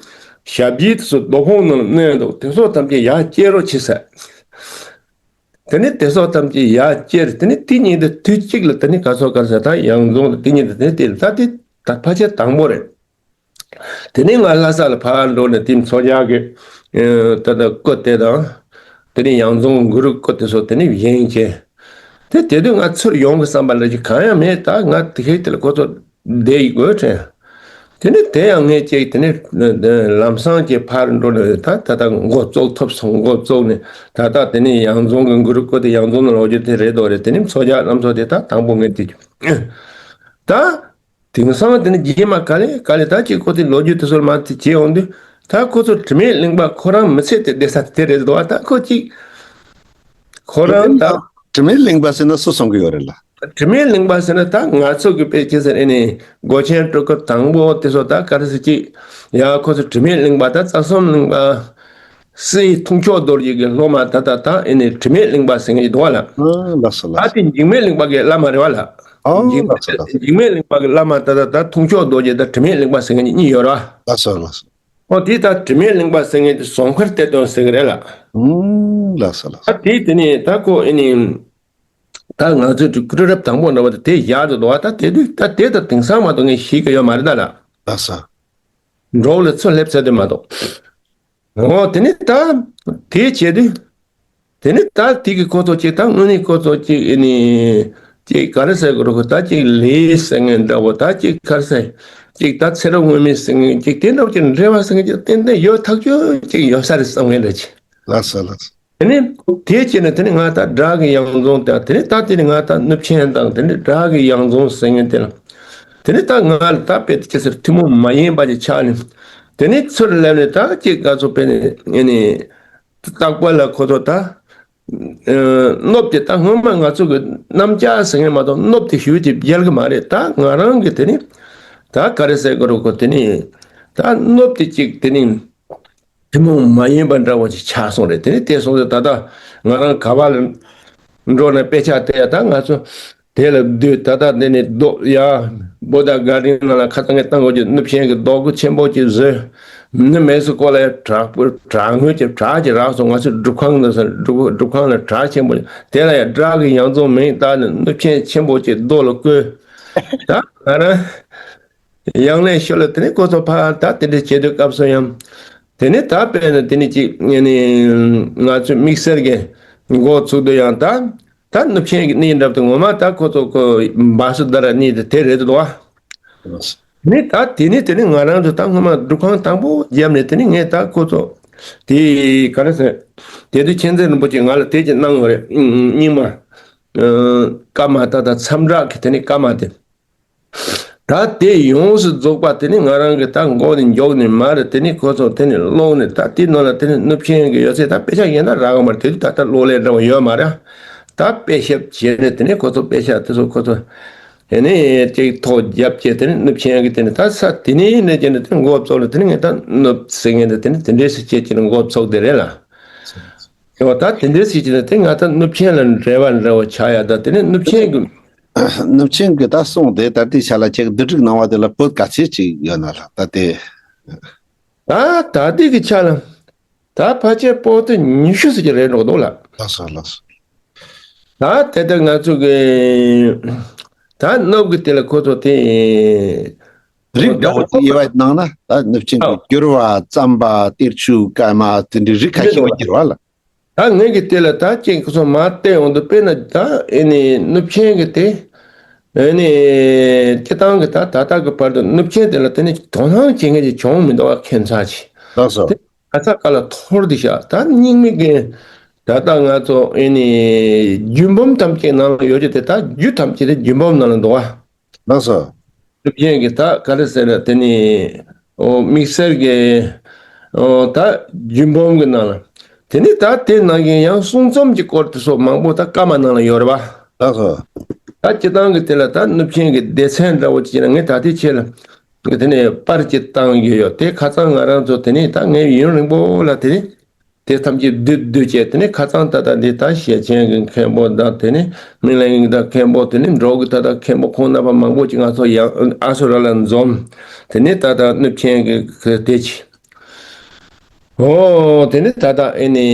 ཞབས་རྗེས་དེ་ཚོ་རྡོ་ཕུང་ནང་ལ་མནན་འདུག་དེ་ཚོ་ཐམས་ཅད་ཡར་བསྐྱལ་རོགས་བྱེད་ཟེར། དེ་ནས་དེ་ཚོ་ཐམས་ཅད་ཡར་བསྐྱལ། དེ་ནས་དེ་ཉིན་དེ་དུས་གཅིག་ལ་དེ་ནས་ག་ཚོད་ག་ཚོད་ད་ཡང་རྫོང་དེ་ཉིན་དེ་དེ་ནས་དེ་ད་དེ་ད་ཕལ་ཆེར་དང་པོ་རེད། དེ་ནས་ང་ལྷ་ས་ལ་ཕར་འགྲོ་ནས་དེ་མཚོ་རྒྱལ་གྱི་ད་ལྟ་སྐུ་དེ་དང་། དེ་ནས་ཡང་རྫོང་གུ་རུ་སྐུ་དེ་ཚོ་དེ་ནས་བཞེངས་བྱས། དེ་དེ་དུས་ང་ཚུར་ཡོང་གི་བསམ་པ་འདྲ་ཅིག་གང་ཡང་མེད། ད་ང་དེ་ཤེས་དེ་ལ་ཁོ་ཚོ་བསྡད་ཡི་དགོས་དྲན། དེ་ནས་དེ་ཡང་ངས་ཅིག་དེ་ནས་ལམ་སང་ཅིག་ཕར་འགྲོ་ནས་ད་ད་ལྟ་འགོ་བཙུགས་ཐུབ་སོང་། འགོ་བཙུགས་ནས་ད་ལྟ་དེ་ནས་ཡང་རྫོང་གི་གུ་རུ་སྐུ་དེ་ཡང་རྫོང་ནང་ལོག་རྒྱུ་དེ་རེད་དོ་རེད། དེ་ནས་མཚོ་རྒྱལ་ལམ་མཚོ་དེ་ད་དང་པོ་ངས་དེ་ད། དེང་སང་དེ་ནི་རྗེས་མ་ག་ལེ་ག་ལེ་ད་ཅིག་ཁོ་དེ་ལོ་རྒྱུས་དེ་ཚོར་མ་དེ་བྱེད་འོང་དུས། ད་ཁོ་ཚོ་དྲི་མེད་གླིང་པ་ཁོ་རང་མི་ཚེ་དེ་བསྡད་ས་དེ་རེད་འདུག་ད་ཁོ་ཅིག་ཁོ་རང་ད། དྲི་མེད་གླིང་པ་ཟེར་ན་སུ་གསུང་གི་ཡོད་རེད་ལ། དྲི་མེད་གླིང་པ་ཟེར་ན་ད་ང་ཚོ་གི་དཔེ་ཅི་ཟེར། ཨེ་ནི་སྒོ་ཆེན་སྤྲུལ་སྐུ་དང་པོ་དེ་ཚོ་ད་ག་རེ་ཟེར་ཅིག་ཡ་ཁོ་ཚོ་དྲི་མེད་གླིང་པ་ད་རྩ་གསུམ་གླིང་པ། སྲས་ཐུགས་མཆོག་རྡོ་རྗེ་གི་སློབ་མ་ད་ད་ད་ཨེ་ནི་དྲི་མེད་གླིང་པ་ཟེར་མཁན་ཅིག་འདུག་བ་ལ། ཨ་ལགས་སོ་ལགས་ད་སོ། དེ་འཇིགས་མེད་གླིང་པ་གི་བླ་མ་རེད་བ་ལ། ཨ་འཇིགས་ལགས་སོ་ལགས་སོ། འཇིགས་མེད་གླིང་པ་གི་བླ་མ་ད་ད་ད་ཐུགས་མཆོག་རྡོ་རྗེ་དང་དྲི་མེད་གླིང་པ་ཟེར་མཁན་གཉིས་ཡོད་ར། ལགས་སོ་ལགས་སོ། ཨོ་དེ་ད་དྲི་མེད་གླིང་པ་ཟེར་མཁན་དེ་ཟོང་ཁར་གཏེར་སྟོན་ཟེར་གི་རེད་ལ། ཨུམ་ལགས་སོ་ལགས་སོ། ད་དེ་དེ་ནི་ད་ཁོ་ཨེ་ནི་ད་ང་ཚོའི་སྐུ་རབས་དང་པོ་འདྲ་བ་དེ་དེ་བཞག་ཏུ་འདུག་བ། ད་དེ་དུས་ད་དེ་ད་དེང་སང་མ་གཏོགས་ངས་ཤེས་ཀྱི་ཡོད་མ་རེད་ད་ལ། ལགས་སོ། འབྲོག་ལ་ཚུར་སླེབས་ཚར་དུས་མ་གཏོགས། འོ་དེ་ནི་ད་དེ་བྱས་དུས། དེ་ནི་ད་དེ་གི་ཁོ་ཚོ་ཅིག་ད་དངོས་གནས་ཁོ་ཚོ་ཅིག་ཨེ་ནི་ཅིག་ག་རེ་ཟེར་དགོས་རེད། ཁོ་ད་ཅིག་ལས་ཟེར་མཁན་འདྲ་བོ། ད་ཅིག་ག་རེ་ཟེར། ཅིག་ད་ཚེ་རབས་སྔོན་མའི་ཟེར་མཁན་ཅིག་དེ་འདྲ་བོ་ཅིག་འབྲེལ་བ་ཟེར་མཁན་ཅིག་ཏན་ཏན་ཡོད་ཐག་ཆོད་ཅིག་ཡོད་ས་རེད་བསམ་མཁན་འདྲ་ཅིག་ལགས་སོ་ལགས་སོ། དེ་ནི་དེ་བྱས་ནས་དེ་ནི་ང་ད་དགྲ་གི་ཡང་རྫོང་དང་། དེ་ནི་ད་དེ་ནི་ང་ད་ནུབ་ཆེན་དང་དེ་ནི་དགྲ་གི་ཡང་རྫོང་ཟེར་མཁན་དེ་ལ། དེ་ནི་ད་ང་ལ་ད་དཔེ་དེ་ཅི་ཟེར། ཐུན་མོང་མ་ཡིན་པ་ཅིག་ཆགས་ནས། དེ་ནི་ཚུར་སླེབས་ནས་ད་ཅིག་ག་ཚོད་དཔེ་ནི་ཨེ་ནི། རྟག་པ་ལ་ཁོ་ཚོ་ད། ཨ། གནོད་དེ་ད་སྔོན་མ་ང་ཚོ་གི་རྣམ་གཞག་ཟེར་མཁན་མ་གཏོགས་གནོད་དེ་ཞུ་དེ་རྒྱལ་གི་མ་རེད། ད་ང་རང་གི་དེ་ནི་ད་ག་རེ་ཟེར་དགོས་རེད། ཁོ་དེ་ནི་ད་གནོད་དེ་ཅིག་དེ་ནི་ཐུན་མོང་མ་ཡིན་པ་འདྲ་བོ་ཅིག་ཆགས་སོང་རེད། དེ་ནི་དེ་སོང་ཙང་ད་ལྟ་ང་རང་ག་བ་ལ་འགྲོ་ནས་དཔེ་ཆ་དེ་ཡ་ད་ང་ཚོ། དེ་ལ་བསྡུས། ད་ལྟ་འདི་ནས་རྡོ་ཡ་བོ་ད་ག་རིང་ནང་ལ་ཁ་སང་ངས་བཏང་དགོས་ཀྱི་ནུབ་ཆེན་གྱི་རྡོ་སྐུ་ཆེན་པོ་ཅིག་བཟོས། ནི་མེ་སི་ཀོ་ལ་ཡ་བྲག་བྲག་ངོས་ཀྱི་བྲག་ཅིག་རག་སོང་། ང་ཚོའི་སྒྲུབ་ཁང་དུ་སྒྲུབ་སྒྲུབ་ཁང་ལ་བྲག་ཆེན་པོ་དེ་ལ་ཡ་བྲག་གི་ཡང་རྫོང་མིང་བཏགས་ནས་ནུབ་ཆེན་ཆེན་པོ་ཅིག་རྡོ་ལ་བརྐོས། ད་ང་རང་ཡང་ལེན་ཤོར་ལ་དེ་ནས་ཁོ་ཚོ་ཕར་ད་དེ་འདྲ་བྱེད་དུས་སྐབས་སུ་ཡང་། དེ་ནས་ད་དཔེར་ན་དེ་ནས་ཅིག་ནི་ང་ཚོའི་དམིགས་བསལ་གྱི་འགོ་ཚུགས་དུས་ཡང་ད། ད་ནུབ་ཆེན་གྱི་གནས་འདྲ་པོ་དེ་ངོ་མ་ད་ཁོ་ཚོ་ཁོ་བ་སུ་དྷ་ར་གནས་དེ་དེ་རེད་འདུག་བ། ནི་ད་དེ་ནི་དེ་ནི་ང་རང་ཚོ་ད་སྔོན་མ་སྒྲུབ་ཁང་དང་པོ་བརྒྱབ་ནས་དེ་ནི་ངས་ད་ཁོ་ཚོ་དེ་ག་རེ་ཟེར། དེ་དུས་མཁྱེན་བརྩེ་རིན་པོ་ཆེ་ང་ལ་དེ་ཅིག་གནང་ཡོད་རེད། རྙིང་མ། ཨ། བཀའ་མ་ད་ད་མཚམས་བྲག་གི་དེ་ནི་བཀའ་མ་དེ། ད་དེ་ཡོངས་སུ་རྫོགས་པ་དེ་ནི་ང་རང་གི་ད་མགོ་ནས་མགྱོགས་ནས་མར་དེ་ནི་ཁོ་ཚོ་དེ་ནི་ཀློག་ནས། ད་དེ་ནང་ལ་དེ་ནི་ནུབ་ཆེན་གྱི་ཡོད་ཚད་ད་དཔེ་ཆ་ཡིན་ན་རག་གི་མ་རེད། དེ་དུས་ད་ལྟ་གློག་ཀླད་འདྲ་བ་ཡོད་མ་རེད། ད་དཔེ་ཞིབ་བྱས་ནས་དེ་ནི་ཁོ་ཚོ་དཔེ་ཆ་དེ་ཚོ་ཁོ་ཚོ་དེ་ནི་ཅིག་ཐོ་བརྒྱབ་བྱས། དེ་ནི་ནུབ་ཆེན་གྱི་དེ་ནི་ད་ས་དེ་ནི་ནས་བྱས་ནས་དེ་མགོ་བཙུགས་ལ་དེ་ནི་ངས་ད་ནུབ་ཟེར་མཁན་དེ་དེ་ནི་དེ་འདྲས་སུ་བྱས་བྱས་ནས་མགོ་བཙུགས་དེ་རེད་ལ། ཡོད། ད་དེ་འདྲའི་སྲིད་ཀྱི་ནི་དེ་ང་ད་ནུབ་ཆེན་ལ་འབྲེལ་བ་འདྲ་བོ་ཆགས་ཡ། ད་དེ་ནི་ནུབ་ཆེན་གྱི། ནུབ་ཆེན་གྱི་ད་གསུང་དེ་ད་ལྟའི་ཆ་ལ་ཁྱེད་བསྡུ་སྒྲིག་གནང་བ་དེ་ལ་བོད་ག་ཚད་ཅིག་ཡོད་ན་ལ་ད་དེ། ད་ད་ལྟའི་གི་ཆ་ལ་ད་ཕལ་ཆེར་པོ་ཏི་ཉི་ཤུ་ཙམ་ཅིག་རེད་འགྲོ་འདུག་ལ། ལགས་སོ་ལགས་སོ། ད་དེ་ལྟར་ང་ཚོ་གི་ད་ནུབ་གི་དེ་ལ་ཁོ་ཚོ་དེ། རིགས་འདྲ་བོ་ཅིག་དབྱེ་བ་བཏང་ན་ད་ནུབ་ཆེན་གྱི་ཨ་འགྱུར་བ། རྩམ་པ། གཏེར་ཆོས། སྐར་མ། དེ་འདྲའི་རིགས་ཁ་ཤས་པ་འགྱུར་བ་ལ། ད་ངེད་ཀྱི་དེ་ལ་ད་ཅིག་ཁོ་ཚོ་མ་བལྟས་ཡོང་དུས། དཔེར་ན་ད་ཨེ་ནི་ནུབ་ཆེན་གྱི་དེ་ཨེ་ནི་སྤྱི་བཏང་གི་ད་ད་ལྟ་གི་བར་དུ་ནུབ་ཆེན་དེ་ལ་དེ་ནི་དོ་སྣང་བྱེད་མཁན་ཅིག་བྱུང་མི་འདུག་བ། ཁྱད་མཚར་ཅིག་ལགས་སོ། དེ་ག་ས་ག་ལ་འཐོར་དེ་ཤག་ད་རྙིང་མའི་གི་ད་ལྟ་ང་ཚོ་ཨེ་ནི་རྒྱུད་འབུམ་ཐམས་ཅད་ནང་ལ་ཡོད་རྒྱུ་དེ། ད་རྒྱུད་ཐམས་ཅད་དེ་རྒྱུད་འབུམ་ནང་ལ་འདུག་བ། ལགས་སོ། སློབ་ཆེན་གྱི་ད་ག་རེ་ཟེར་ན་དེ་ནི་ཨོ་དམིགས་བསལ་གྱི་ཨོ་ད་རྒྱུད་འབུམ་གྱི་ནང་ལ། དེ་ནི་ད་དེ་ནང་བཞིན་ཡང་གསུང་རྩོམ་གྱི་སྐོར་དེ་སོགས་མང་པོ་ད་བཀའ་མ་ནང་ལ་ཡོད་རེད་པ། ལགས་སོ། ད་སྤྱི་བཏང་གི་དེ་ལ་ད་ནུབ་ཆེན་གྱི་སྡེ་ཚན་འདྲ་བོ་ཅིག་ན་ངས་ད་ལྟའི་ཆེད་ལ་དེ་ནས་པར་ཅིག་བཏང་ཡོད་ཡོད། དེ་ཁ་སང་ང་རང་ཚོ་དེ་ནི་ད་ངས་ཡུན་རིང་པོ་ལ་དེ་ནི། དེ་ཐམས་ཅད་བསྡུས་བསྡུས་བྱས། དེ་ནས་ཁ་སང་ད་ལྟ་འདི་ད་ཞེ་ཆེན་གྱི་མཁན་པོ་དང་། དེ་ནས་སྨིན་གླིང་གི་ད་མཁན་པོ། དེ་ནས་འབྲོག་གི་ད་ལྟ་མཁན་པོ་ཁོང་རྣམ་པ་མང་པོ་ཅིག་ང་ཚོ་ཡང་ཨ་སུ་ར་ལ་འཛོམས། དེ་ནས་ད་ལྟ་ནུབ་ཆེན་གྱི་གི་དེ་ཅི། ཨོ་དེ་ནས་ད་ལྟ་ཨེ་ནི་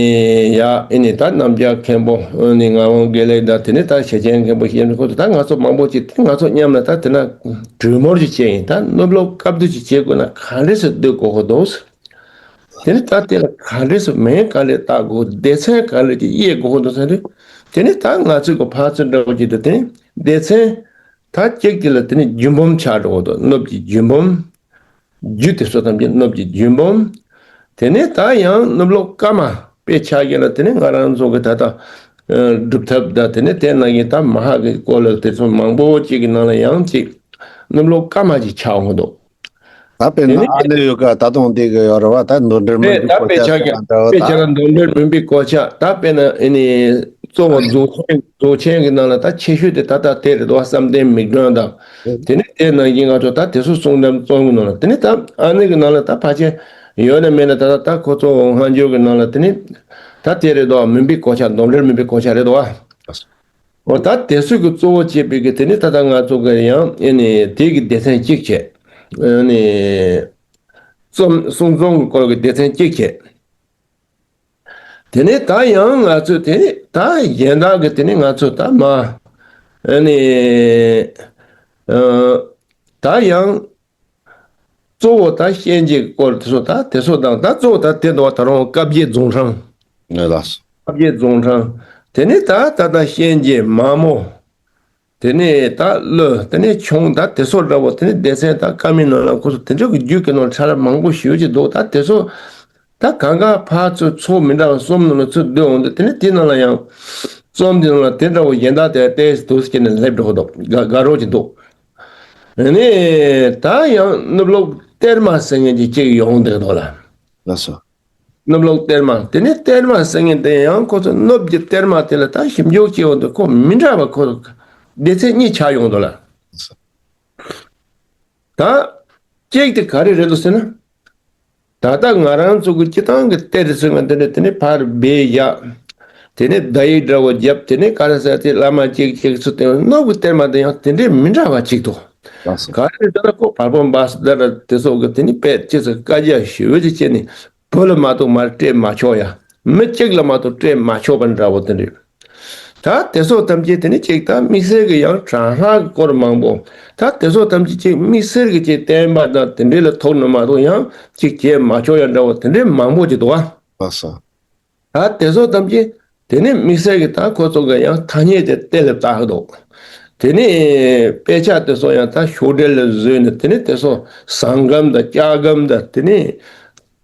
ཡ་ཨེ་ནི་ད་རྣམ་རྒྱལ་མཁན་པོ་ཨེ་ནི་ངག་དབང་དགེ་ལེགས་དང་། དེ་ནས་ད་ཞེ་ཆེན་མཁན་པོ་ཞེ་ཆེན་ཁོ་ཚོ་ད་ང་ཚོ་མང་པོ་ཅིག་དེ་ང་ཚོ་མཉམ་ལ་ད་དེ་ན་གྲོས་མོལ་ཅིག་བྱས་ཡིན། ད་ནུབ་ལོག་བཀའ་བསྡུ་ཅིག་བྱེད་དགོས་ན་ག་འདྲས་སེ་བསྡུ་དགོས་ཀྱི་འདུག་དེ་ནི་ད་དེ་ལ་ག་འདྲས་སུ་མིང་ག་འདྲས་བཏགས་དགོས། སྡེ་ཚན་ག་འདྲས་ཀྱི་དབྱེ་དགོས་འདུག་ཟེར་དུས། དེ་ནི་ད་ང་ཚོའི་གི་ཕར་ཚུར་འདྲ་བོ་ཅིག་ཏུ་དེ་ནི་སྡེ་ཚན་ད་གཅིག་དེ་ལ་དེ་ནི་རྒྱུད་འབུམ་ཆགས་འགྲོ་གི་འདུག་ནུབ་ཀྱི་རྒྱུད་འབུམ། རྒྱུད་དེ་ཚོ་ཐམས་ཅད་ནུབ་ཀྱི་རྒྱུད་འབུམ། དེ་ནི་ད་ཡང་ནུབ་ལོག་བཀའ་མ་དཔེ་ཆ་གི་ལ་དེ་ནི་ང་རང་ཚོ་གི་ད་ལྟ་སྒྲུབ་ཐབས་དང་། དེ་ནི་དེ་ནང་གི་ད་མ་ཧཱ་གི་སྐོར་ལ་དེ་ཚོ་མང་པོ་ཅིག་གི་ནང་ལ་ཡང་ཅིག་ནུབ་ལོག་བཀའ་མ་ཅིག་ཆགས་འོང་འདུག་ད་དཔེར་ན་དེ་ནི་ཨ་ནེ་ཡོ་ག་ད་དུང་དེ་གི་ཡོད་རེད་བ། ད་མདོ་འགྲེལ་མུན་པའི་གོ་ཆ་ཟེར་བ་འདྲ་བ། དཔེ་ཆ་ལ་མདོ་འགྲེལ་མུན་པའི་གོ་ཆ། ད་དཔེར་ན་ཨེ་ནི་གཙོ་བོ་རྫོགས་ཆེན། རྫོགས་ཆེན་གྱི་ནང་ལ་ད་ཆེ་ཤོས་དེ་ད་ལྟ་དེ་རེད་དོ། བསམ་གཏན་མིག་སྒྲོན་དང་། དེ་ནི་དེ་ནང་བཞིན་ང་ཚོ་ད་དེ་ཚོ་གསུང་རབ་རྩོམ་གྱི་ནང་ལ། དེ་ནི་ད་ཨ་ནེ་གི་ནང་ལ་ད་ཕལ་ཆེར་ཡོད་ན་མེད་ན་ད་ད་ཁོ་ཚོ་སྔ་འགྱུར་གྱི་ནང་ལ་དེ་ནི་ད་དེ་རེད་དོ། མུན་པའི་གོ་ཆ། མདོ་འགྲེལ་མུན་པའི་གོ་ཆ་རེད་དོ། འོ་ད་དེ་ཚོ་གི་གཙོ་བོ་བྱས་པའི་གི་དེ་ནི་ད་ལྟ་ང་ཚོ་གི་ཡང་ཨེ་ནི་དེ་གི་སྡེ་ཚན་གཅིག་བྱས། ཨེ་ནི་རྩོམ་གསུང་རྩོམ་གི་སྐོར་གི་སྡེ་ཚན་གཅིག་བྱས། དེ་ནི་ད་ཡང་ང་ཚོས་དེ་ནི་ད་གཞན་དག་གི་དེ་ནི་ང་ཚོ་ད་མ་ཨེ་ནི་ཨ་ད་ཡང་གཙོ་བོ་ད་གཤེན་རྗེ་གི་སྐོར་དེ་ཚོ་ད་དེ་ཚོ་དང་། ད་གཙོ་བོ་ད་དེ་འདུག་བ། ད་རུང་བཀའ་བརྒྱད་རྫོང་འཕྲང་། ལགས་སོ། ཐབས་མཁས་རྫོང་འཕྲང་། དེ་ནས་ད་ད་ལྟ་གཤེན་རྗེ་མ་མོ། དེ་ནས་ད་ཀླུ། དེ་ནས་ཁྱུང་། ད་དེ་སོགས་འདྲ་བོ། དེ་ནས་སྡེ་ཚན་ད་བཀའ་མའི་ནང་ལ་ཁོ་ཚོ་དེ་འདྲ་གི་རྒྱུད་ཀྱི་ནང་ཕྲ་རབ་མང་པོ་ཞེ་པོ་ཅིག་འདུག་ད་དེ་ཚོ་ད་གང་ག་ཕར་ཚུར་ཚོགས་མི་འདྲ་བ་གསུམ་ནང་ལ་ཚུར་བསྡུས་འོང་དུས། དེ་ནས་དེ་ནང་ལ་ཡང་རྩོམ་འདི་ནང་ལ་དེ་འདྲ་བོ་གཞན་དག་དེ་ཏོག་ཙམ་ཅིག་ནས་སླེབས་འགྲོ་གི་འདུག་དགའ་དགའ་རབ་ཅིག་འདུག་ཨ་ནི་ད་ཡང་ནུབ་ལོགས་གཏེར་མ་ཟེར་མཁན་གྱི་གཅིག་ཡོང་བསྡད་འདུག་ལ། ལགས་སོ། ནུབ་ལོགས་གཏེར་མ། དེ་ནས་གཏེར་མ་ཟེར་མཁན་དེ་ཡང་ཁོ་ཚོ་ནུབ་ཀྱི་གཏེར་མ་དེ་ལ་ད་ཞིབ་འཇུག་བྱེད་འོང་དུས་ཁོ་མི་འདྲ་བ་ཁོ་སྡེ་ཚན་གཉིས་ཆགས་ཡོང་འདུག་ལ། ད་གཅིག་དེ་ག་རེ་རེད་འདུག་ཟེར་ན། ད་ལྟ་ང་རང་ཚོ་གི་སྤྱི་བཏང་གི་གཏེར་ཟེར་མཁན་དེ་འདྲ། དེ་ནས་ཕར་སྦས་བཞག་དེ་ནས་བརྡ་ཡིག་འདྲ་བོ་བརྒྱབ། དེ་ནས་ག་རེ་ཟེར་དེ་བླ་མ་གཅིག་གཅིག་ཚུར་བསྟེན། ནུབ་ཀྱི་གཏེར་མ་དེ་ཡང་དེ་འདྲའི་མི་འདྲ་བ་གཅིག་འདུག་ལགས་སོ། ག་རེ་ཟེར་ན་ཁོ་བལ་པོ་འབའ་སི་ཏ་ར་དེ་སོགས་ཀྱི་དེ་ནི་དཔེ་ཅི་ཟེར་བཀའ་རྒྱ་ཞུ་བའི་ཆེད་ནས་བུ་ལ་མ་གཏོགས་མར་སྤྲད་མ་ཆོག་ཡ། མི་གཅིག་ལ་མ་གཏོགས་སྤྲད་མ་ཆོག་པ་འདྲ་བོ་དེ་འདྲ། ད་དེ་སོགས་ཐམས་ཅད་དེ་ནི་གཅིག་ད་དམིགས་བསལ་གྱི་ཡང་དྲག་སྔགས་ཀྱི་སྐོར་མང་པོ། ད་དེ་སོགས་ཐམས་ཅད་གཅིག་དམིགས་བསལ་གྱི་གཅིག་བསྟན་པ་དང་དེ་འདྲ་ལ་ཐུག་ན་མ་གཏོགས་ཡང་གཅིག་བྱེད་མ་ཆོག་ཡ་འདྲ་བོ་དེ་འདྲ་མང་པོ་ཅིག་འདུག་བ། ལགས་སོ། ད་དེ་ཚོ་ཐམས་ཅད་དེ་ནི་དམིགས་བསལ་གྱི་ད་ཁོ་ཚོ་གི་ཡང་ཐ་སྙད་དེ་གཏེར་ལ་བཏགས་འདུག་དེ་ནི་དཔེ་ཆ་དེ་ཚོ་ཡང་ད་ཤོག་དྲིལ་ལ་བཟོས་ནས། དེ་ནི་དེ་ཚོ་ཟངས་སྒམ་དང་ལྕགས་སྒམ་དང་། དེ་ནི་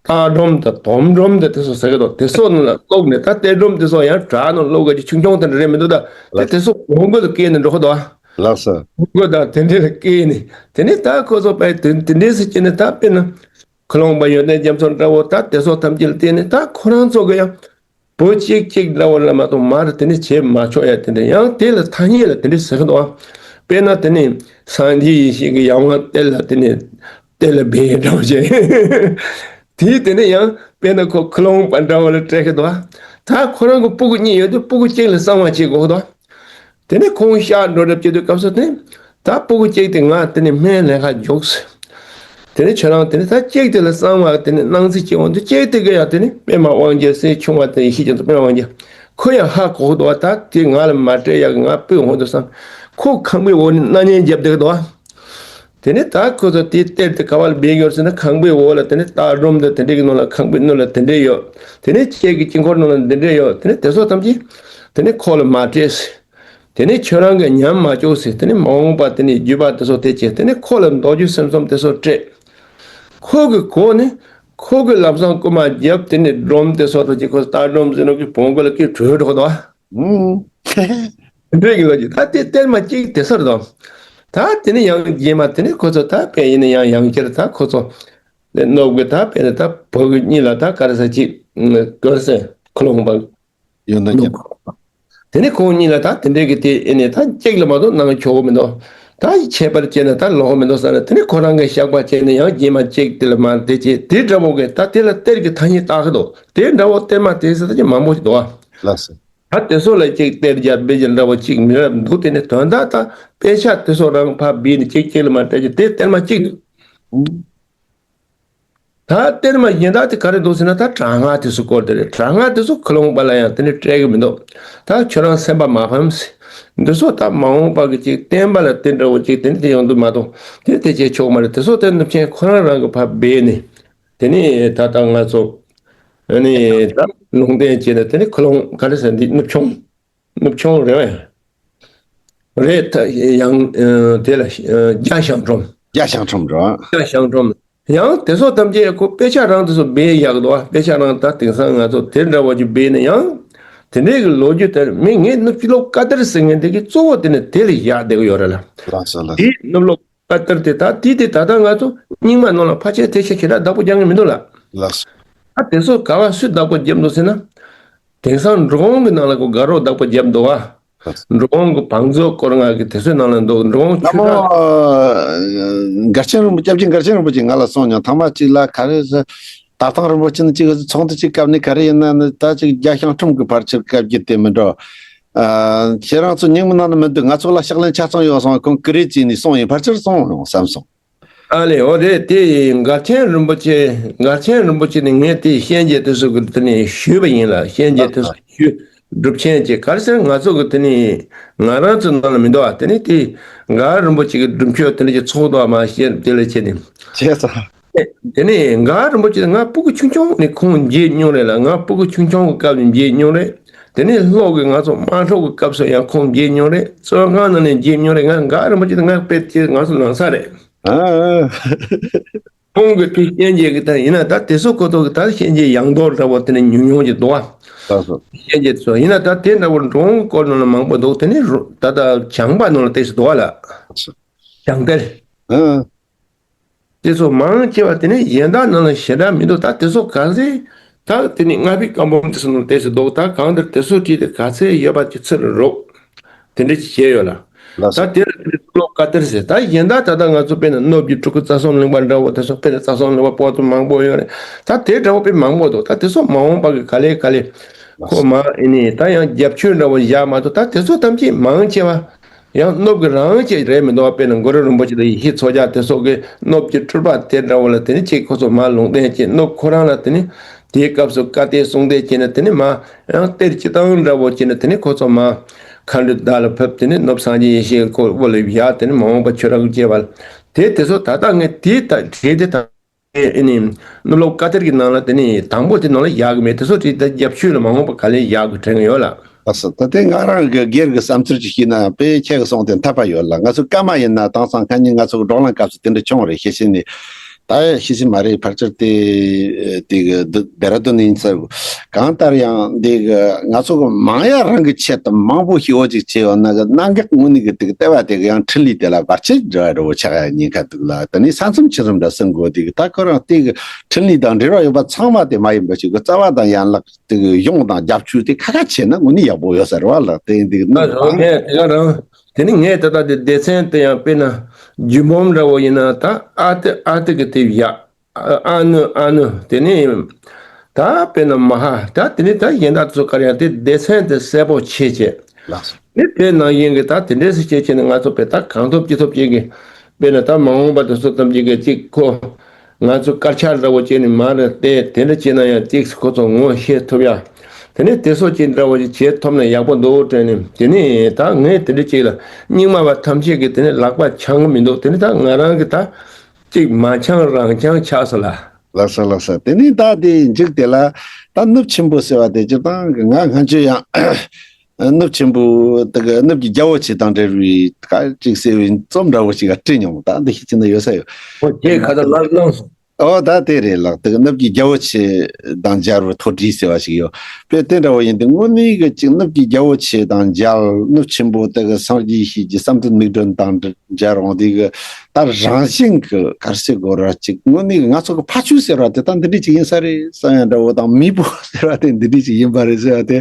རྟ་སྒྲོམ་དང་དོམ་སྒྲོམ་དང་དེ་ཚོ་ཟེར་གི་འདུག་དེ་ཚོ་ནང་ལ་བླུགས་ནས། ད་གཏེར་སྒྲོམ་དེ་ཚོ་ཡང་བྲག་ནང་བླུགས་གི་ཆུང་ཆུང་དེ་འདྲ་རེད་མི་འདུག་ད་དེ་ལགས། དེ་ཚོ་གོང་གོང་ལ་བཀལ་ནས་འགྲོ་གི་འདུག་ལགས་སོ། གོང་གོང་དང་དེ་འདྲ་ལ་བཀལ་ནས། དེ་ནི་ད་ཁོ་ཚོ་དཔེ་དེ་དེ་འདྲ་ཟེར་གྱི་ནི། ད་དཔེར་ན། ཁུ་ལུང་པ་ཡོན་ཏན་རྒྱ་མཚོ་འདྲ་བོ། ད་དེ་ཚོ་ཐམས་ཅད་ལ་བརྟེན་ནས་ད་ཁོ་རང་ཚོ་གི་ཡང་བུ་གཅིག་གཅིག་འདྲ་བོ་ལ་མ་གཏོགས་མར་དེ་འདྲ་བྱེད་མ་ཆོག་ཡ་དེ་འདྲ། ཡང་དེ་ལ་ཐ་སྙད་ལ་དེ་འདྲ་ཟེར་གི་འདུག་དཔེར་ན་དེ་ནི་སངས་རྒྱས་ཡེ་ཤེས་ཀྱི་ཡང་དབང་གཏེར་ལ་དེ་ནི་གཏེར་ལ་སྦས་འདྲ་བོ་བྱས། དེ་དེ་ནི་ཡང་དཔེར་ན་ཁོ་ཁུ་ལུང་པ་འདྲ་བོ་ལ་སྤྲད་གི་འདུག་ད་ཁོ་རང་གི་སྤུ་གུ་གཉིས་ཡོད་དུས་སྤུ་གུ་གཅིག་ལ་གསང་བ་བྱེད་དགོས་གི་འདུག་དེ་ནས་ཁོང་གཤགས་འགྲོ་གྲབས་བྱེད་དུས་སྐབས་སུ་དེ། ད་སྤུ་གུ་གཅིག་དེ་ང་དེ་ནས་སྨན་ལེན་ག་རྒྱུགས། དེ་ནས་ཁྱོད་རང་དེ་ནས་ད་གཅིག་དེ་ལ་གསང་བ་དེ་ནས་གནང་རྩིས་བྱེད་འོང་དུས། གཅིག་དེ་གི་ཡང་དེ་ནས་པདྨ་དབང་རྒྱལ་ཟེར་ཆུང་བ་དེ་ཡེ་ཤེས་རྒྱ་མཚོ་པདྨ་དབང་རྒྱལ། ཁོ་ཡང་ཧ་གོ་གི་འདུག་བ། ད་དེ་ང་ལ་མ་སྤྲད་ཡག་གི་ང་སྤུད་འོང་དུས་བསམ། ཁོ་ཁང་པའི་འོག་ནས་སྣ་བརྙན་བརྒྱབ་བསྡད་ཀྱི་འདུག་བ། དེ་ནས་ད་ཁོ་ཚོ་དེའི་གཏེར་དེ་ག་བ་ལ་སྦས་ཡོད་ཟེར་ན། ཁང་པའི་འོག་ལ་དེ་ནས་རྟ་སྒྲོམ་དང་དེ་འདྲའི་གི་ནང་ལ། ཁང་པའི་སྣེ་ལ་དེ་འདྲས་ཡོད། དེ་ནས་ཁྱེད་ཀྱི་དཀྱིལ་འཁོར་ནང་ལ་འདི་འདྲས་ཡོད། དེ་ནས་དེ་ཚོ་ཐམས་ཅད་དེ་ནས་ཁོ་ལ་མ་སྤྲད་ཟེར། དེ་ནས་ཁྱོད་རང་གིས་ཉམས་མ་བཅུག་ཟེར། དེ་ནས་མ་འོངས་པ་དེ་ནས་བརྒྱུད་པ་དེ་ཚོ་དེ་བྱས། དེ་ནས་ཁོ་ལ་མདོ་རྒྱུད་སེམས་གསུམ་དེ་ཚོ་སྤྲད། ཁོ་གི་གོ་ནས་ཁོ་གི་ལམ་སང་རྐུ་མ་བརྒྱབ། དེ་ནས་སྒྲོམ་དེ་ཚོ་དང་གཅིག་ཁོ་རྟ་སྒྲོམ་ཟེར་ནོ་གི་བོང་གུ་ལ་སྐད་བྲོས་འགྲོ་གི་འདུག་བ། ཨུམ། འདྲེ་གི་ལོ་རྒྱུས། ད་དེ་གཏེར་མ་གཅིག་དེ་སར་དང་། ད་དེ་ནས་ཡང་རྗེས་མ་དེ་ནས་ཁོ་ཚོ་ད་དཔེ་ཡིན་ན་ཡང་ཡང་བསྐྱར་ད་ཁོ་ཚོ་ནོབ་གི། ད་དཔེ་ནས་ད་བུ་གི་གཉིས་ལ་ད་ག་རེ་ཟེར་གྱི། ག་རེ་ཟེར། ཁུ་ལུང་པ། ཡོན་ཏན་རྒྱ། དེ་ནས་ཁོང་གཉིས་ལ་ད་དེ་འདྲའི་གི་དེ་ཨེ་ནས་ད་གཅིག་ལ་མ་གཏོགས་གནང་ཆོག་མི་འདུག་ད་ཁྱད་པར་བྱས་ན་ད་ལོག་མི་འདུག་བསམ་ནས། དེ་ནས་ཁོ་རང་གིས་བཤགས་པ་བྱས་ནས་ཡང་རྗེས་མ་གཅིག་དེ་ལ་མ་དེ་བྱས། དེ་འདྲ་བོ་གི་ད་དེ་ལ་གཏེར་གྱི་ཐ་སྙད་བཏགས་ཀྱི་འདུག་དེ་འདྲ་བོ་གཏེར་མ་དེ་ཟེར་ད་ཅིག་མང་པོ་ཞིག་འདུག་ཨ། ལགས་སོ། ད་དེ་ཚོ་ལ་གཅིག་གཏེར་རྒྱག་དཔེ་ཅིག་འདྲ་བོ་གཅིག་མི་རབས་འདུག་དེ་ནས་དོན་དག་ད་དཔེ་ཆ་དེ་ཚོ་རང་ཕར་སྦས་ནས་གཅིག་གཅིག་ལ་མ་སྤྲད་ཀྱི་དེ་གཏེར་མ་གཅིག་འདུག་ད་གཏེར་མ་གཞན་དག་དེ་ག་རེ་འདུག་ཟེར་ན། ད་དྲག་སྔགས་དེ་ཚོ་སྐོར་དེ་རེད། དྲག་སྔགས་དེ་ཚོ་ཁུ་ལུང་པ་ལ་ཡང་དེ་ནས་སྤྲད་གི་མི་འདུག་ད་ཁྱོད་རང་སེམས་པ་མ་ཕམ་ཟེར། འདི་ཚོ་ད་མ་འོངས་པ་གི་ཅིག་བསྟན་པ་ལ་དེ་འདྲ་བོ་ཅིག་དེ་ནས་དེ་ཡོང་དུས་མ་གཏོགས་དེ་དེ་བྱེད་ཆོག་མ་རེད། དེ་ཚོ་དེ་ནུབ་ཆེན་ཁོ་རང་རང་གི་ཕར་སྦས་ནས། དེ་ནས་ད་ལྟ་ང་ཚོ་ཨ་ནི་ད་ལུང་བསྟན་བྱས་ནས། དེ་ནས་ཁུ་ལུང་ག་རེ་ཟེར། འདི་ནུབ་ཆུང་། ནུབ་ཆུང་རེད་བས། རེད། ད་ཡང་ཨ་དེ་ལ་ཨ་རྒྱ་ཞང་ཁྲོམ། རྒྱ་ཞང་ཁྲོམ་རེད། རྒྱ་ཞང་ཁྲོམ། ཡང་དེ་ཚོ་ཐམས་ཅད་ཁོ་དཔེ་ཆ་རང་དེ་ཚོ་སྦས་ཡག་འདུག་ཨ། དཔེ་ཆ་རང་ད་དེང་སང་ང་ཚོ་དེ་འདྲ་བ་ཅིག་སྦས་ནས་ཡང་དེ་འདྲའི་གི་ལོ་རྒྱུས་དེ་མི་ངས་ནུབ་ཕྱི་ལོགས་བཀའ་གཏེར་ཟེར་མཁན་དེ་གི་གཙོ་བོ་དེ་ནི་དེ་ལ་བཞག་བསྡད་གི་ཡོད་རེད་ལ། ལགས་སོ་ལགས། དེ་ནུབ་ལོགས་བཀའ་གཏེར་དེ་ད་དེ་དེ་ད་ལྟ་ང་ཚོ་རྙིང་མ་ནང་ལ་ཕལ་ཆེར་དེ་ཆ་ཞེ་དྲག་བདག་པོ་རྒྱག་མཁན་མི་འདུག་ལ། ལགས་སོ། ད་དེ་ཚོ་ག་བ་སུས་བདག་པོ་བརྒྱབ་འདུག་ཟེར་ན། དེང་སང་འགྲོ་འོང་གི་ནང་ལ་ཁོ་དགའ་རོགས་བདག་པོ་བརྒྱབ་འདུག་བ། འགྲོ་འོང་གི་བང་མཛོད་སྐོར་ལྔ་གི་དེ་ཚོའི་ནང་ལ་འདུག་འགྲོ་འོང་ཆོས་ད་མོ་གྲྭ། མགར་ཆེན་རིན་པོ་སྐྱབས་རྗེ་མགར་ཆེན་རིན་པོ་ཆེ་ང་ལ་གསུངས་མྱོང་། ཐ་མ་གཅིག་ལ་ག་རེ་ཟེར། ད་ཐང་རིན་པོ་ཆེ་ནི་གཅིག་ཚོགས་འདུ་གཅིག་སྐབས་ནས་ག་རེ་ཡིན་ན་ནི། ད་གཅིག་རྒྱ་ཞང་ཁྲོམ་གི་ཕལ་ཆེར་བཀའ་བརྒྱུད་དེ་མི་འགྲོ། ཨ། ཁྱེད་རང་ཚོ་རྙིང་མ་ནང་ནས་མི་འདུག་ང་ཚོ་ལ་ཕྱག་ལེན་ཆ་ཚང་ཡོད་སོང་། ཁོང་ཀུ་རེ་བྱས་ནས་གསུངས་ཡིན། ཕལ་ཆེར་གསུངས་ཡོང་བསམ་སོང་། ཨ་ལེ། འོ་རེད། དེ་མགར་ཆེན་རིན་པོ་ཆེ། མགར་ཆེན་རིན་པོ་ཆེ་ནི་ངས་དེ་གཤེན་རྗེ་དེ་ཚོ་གི་དེ་ནས་ཞུས་པ་ཡིན་ལ། གཤེན་རྗེ་དེ་ཚོ་ཞུས། སྒྲུབ་ཆེན་གྱི་ག་རེ་ཟེར། ང་ཚོ་གི་དེ་ནི་ང་རང་ཚོ་ནང་ལ་མི་འདུག་ཨ། དེ་ནི་དེ་མགར་རིན་པོ་ཆེ་གི་སྒྲུབ་མཆོད་དེ་འདྲ་ཅིག་ཚོགས་འདུག་ཨ། མ་བཤད་དེ་ལ་བྱས་ནས། བྱས་ཙང་། དེ་ནས་མགར་རིན་པོ་ཆེ་ང་སྤུ་གུ་ཆུང་ཆུང་ནས་ཁོང་མཇལ་མྱོང་རེད་ལ། ང་སྤུ་གུ་ཆུང་ཆུང་གི་སྐབས་ནས་མཇལ་མྱོང་རེད། དེ་ནས་ལྷོ་གི་ང་ཚོ་དམག་འཁྲུག་གི་སྐབས་སུ་ཡང་ཁོང་མཇལ་མྱོང་རེད། བཙོན་ཁང་ནང་ནས་མཇལ་མྱོང་རེད། ང་འགའ་རིན་པོ་ཆེ་དང་ང་དཔེ་ཆ་ང་ཚོ་ལངས་ས་རེད། ཨ་ཨ། ཁོང་གི་དེ་ཤན་འབྱེད་ཀྱི་ད་ཡིན་ན་ད་དེ་ཚོ་ཁོ་ཐོག་གི་ད་ཤན་འབྱེད་ཡང་དོར་འདྲ་བོ་དེ་ནས་ཉུང་ཉུང་ཅིག་འདུག་ཨ། ལགས་སོ། ཤན་འབྱེད་ཚོ་ཡིན་ན་ད་དེ་འདྲ་བོ་འགྲོ་འོང་སྐོར་ནང་ལ་མང་པོ་འདུག་དེ་ནས་རོ་ད་ད་བྱང་པ་ནང་ལ་ཏོག་ཙམ་འདུག་ཨ་ལ། ལགས་སོ། བྱང་གཏེར། ཨ། དེ་ཚོ་མང་ཆེ་བ་དེ་ནས་གཞན་དག་ནང་ལ་ཞེ་དྲག་མི་འདུག་ད་དེ་ཚོ་ག་ཚད་ད་དེ་ནས་ལྔ་པའི་བཀའ་འབུམ་དེ་ཚོ་ནང་ཏོག་ཙམ་འདུག་ད་གང་ལྟར་དེ་ཚོ་བྲིས་ཏེ་ག་ཚད་ཡོད་པ་དེ་ཚོ་རུ་རོགས། དེ་འདྲ་ཅིག་བྱས་ཡོད་ལ། ལགས་ད་སོ། དེ་ལ་དེ་ནས་ཀློག་བཀའ་གཏེར་ཟེར། ད་གཞན་དག་ད་ལྟ་ང་ཚོ་དཔེར་ན་ནོབ་ཀྱི་སྤྲུལ་སྐུ་རྩ་གསུམ་གླིང་པ་འདྲ་བོ་དེ་ཚོ་དཔེར་ན་རྩ་གསུམ་གླིང་པ་པོ་ཏི་མང་པོ་ཡོད་རེད། ད་དེ་འདྲ་བོ་དཔེ་མང་པོ་འདུག་ད་དེ་ཚོ་མ་འོངས་པ་གི་ག་ལེ་ག་ལེ་ཁོ་མ་ཨེ་ནི་ད་ཡང་རྒྱབ་ཆོས་འདྲ་བོ་བཞག་མ་ཐུབ། ད་དེ་ཚོ་ཐམས་ཅད་མང་ཆེ་བ་ཡང་ནོབ་ཀྱི་རང་ཅིག་རེད་མི་འདུག་དཔེར་ན་གུ་རུ་རིན་པོ་ཆེ་དང་ཡེ་ཤེས་མཚོ་རྒྱལ་དེ་སོགས་ཀྱི་ནོབ་ཀྱི་སྤྲུལ་པ་དེ་འདྲ་བོ་ལ་དེ་ནི་ཅིག་ཁོ་ཚོ་མ་ལུང་བསྟན་བྱས། ནོབ་ཁོ་རང་ལ་དེ་ནི་དེའི་སྐབས་སུ་བཀའ་གཏེར་གསུང་གཏེར་བྱས་ནས་དེ་ནི་མ་ཡང་གཏེར་སྤྱི་བཏང་འདྲ་བོ་བྱས་ནས་དེ་ནི་ཁོ་ཚོ་མ་མཁའ་འགྲོའི་བདག་ལ་ཕེབས། དེ་ནི་ནོབ་སངས་རྒྱས་ཡེ་ཤེས་ཁོ་བོ་ལ་ཡ་དེ་ནི་མ་འོངས་པ་ཆོས་རབ་ཀྱི་སྐྱེ་བ་ལ་དེ་དེ་ཚོ་ད་ལྟ་ངས་དེའི་ད་བྲིས་དེ་དང་ཨེ་ནི་ནུབ་ལོག་བཀའ་གཏེར་གྱི་ནང་ལ་དེ་ནི་དང་པོ་དེ་ནང་ལ་ཡག་གི་མེད། དེ་ཚོ་བྲིས་ད་རྒྱབ་ཆོས་ལ་མ་འོངས་པ་ག་ལེ་ཡག་གི་དྲན་གི་ཡོད་ལ། ལགས་སོ། ད་དེ་ང་རང་གི་སྒེར་གྱི་བསམ་ཚུལ་ཅིག་བཤད་ན་དཔེ་ཁྱེད་ཀྱི་གསུང་དེ་འཐད་པ་ཡོད་ལ། ང་ཚོ་སྐར་མ་ཡིན་ན་དེང་སང་ཁ་ཉིན་ང་ཚོ་གི་བགྲོ་གླེང་སྐབས་སུ་དེ་འདྲ་བྱུང་རེད། ཤེས་བཞིན་ནི་ད་ཤེས་བཞིན་མ་རེད། ཕལ་ཆེར་དེ་དེ་གི་འདི་ལྡེ་ར་ལྡུན་ཡིན་ས། གང་ལྟར་ཡང་འདི་གི་ང་ཚོ་གི་མང་ཡ་རང་གི་ཆེད་དུ་མང་པོ་ཞིག་འོ་ཅིག་བྱས་ཡོད་ན་གི་གནད་འགག་དངོས་གནས་གི་དེ་གི་ལྟེ་བ་དེ་གི་ཡང་འཕྲིན་ལས་དེ་ལ་བར་ཆད་འདྲ་བ་འདྲ་བོ་ཆགས་ཡ་ཉེན་ཁ་འདུག་ལ། དེ་ནས་ས་མཚམས་ཆུ་མཚམས་འདྲ་སྲུང་དགོས། དེ་གི་ད་ཁོ་རང་དེ་གི་འཕྲིན་ལས་དང་འབྲེལ་བ་ཡོད་པ་ཚང་མ་དེ་མ་ཡིན་པ་ཞིག་གི་རྩ་བ་དང་ཡན་ལག་དེ་གི་གཞུང་དང་རྒྱབ་ཆོས་དེ་ཁ་ཁ་ཕྱེ་ན་དངོས་གནས་ཡག་པོ་ཡོད་ས་རེད་བ་ལགས། དེ་ཡིན་དུས་ད་ནི་རང་ངས་དེ་ག་རང་དེ་ནི་ངས་ད་ལྟ་དེ་སྡེ་ཚན་དེ་ཡང་དཔེར་ན་རྒྱུད་འབུམ་འདྲ་བོ་ཡིན་ན་ད་ཨ་ཏི་ཨ་ཏི་གི་དེབ་ཡག་ཨ་ཨ་ནུ་ཨ་ནུ་དེ་ནི་ད་དཔེར་ན་མ་ཧ་ད་དེ་ནི་ད་གཞན་དག་ཚོ་ག་རེ་ཡང་དེ་སྡེ་ཚན་དེ་གསལ་པོ་ཕྱེ་བྱས། ལགས་སོ། ནི་དེ་ནང་བཞིན་གྱི་ད་དེ་འདྲས་སུ་བྱེད་བྱས་ནས་ང་ཚོ་དཔེ་ད་གང་ཐུབ་ཅི་ཐུབ་ཅིག་གི་དཔེར་ན་ད་མ་འོངས་པ་དེ་ཚོ་ཐམས་ཅད་ཀྱི་ཅིག་ཁོ་ང་ཚོ་དཀར་ཆག་འདྲ་བོ་བྱས་ནས་མར་བལྟས་དེ་འདྲ་བྱས་ན་ཡང་ཅིག་ཁོ་ཚོ་ངོ་ཤེས་ཐུབ་ཡ། དེ་ནས་དེ་ཚོ་ཅིག་འདྲ་བོ་ཅིག་བྱེད་ཐུབ་ན་ཡག་པོ་འདུག་དྲན་ནས་དེ་ནས་ད་ངས་དེ་འདྲ་ཅིག་ལ་རྙིང་མ་བ་ཐམས་ཅད་ཀྱི་དེ་ནས་ལག་པ་འཆང་གི་མི་འདུག་དེ་ནས་ད་ང་རང་གི་ད་ཅིག་མ་འཆང་རང་འཆང་ཆགས་སོང་ལ། ལགས་སོ་ལགས་སོ། དེ་ནས་ད་དེ་མཇུག་དེ་ལ་ད་ནུབ་ཆེན་པོ་ཟེར་བ་དེ་སྤྱིར་བཏང་གི་ང་སྔ་ཆོས་ཡང་ནུབ་ཆེན་པོ་དེ་གི་ནུབ་ཀྱི་རྒྱལ་པོ་ཆེ་དང་འབྲེལ་བའི་ཁ་ཅིག་ཟེར་བའི་རྩོམ་འདྲ་བོ་ཞིག་བྲིས་མྱོང་། ད་འདི་ཤེས་ཀྱི་ན་ཡོད་ས་ཡོད། ཨོ་ཁྱེད་ཁ་ད་ལབ་ལོངས་སོང་། ཨོ་ད་དེ་རེད་ལགས། དེ་གི་ནུབ་ཀྱི་རྒྱལ་པོ་ཆེ་དང་མཇལ་བའི་ཐོ་བྲིས་ཟེར་བ་ཞིག་ཡོད། དཔེ་དེ་འདྲ་བོ་ཡིན་དུས་དངོས་གནས་གི་ཅིག་ནུབ་ཀྱི་རྒྱལ་པོ་ཆེ་དང་མཇལ། ནུབ་ཆེན་པོ་དེ་གི་སངས་རྒྱས་ཤེས་ཀྱི་བསམ་གཏན་མིག་སྒྲོན་དང་འབྲེལ། མཇལ་རུང་དེ་གི་ད་རང་བཞིན་གི་གར་སའི་སྒོ་ར་ཅིག་དངོས་གནས་གི་ང་ཚོ་གི་ཕ་ཆོས་ཟེར་བ་དེ་ད་འདི་འདྲ་ཅིག་ཡིན་ས་རེད་བསམ་ཡ་འདྲ་བོ་དང་། མེས་པོ་ཟེར་བ་དེ་འདི་འདྲ་ཅིག་ཡིན་པ་རེད་ཟེར་བ་དེ་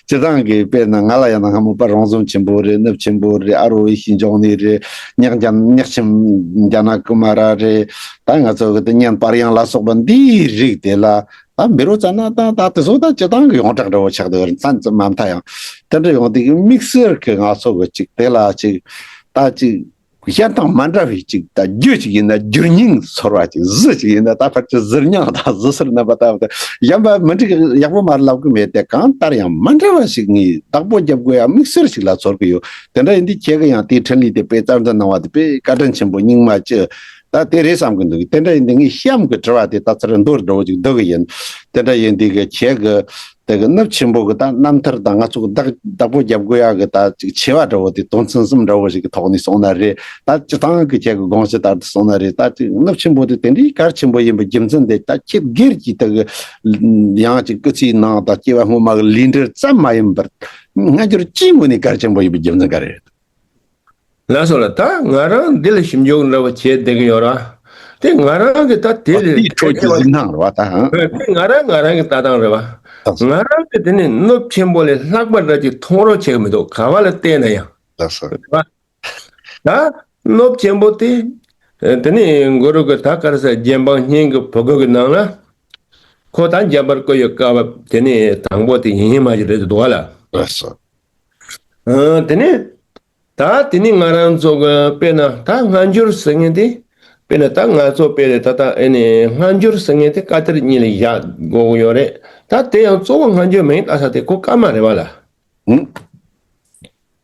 སྤྱིར་བཏང་གི་དཔེར་ན་ང་ལ་ཡང་ན་སྔ་མོ་པ་རོང་ཟོམ་ཆེན་པོ་རེད། ནུབ་ཆེན་པོ་རེད། ཨ་རོ་ཡེ་ཤེས་འབྱུང་གནས་རེད། ཉག་རྒྱ་ཉག་ཆེན་རྒྱ་ནག་ཀུ་མ་ར་རེད། ད་ང་ཚོ་གི་དེ་གཉན་པར་ཡང་ལ་སོགས་པ་འདིའི་རིགས་དེ་ལ་ད་འབད་རུང་ཙ་ན་ད་ད་དེ་ཚོ་ད་སྤྱིར་བཏང་གི་ཡོངས་གྲགས་འདྲ་བོ་ཆགས་བསྡད་ཡོད་རེད། མཚན་ཙམ་མ་མཐའ་ཡང་དེ་འདྲ་ཡོང་དུས་དམིགས་བསལ་གི་ང་ཚོ་གི་ཅིག་དེ་ལ་ཅིག་ད་ཅིག་གཞན་དང་མ་འདྲ་བའི་ཅིག་ད་རྒྱུ་ཅིག་ཡིན་ན་རྒྱུ་རྙིང་ཚོར་བ་ཅིག་གཟི་ཅིག་ཡིན་ན་ད་ཕལ་ཆེར་གཟི་རྙིང་དང་གཟི་སེར་རྣམ་པ་ལྟ་བུ་དང་གཞན་པ་མི་འགྲིག་ཡག་པོ་མར་ལབ་གི་མེད་དེ། གང་ལྟར་ཡང་མ་འདྲ་བ་ཞིག་ངས་བདག་པོ་རྒྱབ་དགོས་ཡ་དམིགས་བསལ་ཞིག་ལ་ཚོར་གི་ཡོད། དེ་འདྲ་ཡིན་དུས་ཁྱེད་ཀྱི་ཡང་དེའི་འཕྲིན་ལས་དེ་དཔེ་རྩ་འཛིན་གནང་བ་དེ་དཔེ་བཀའ་དྲིན་ཆེན་པོ་རྙིང་མ་ཅི་ད་དེ་རེད་བསམ་གི་འདུག་དེ་འདྲ་ཡིན་དུས་ངས་གཤམ་གྱི་དྲི་བ་དེ་ད་ཚུར་མདོར་འདྲ་བོ་ཅིག་བསྡུ་གི་ཡིན། དེ་འདྲ་ཡིན་དུས་ཀྱི་ཁྱེད་ཀྱི་དེ་གི་ནུབ་ཆེན་པོ་གི་ད་རྣམ་ཐར་དང་ང་ཚོ་གི་བདག་བདག་པོ་རྒྱབ་དགོས་ཡ་གི་ད་ཅིག་ཆེ་བ་འདྲ་བོ་དེ་དོན་ཚན་གསུམ་འདྲ་བོ་ཞིག་གི་ཐོག་ནས་སོང་ན་རེད། ད་སྤྱིར་བཏང་གི་ཁྱེད་ཀྱི་དགོངས་གཞི་ལྟར་དུ་སོང་ན་རེད། ད་ཅིག་ནུབ་ཆེན་པོ་དེ་དེ་འདྲའི་གལ་ཆེན་པོ་ཡིན་པའི་རྒྱུ་མཚན་དེ་ད་ཁྱེད་སྒེར་གྱི་དེ་གི་ཡང་ཅིག་སྐུ་ཚེའི་ནང་དང་སྐྱེ་བ་སྔོན་མ་གི་ལས་འབྲེལ་ཙམ་མ་ཡིན་པར་སྔ་འགྱུར་སྤྱིའི་ངོས་ནས་གལ་ཆེན་པོ་ཡིན་པའི་རྒྱུ་མཚན་ག་རེ་རེད། ལགས་སོ་ལགས། ད་ང་རང་འདི་ལ་ཞིབ་འཇུག་འདྲ་བོ་བྱས་བསྡད་ཀྱི་ཡོད་ར། དེ་ང་རང་གི་ད་དེ་ལས་དེའི་ཁྲོད་ཀྱི་གཟིགས་སྣང་རེད་བ་ད། ཨ། དེ་ང་རང་ང་རང་གི་ལྟ་སྟངས་རེད་བ། ལགས་སོ། ང་རང་གི་དེ་ནི་ནུབ་ཆེན་པོ་ལས་ལྷག་པ་འདྲ་ཅིག་མཐོང་རོགས་བྱེད་ཀྱི་མི་འདུག་ག་བ་ལ་བལྟས་ན་ཡང་། ལགས་སོ། རེད་བ། ད་ནུབ་ཆེན་པོ་དེ་དེ་ནི་གུ་རུ་གི་ད་ག་རེ་ཟེར་རྗེ་འབངས་སྙིང་གི་ཕོ་རྒོད་ཀྱི་ནང་ལ་ཁོ་ད་འཇམ་དཔལ་སྐུ་ཡི་བཀའ་བབས་དེ་ནི་དང་པོ་དེ་ཡིན་ཡིན་མ་ཞིག་རེད་འདུག་བ་ལ། ལགས་སོ། ཨ། དེ་ནས་ད་དེ་ནས་ང་རང་ཚོ་གི་དཔེར་ན་ད་སྔ་འགྱུར་ཟེར་མཁན་དེ། དཔེར་ན་ད་ང་ཚོ་དཔེ་རེད་ད་ད་ཨེ་ནས་སྔ་འགྱུར་ཟེར་མཁན་དེ་བཀའ་གཏེར་གཉིས་ལ་བཞག་དགོས་ཀྱི་ཡོད་རེད། ད་དེ་ཡང་གཙོ་བོ་སྔ་འགྱུར་མིན་ལྟ་ས་དེ་ཁོ་བཀའ་མ་རེད་བ་ལ། ཧུམ།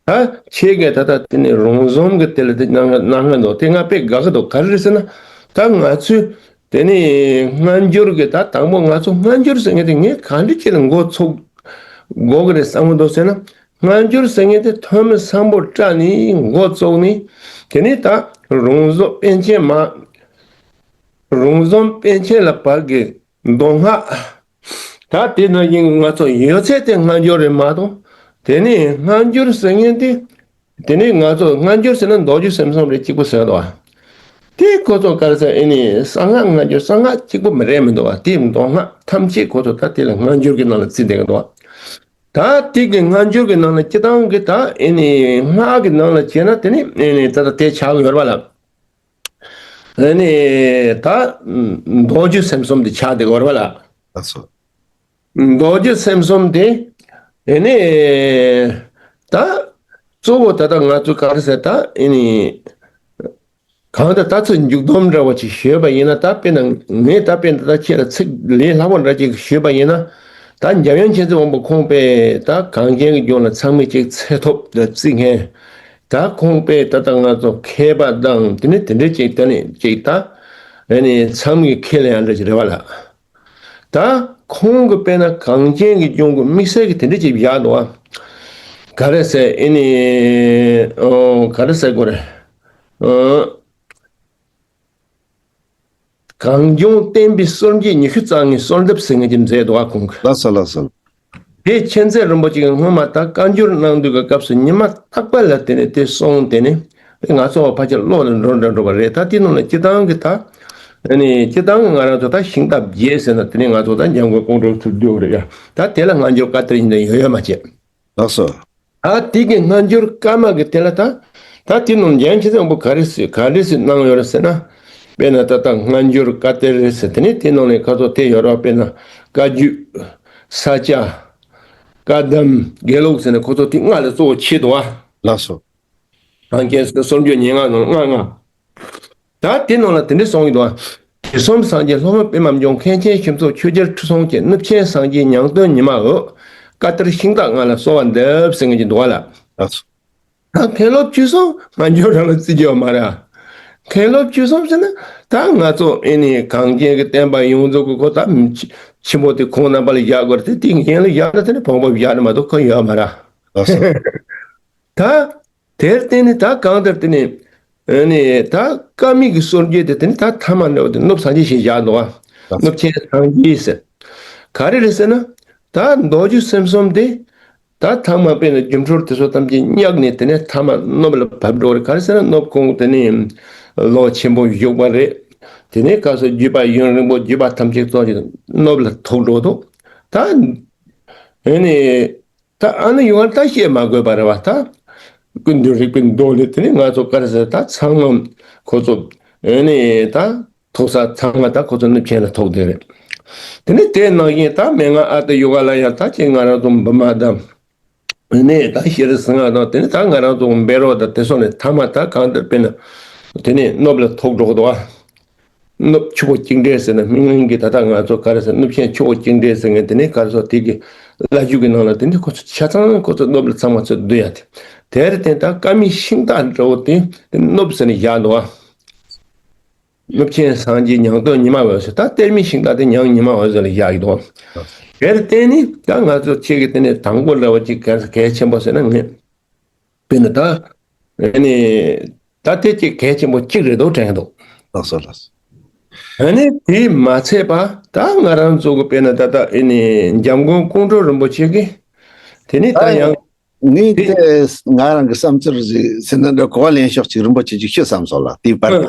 ད་ཁྱེད་ཀྱིས་ད་ལྟ་དེ་ནས་རོང་ཟོམ་གྱི་དེ་ལ་དེ་གནང་གནང་གི་འདུག་དེ་ང་དཔེ་དགའ་གི་འདུག་ག་རེ་རེད་ཟེར་ན། ད་ང་ཚོས་དེ་ནས་སྔ་འགྱུར་གྱི་ད་དང་པོ་ང་ཚོ་སྔ་འགྱུར་ཟེར་མཁན་དེ་ངས་ག་འདྲ་ཅིག་ལ་མགོ་ཚུགས་ དགོས་ཀྱི་རེད་བསམ་གྱི་འདུག་ཟེར་ན། སྔ་འགྱུར་ཟེར་མཁན་དེ་ཐོན་མི་སམ་བྷོ་ཊ་ནས་འགོ་བཙུགས་ནས། དེ་ནས་ད་རོང་ཟོམ་པཎ་ཆེན་མ། རོང་ཟོམ་པཎ་ཆེན་ལ་བར་གྱི་མདོ་སྔགས། ད་དེ་ནང་བཞིན་ང་ཚོ་ཡོད་ཚད་དེ་སྔ་འགྱུར་རེད་མ་གཏོགས། དེ་ནས་སྔ་འགྱུར་ཟེར་མཁན་དེ། དེ་ནས་ང་ཚོ་སྔ་འགྱུར་ཟེར་ན་མདོ་རྒྱུད་སེམས་གསུམ་རེ་གཅིག་པུ་ཟེར་འདུག་བ། དེ་ཁོ་ཚོ་ག་རེ་ཟེར། ཨེ་ནི་གསང་སྔགས་སྔ་འགྱུར། གསང་སྔགས་གཅིག་པུ་མི་རེད་མི་འདུག་བ། དེ་མདོ་སྔགས་ཐམས་ཅད་ཁོ་ཚོ་ད་དེ་ལ་སྔ་འགྱུར་གྱི་ནང་ལ་བརྩིས་བསྡད་ཀྱི་འདུག་བ། ད་དེ་གི་སྔ་འགྱུར་གྱི་ནང་ལ་སྤྱིར་བཏང་གི་ད་ཨེ་ནི་སྔགས་ཀྱི་ནང་ལ་བྱས་ན། དེ་ནི་ཨེ་ནི་ད་ད་དེ་ཆགས་ཡོད་རེད་བ་ལ། ཨེ་ནི་ད་མདོ་རྒྱུད་སེམས་གསུམ་དེ་ཆགས་བསྡད་ཀྱི་ཡོད་རེད་བ་ལ། ལགས་སོ། མདོ་རྒྱུད་སེམས་གསུམ་དེ། ཨེ་ནི་ད་གཙོ་བོ་ད་ལྟ་ང་ཚོ་ག་རེ་ཟེར། ད་ཨེ་ནི་གང་ལྟར་ད་ཚོད་མཇུག་སྡོམ་འདྲ་བོ་ཅིག་ཞུས་པ་ཡིན་ན། ད་དཔེར་ན་ངས་ད་དཔེར་ན་ད་ཁྱེད་ལ་ཚིག་ལས་སླ་པོ་འདྲ་ཅིག་ཞུས་པ་ཡིན་ན། ད་འཇམ་དབྱངས་མཁྱེན་བརྩེ་དབང་པོ་ཁོང་པས་ད་གངས་ཅན་གྱི་ལྗོངས་ལ་ཚང་མས་ཅིག་ཚད་ཐོབ་ལ་བརྩི་མཁན། ད་ཁོང་པས་ད་ལྟ་ང་ཚོ་མཁས་པ་དང་དེ་ནི་དེ་འདྲ་ཅིག་ད་ནི་ཅིག་ད་ཨེ་ནི་ཚང་མས་ཁས་ལེན་ཡ་འདྲ་ཅིག་རེད་བ་ལ། ད་ཁོང་གི་དཔེར་ན་གངས་ཅན་གྱི་ལྗོངས་ཀྱི་དམིགས་བསལ་གྱི་དེ་འདྲ་ཅིག་བཞག་འདུག་བ། ག་རེ་ཟེར། ཨེ་ནི་ཨོ་ག་རེ་ཟེར་དགོས་རེད། ཨོ་གངས་ལྗོངས་བསྟན་པའི་སྲོལ་འབྱེད་ཉི་ཤུ་རྩ་ལྔའི་གསོལ་འདེབས་ཟེར་མཁན་ཅིག་མཛད་འདུག་བ་ཁོང་གིས། ལགས་སོ་ལགས་སོ། དེ་མཁྱེན་བརྩེ་རིན་པོ་ཆེ་གིས་སྔོན་མ་ད་བཀའ་འགྱུར་གནང་དུས་ཀྱི་སྐབས་སུ་ཉི་མ་རྟག་པ་ལ་དེ་ནས་དེ་གསུངས། དེ་ནས་ང་ཚོ་ཕལ་ཆེར་བློ་ལ་འགྲོ་འདྲ་འགྲོ་བ་རེད། ད་དེ་ནང་ལ་སྤྱིར་བཏང་གི་ད་ཨ་ནི་སྤྱིར་བཏང་གི་ང་རང་ཚོ་ད་ཤིང་རྟ་བརྒྱད་ཟེར་ན། དེ་ནས་ང་ཚོ་ད་འཇམ་མགོན་ཀོང་སྤྲུལ་ཚུར་བསྡུས་པ་རེད་ཡ། ད་དེ་ལ་སྔ་འགྱུར་བཀའ་གཏེར་ཡིན་ན་ཡོད་ཡོད་མ་བྱེད། ལགས་སོ། ད་དེ་གི་སྔ་འགྱུར་བཀའ་མ་གི་དེ་ལ་ད། ད་དེ་ནང་འཇམ་དབྱངས་མཁྱེན་བརྩེ་དབང་པོ་ག་རེ་ཟེར་ག་རེ་ཟེར་གནང་ཡོད་རེད་ཟེར་ན། དཔེར་ན་ད་ལྟ་སྔ་འགྱུར་བཀའ་གཏེར་རེད་ཟེར། དེ་ནས་དེ་ནང་ནས་ཁ་ཚོ་དེ་ཡོད་རེད་བ། དཔེར་ན་བཀའ་བརྒྱུད། ས་སྐྱ། བཀའ་གདམས། དགེ་ལུགས་ཟེར་ནས་ཁོ་ཚོ་དེ་ལྔ་ལ་གཙོ་བོ་བྱེད་འདུག་བ། ལགས་སོ། གངས་ཅན་སྲོལ་རྒྱུན་ཉེར་ལྔ་ནང་ལྔ་ལྔ། ད་དེ་ནང་ལ་དེ་འདྲ་གསུངས་ཡོད་དོ། དུས་གསུམ་སངས་རྒྱས་སློབ་དཔོན་པདྨ་འབྱུང་། མཁན་ཆེན་ཞིག་མཚོ་ཆོས་རྒྱལ་ཁྲི་སྲོང་ཆེན། གནུབས་ཆེན་སངས་རྒྱས་ཉང་སྟོན་ཉི་མ་འོད། བཀའ་གཏེར་ཤིང་རྟ་ལྔ་ལ་གསོལ་བ་འདེབས་ཟེར་མཁན་ཅིག་འདུག་བ་ལ། ལགས་སོ། ད་མཁན་སློབ་བཅུ་གསུམ་སྔ་འགྱུར་རང་ལ་བརྩི་རྒྱུ་ཡོད་མ་རེད། མཁན་སློབ་བཅུ་གསུམ་ཟེར་ན་ད་ང་ཚོ་ཨེ་ནི་གངས་ཅན་གྱི་བསྟན་པ་ཡོངས་རྫོགས་ཀྱི་ཁོ་ད་ཆེན་པོ་དེ་ཁོང་རྣམ་པ་ལ་བཞག་དགོས་རེད་དེ། དེ་གཞན་ལ་བཞག་ན་དེ་ནི་བོང་བུ་བཞག་ནི་མ་གཏོགས་ཁོ་ཡོད་མ་རེད། ལགས་སོ། ད། དེར་བརྟེན་ནས་ད་གང་ལྟར་དེ་ནས་ཨ་ནི་ད་བཀའ་མིག་གི་སྲོལ་འབྱེད་དེ་དེ་ནི་ད་ཐ་མ་འདྲ་བོ་དེ་གནུབས་སངས་རྒྱས་ཞེས་བཞག་འདུག་བ། གནུབས་ཆེན་སངས་རྒྱས་ཟེར། ག་རེ་རེད་ཟེར་ན། ད་མདོ་རྒྱུད་སེམས་གསུམ་དེ་ད་ཐ་མ་དཔེར་ན་སྒྱུ་འཕྲུལ་དེ་ཚོ་ཐམས་ཅད་བསྙགས་ནས་དེ་ནས་ཐ་མ་གནུབས་ལ་བབས་འགྲོ་རེད། ག་རེ་ཟེར་ན་གནུབས་ཁོང་དེ་ནས་ལོ་ཆེན་པོ་བཞུགས་པ་རེད། དེ་ནས་སྐབས་སུ་བརྒྱུད་པ་ཡུན་རིང་པོ་བརྒྱུད་པ་ཐམས་ཅད་ཚོ་གནུབས་ལ་ཐུག་འགྲོ་འདུག་ད་ཨ་ནི། ད་ཨ་ནི་ཡོང་བ་ད་བཤད་མ་དགོས་པ་རེད་བ། ད་ཀུན་འདུས་རིག་པའི་མདོ་ལས་དེ་ནི་ང་ཚོ་ག་རེ་ཟེར། ད་ཚང་མ་ཁོ་ཚོ་ཨེ་ནི་ད་ཐུག་ས་ཚང་མ་ད་ཁོ་ཚོ་གནུབས་ཆེན་ལ་ཐུག་བསྡད་རེད། དེ་ནི་དེ་ནང་བཞིན་ད་མན་ངག་ཨ་ཏི་ཡོ་ག་ལ་ཡང་ད་ཅིག་ང་རང་ཚོ་བི་མ་དང་ཨེ་ནི་ད་ཤྲཱི་སིང་ཧ་དང་དེ་ནི་ད་ང་རང་ཚོ་བཻ་རོ་ད་དེ་ཚོ་ནི་ཐ་མ་ད་གང་ལྟར་དཔེར་ན་དེ་ནི་གནུབས་ལ་ཐུག་འགྲོ་གི་འདུག་བ། གནུབས་ཆུ་བོ་གཅིག་འདྲེས་ཟེར་ན་སྨིན་གླིང་གི་ད་ལྟ་ང་ཚོ་ག་རེ་ཟེར། གནུབས་ཆེན་ཆུ་བོ་གཅིག་འདྲེས་ཟེར་མཁན་དེ་ནི་ག་རེ་ཟེར། དེ་གི་བླ་བརྒྱུད་ཀྱི་ནང་ལ་དེ་ནི་ཁོ་ཚོ་ཆ་ཚང་ཁོ་ཚོ་གནུབས་ལ་ཚང་མ་ཚུར་བསྡུ་ཡ་དེ། དེར་བརྟེན་ད་བཀའ་མིག་ཤིང་རྟ་འདྲ་བོ་དེ་དེ་གནུབས་ཟེར་ནས་བཞག་འདུག་བ། གནུབས་ཆེན་སངས་རྒྱས་ཉང་སྟོན་ཉི་མ་འོད་ཟེར། ད་གཏེར་མིག་ཤིང་རྟ་དེ་ཉང་ཉི་མ་འོད་ཟེར་ལ་བཞག་ཡོད་དོ། དེར་བརྟེན་ནི་ད་ང་ཚོ་ཆེ་གི་དེ་ནི་དང་པོ་འདྲ་བོ་ཅིག་གལ་གལ་ཆེན་པོ་ཟེར་ན་ངས། དཔེར་ན་ད། ཨ་ནི། ད་དེ་གཅིག་གལ་ཆེན་པོ་གཅིག་རེད་འདུག་དྲན་འདུག་ལགས་སོ་ལགས་སོ། ཨ་ནི་དེས་མ་ཚད་པ་ད་ང་རང་ཚོ་གི་དཔེར་ན་ད་ལྟ་ཨ་ནི་འཇམ་མགོན་ཀོང་སྤྲུལ་རིན་པོ་ཆེ་གིས་དེ་ནི་ད་ཡང་ངས་དེ་དེ་ང་རང་གི་བསམ་ཚུལ་ཟེར་ན་འདྲ་གོ་བ་ལེན་ཕྱོགས་གཅིག་རིན་པོ་ཆེ་གཅིག་ཤོད་བསམ་སོང་ལ། དེའི་བར་ན་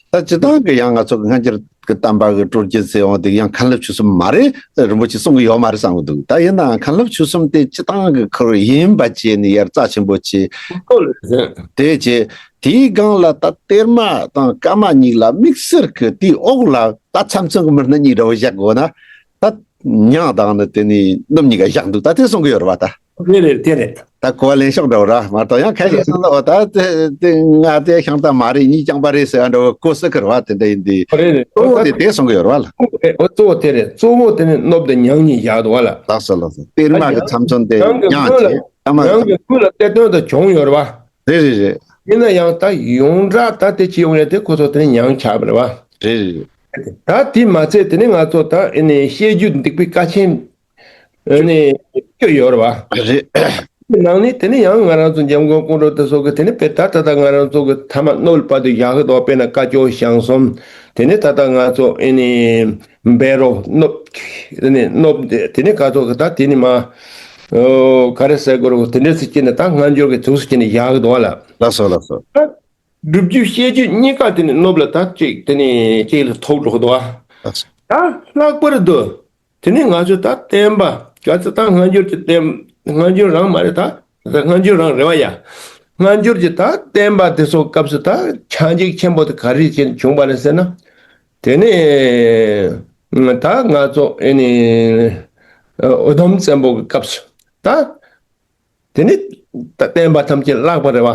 ད་སྤྱི་བཏང་གི་ཡང་ང་ཚོ་གི་སྔ་འགྱུར་གི་བསྟན་པ་གི་སྲོལ་རྒྱུན་ཟེར་ཡོང་དེ་ཡང་མཁན་སློབ་ཆོས་གསུམ་མ་རེད། རིན་པོ་ཆེ་གསུང་གི་ཡོད་མ་རེད་བསམ་གི་འདུག་ད་ཡིན་ནའང་མཁན་སློབ་ཆོས་གསུམ་དེ་སྤྱི་བཏང་གི་ཁུར་ཡིན་པ་བྱས་ནས་ཡར་རྩ་ཆེན་པོ་བྱས། ཁོ་ལ་ཟེར། དེ་བྱས་དེའི་སྒང་ལ་ད་གཏེར་མ་དང་བཀའ་མ་གཉིས་ལ་དམིགས་བསལ་གི་དེའི་འོག་ལ་ད་མཚམས་མཚོན་གི་མི་སྣ་གཉིས་འདྲ་བོ་བཞག་དགོས་ན། ད་ཉང་དང་ནི་དེ་ནས་གནུབས་གཉིས་ཀ་བཞག་འདུག་ད་དེ་གསུང་གི་ཡོད་རེད་བ་ད། དེ་རེད་དེ་རེད། ད་གོ་བ་ལེན་ཕྱོགས་འདྲ་བོ་ར་མ་གཏོགས་ཡང་ཁ་ཤས་སུ་ལ་འོ་ད་དེ་དེ་ང་དེ་ཤིང་རྟ་མ་རེད། གཉིས་རྐྱང་པ་རེད་ཟེར་བ་འདྲ་བོ་གོ་སྲིད་ཀི་རེད་བ། དེ་འདྲ་ཡིན་དུས་རེད་རེད། གཙོ་བོ་དེ་དེ་གསུང་གི་ཡོད་རེད་བ་ལ། གཙོ་བོ་དེ་རེད། གཙོ་བོ་དེ་ནི་གནུབས་དང་ཉང་གཉིས་བཞག་འདུག་བ་ལ། ལགས་སོ་ལགས་སོ། གཏེར་མ་གི་མཚམས་མཚོན་དེ་ཉང་གི་ཉང་མགོ་ལ་བྱས་ཨ་མ་ཉང་གི་མགོ་ལ་གཏེར་སྟོན་དུ་བྱུང་ཡོད་རེད་བ། རེད་རེད་རེད། ཡིན་ན་ཡང་ད་ཡོངས་གྲགས་ད་དེ་བྱེད་ཡོང་ཡ་དེ་ཁོ་ཚོ་དེ་ནི་ཉང་ཆགས་པ་རེད་བ། རེད་རེད་རེད། ད་དེ་མ་ཚད་དེ་ནི་ང་ཚོ་ད་ཨེ་ནི་བཤད་རྒྱུད་འདུས་པའི་ཀ་ཆེན། ཨ་ནི། སྐྱོ་ཡོད་རེད་བ། རེད། ནང་ནས་དེ་ནས་ཡང་ང་རང་ཚོ་འཇམ་མགོན་ཀོང་སྤྲུལ་དེ་ཚོ་གི་དེ་ནས་དཔེ་ད་ད་ལྟ་ང་རང་ཚོ་གི་ཐ་མ་སྣོད་ལ་བར་དུ་བཞག་གི་འདུག་དཔེར་ན་བཀའ་བཅུ་ཞང་གསུམ། དེ་ནས་ད་ལྟ་ང་ཚོ་ཨེ་ནི་བཻ་རོ་སྣོད། དེ་ནས་སྣོད་དེ་དེ་ནས་ག་ཚོད་གི་ད་དེ་ནས་མ། ཨོ། ག་རེ་ཟེར་དགོས་རེད། དེ་འདྲ་ཟེར་གྱི་ནས་ད་སྔ་འགྱུར་གྱི་ཚུགས་སུ་བྱས་ནས་བཞག་གི་འདུག་བ་ལ། ལགས་སོ་ལགས་སོ། ད་སྒྲུབ་བརྒྱུད་བཤད་བརྒྱུད་གཉིས་ཀ་དེ་ནས་སྣོད་ལ་ད་གཅིག་དེ་ནས་གཅིག་ལ་ཐོགས་འགྲོ་གི་འདུག་བ། ལགས་སོ། ད་ལྷག་པར་དུ་དེ་ནས་ང་ཚོས་ད་བསྟན་པ་ག་ཚོད་ད་སྔ་འགྱུར་གྱི་བསྟན། སྔ་འགྱུར་རང་མ་རེད་ད། ད་སྔ་འགྱུར་རང་རེད་བ་ཡ། སྔ་འགྱུར་གྱི་ད་བསྟན་པ་དེ་ཚོ་སྐབས་སུ་ད་ཆག་འཇིག་ཆེན་པོ་དེ་ག་རེ་བྱས་ནས་བྱུང་བ་རེད་ཟེར་ན། དེ་ནས་ད་ང་ཚོ་ཨེ་ནི་ཨུ་དུམ་བཙན་པོ་གི་སྐབས་སུ་ད། དེ་ནི་ད་བསྟན་པ་ཐམས་ཅད་བརླག་པ་རེད་བ།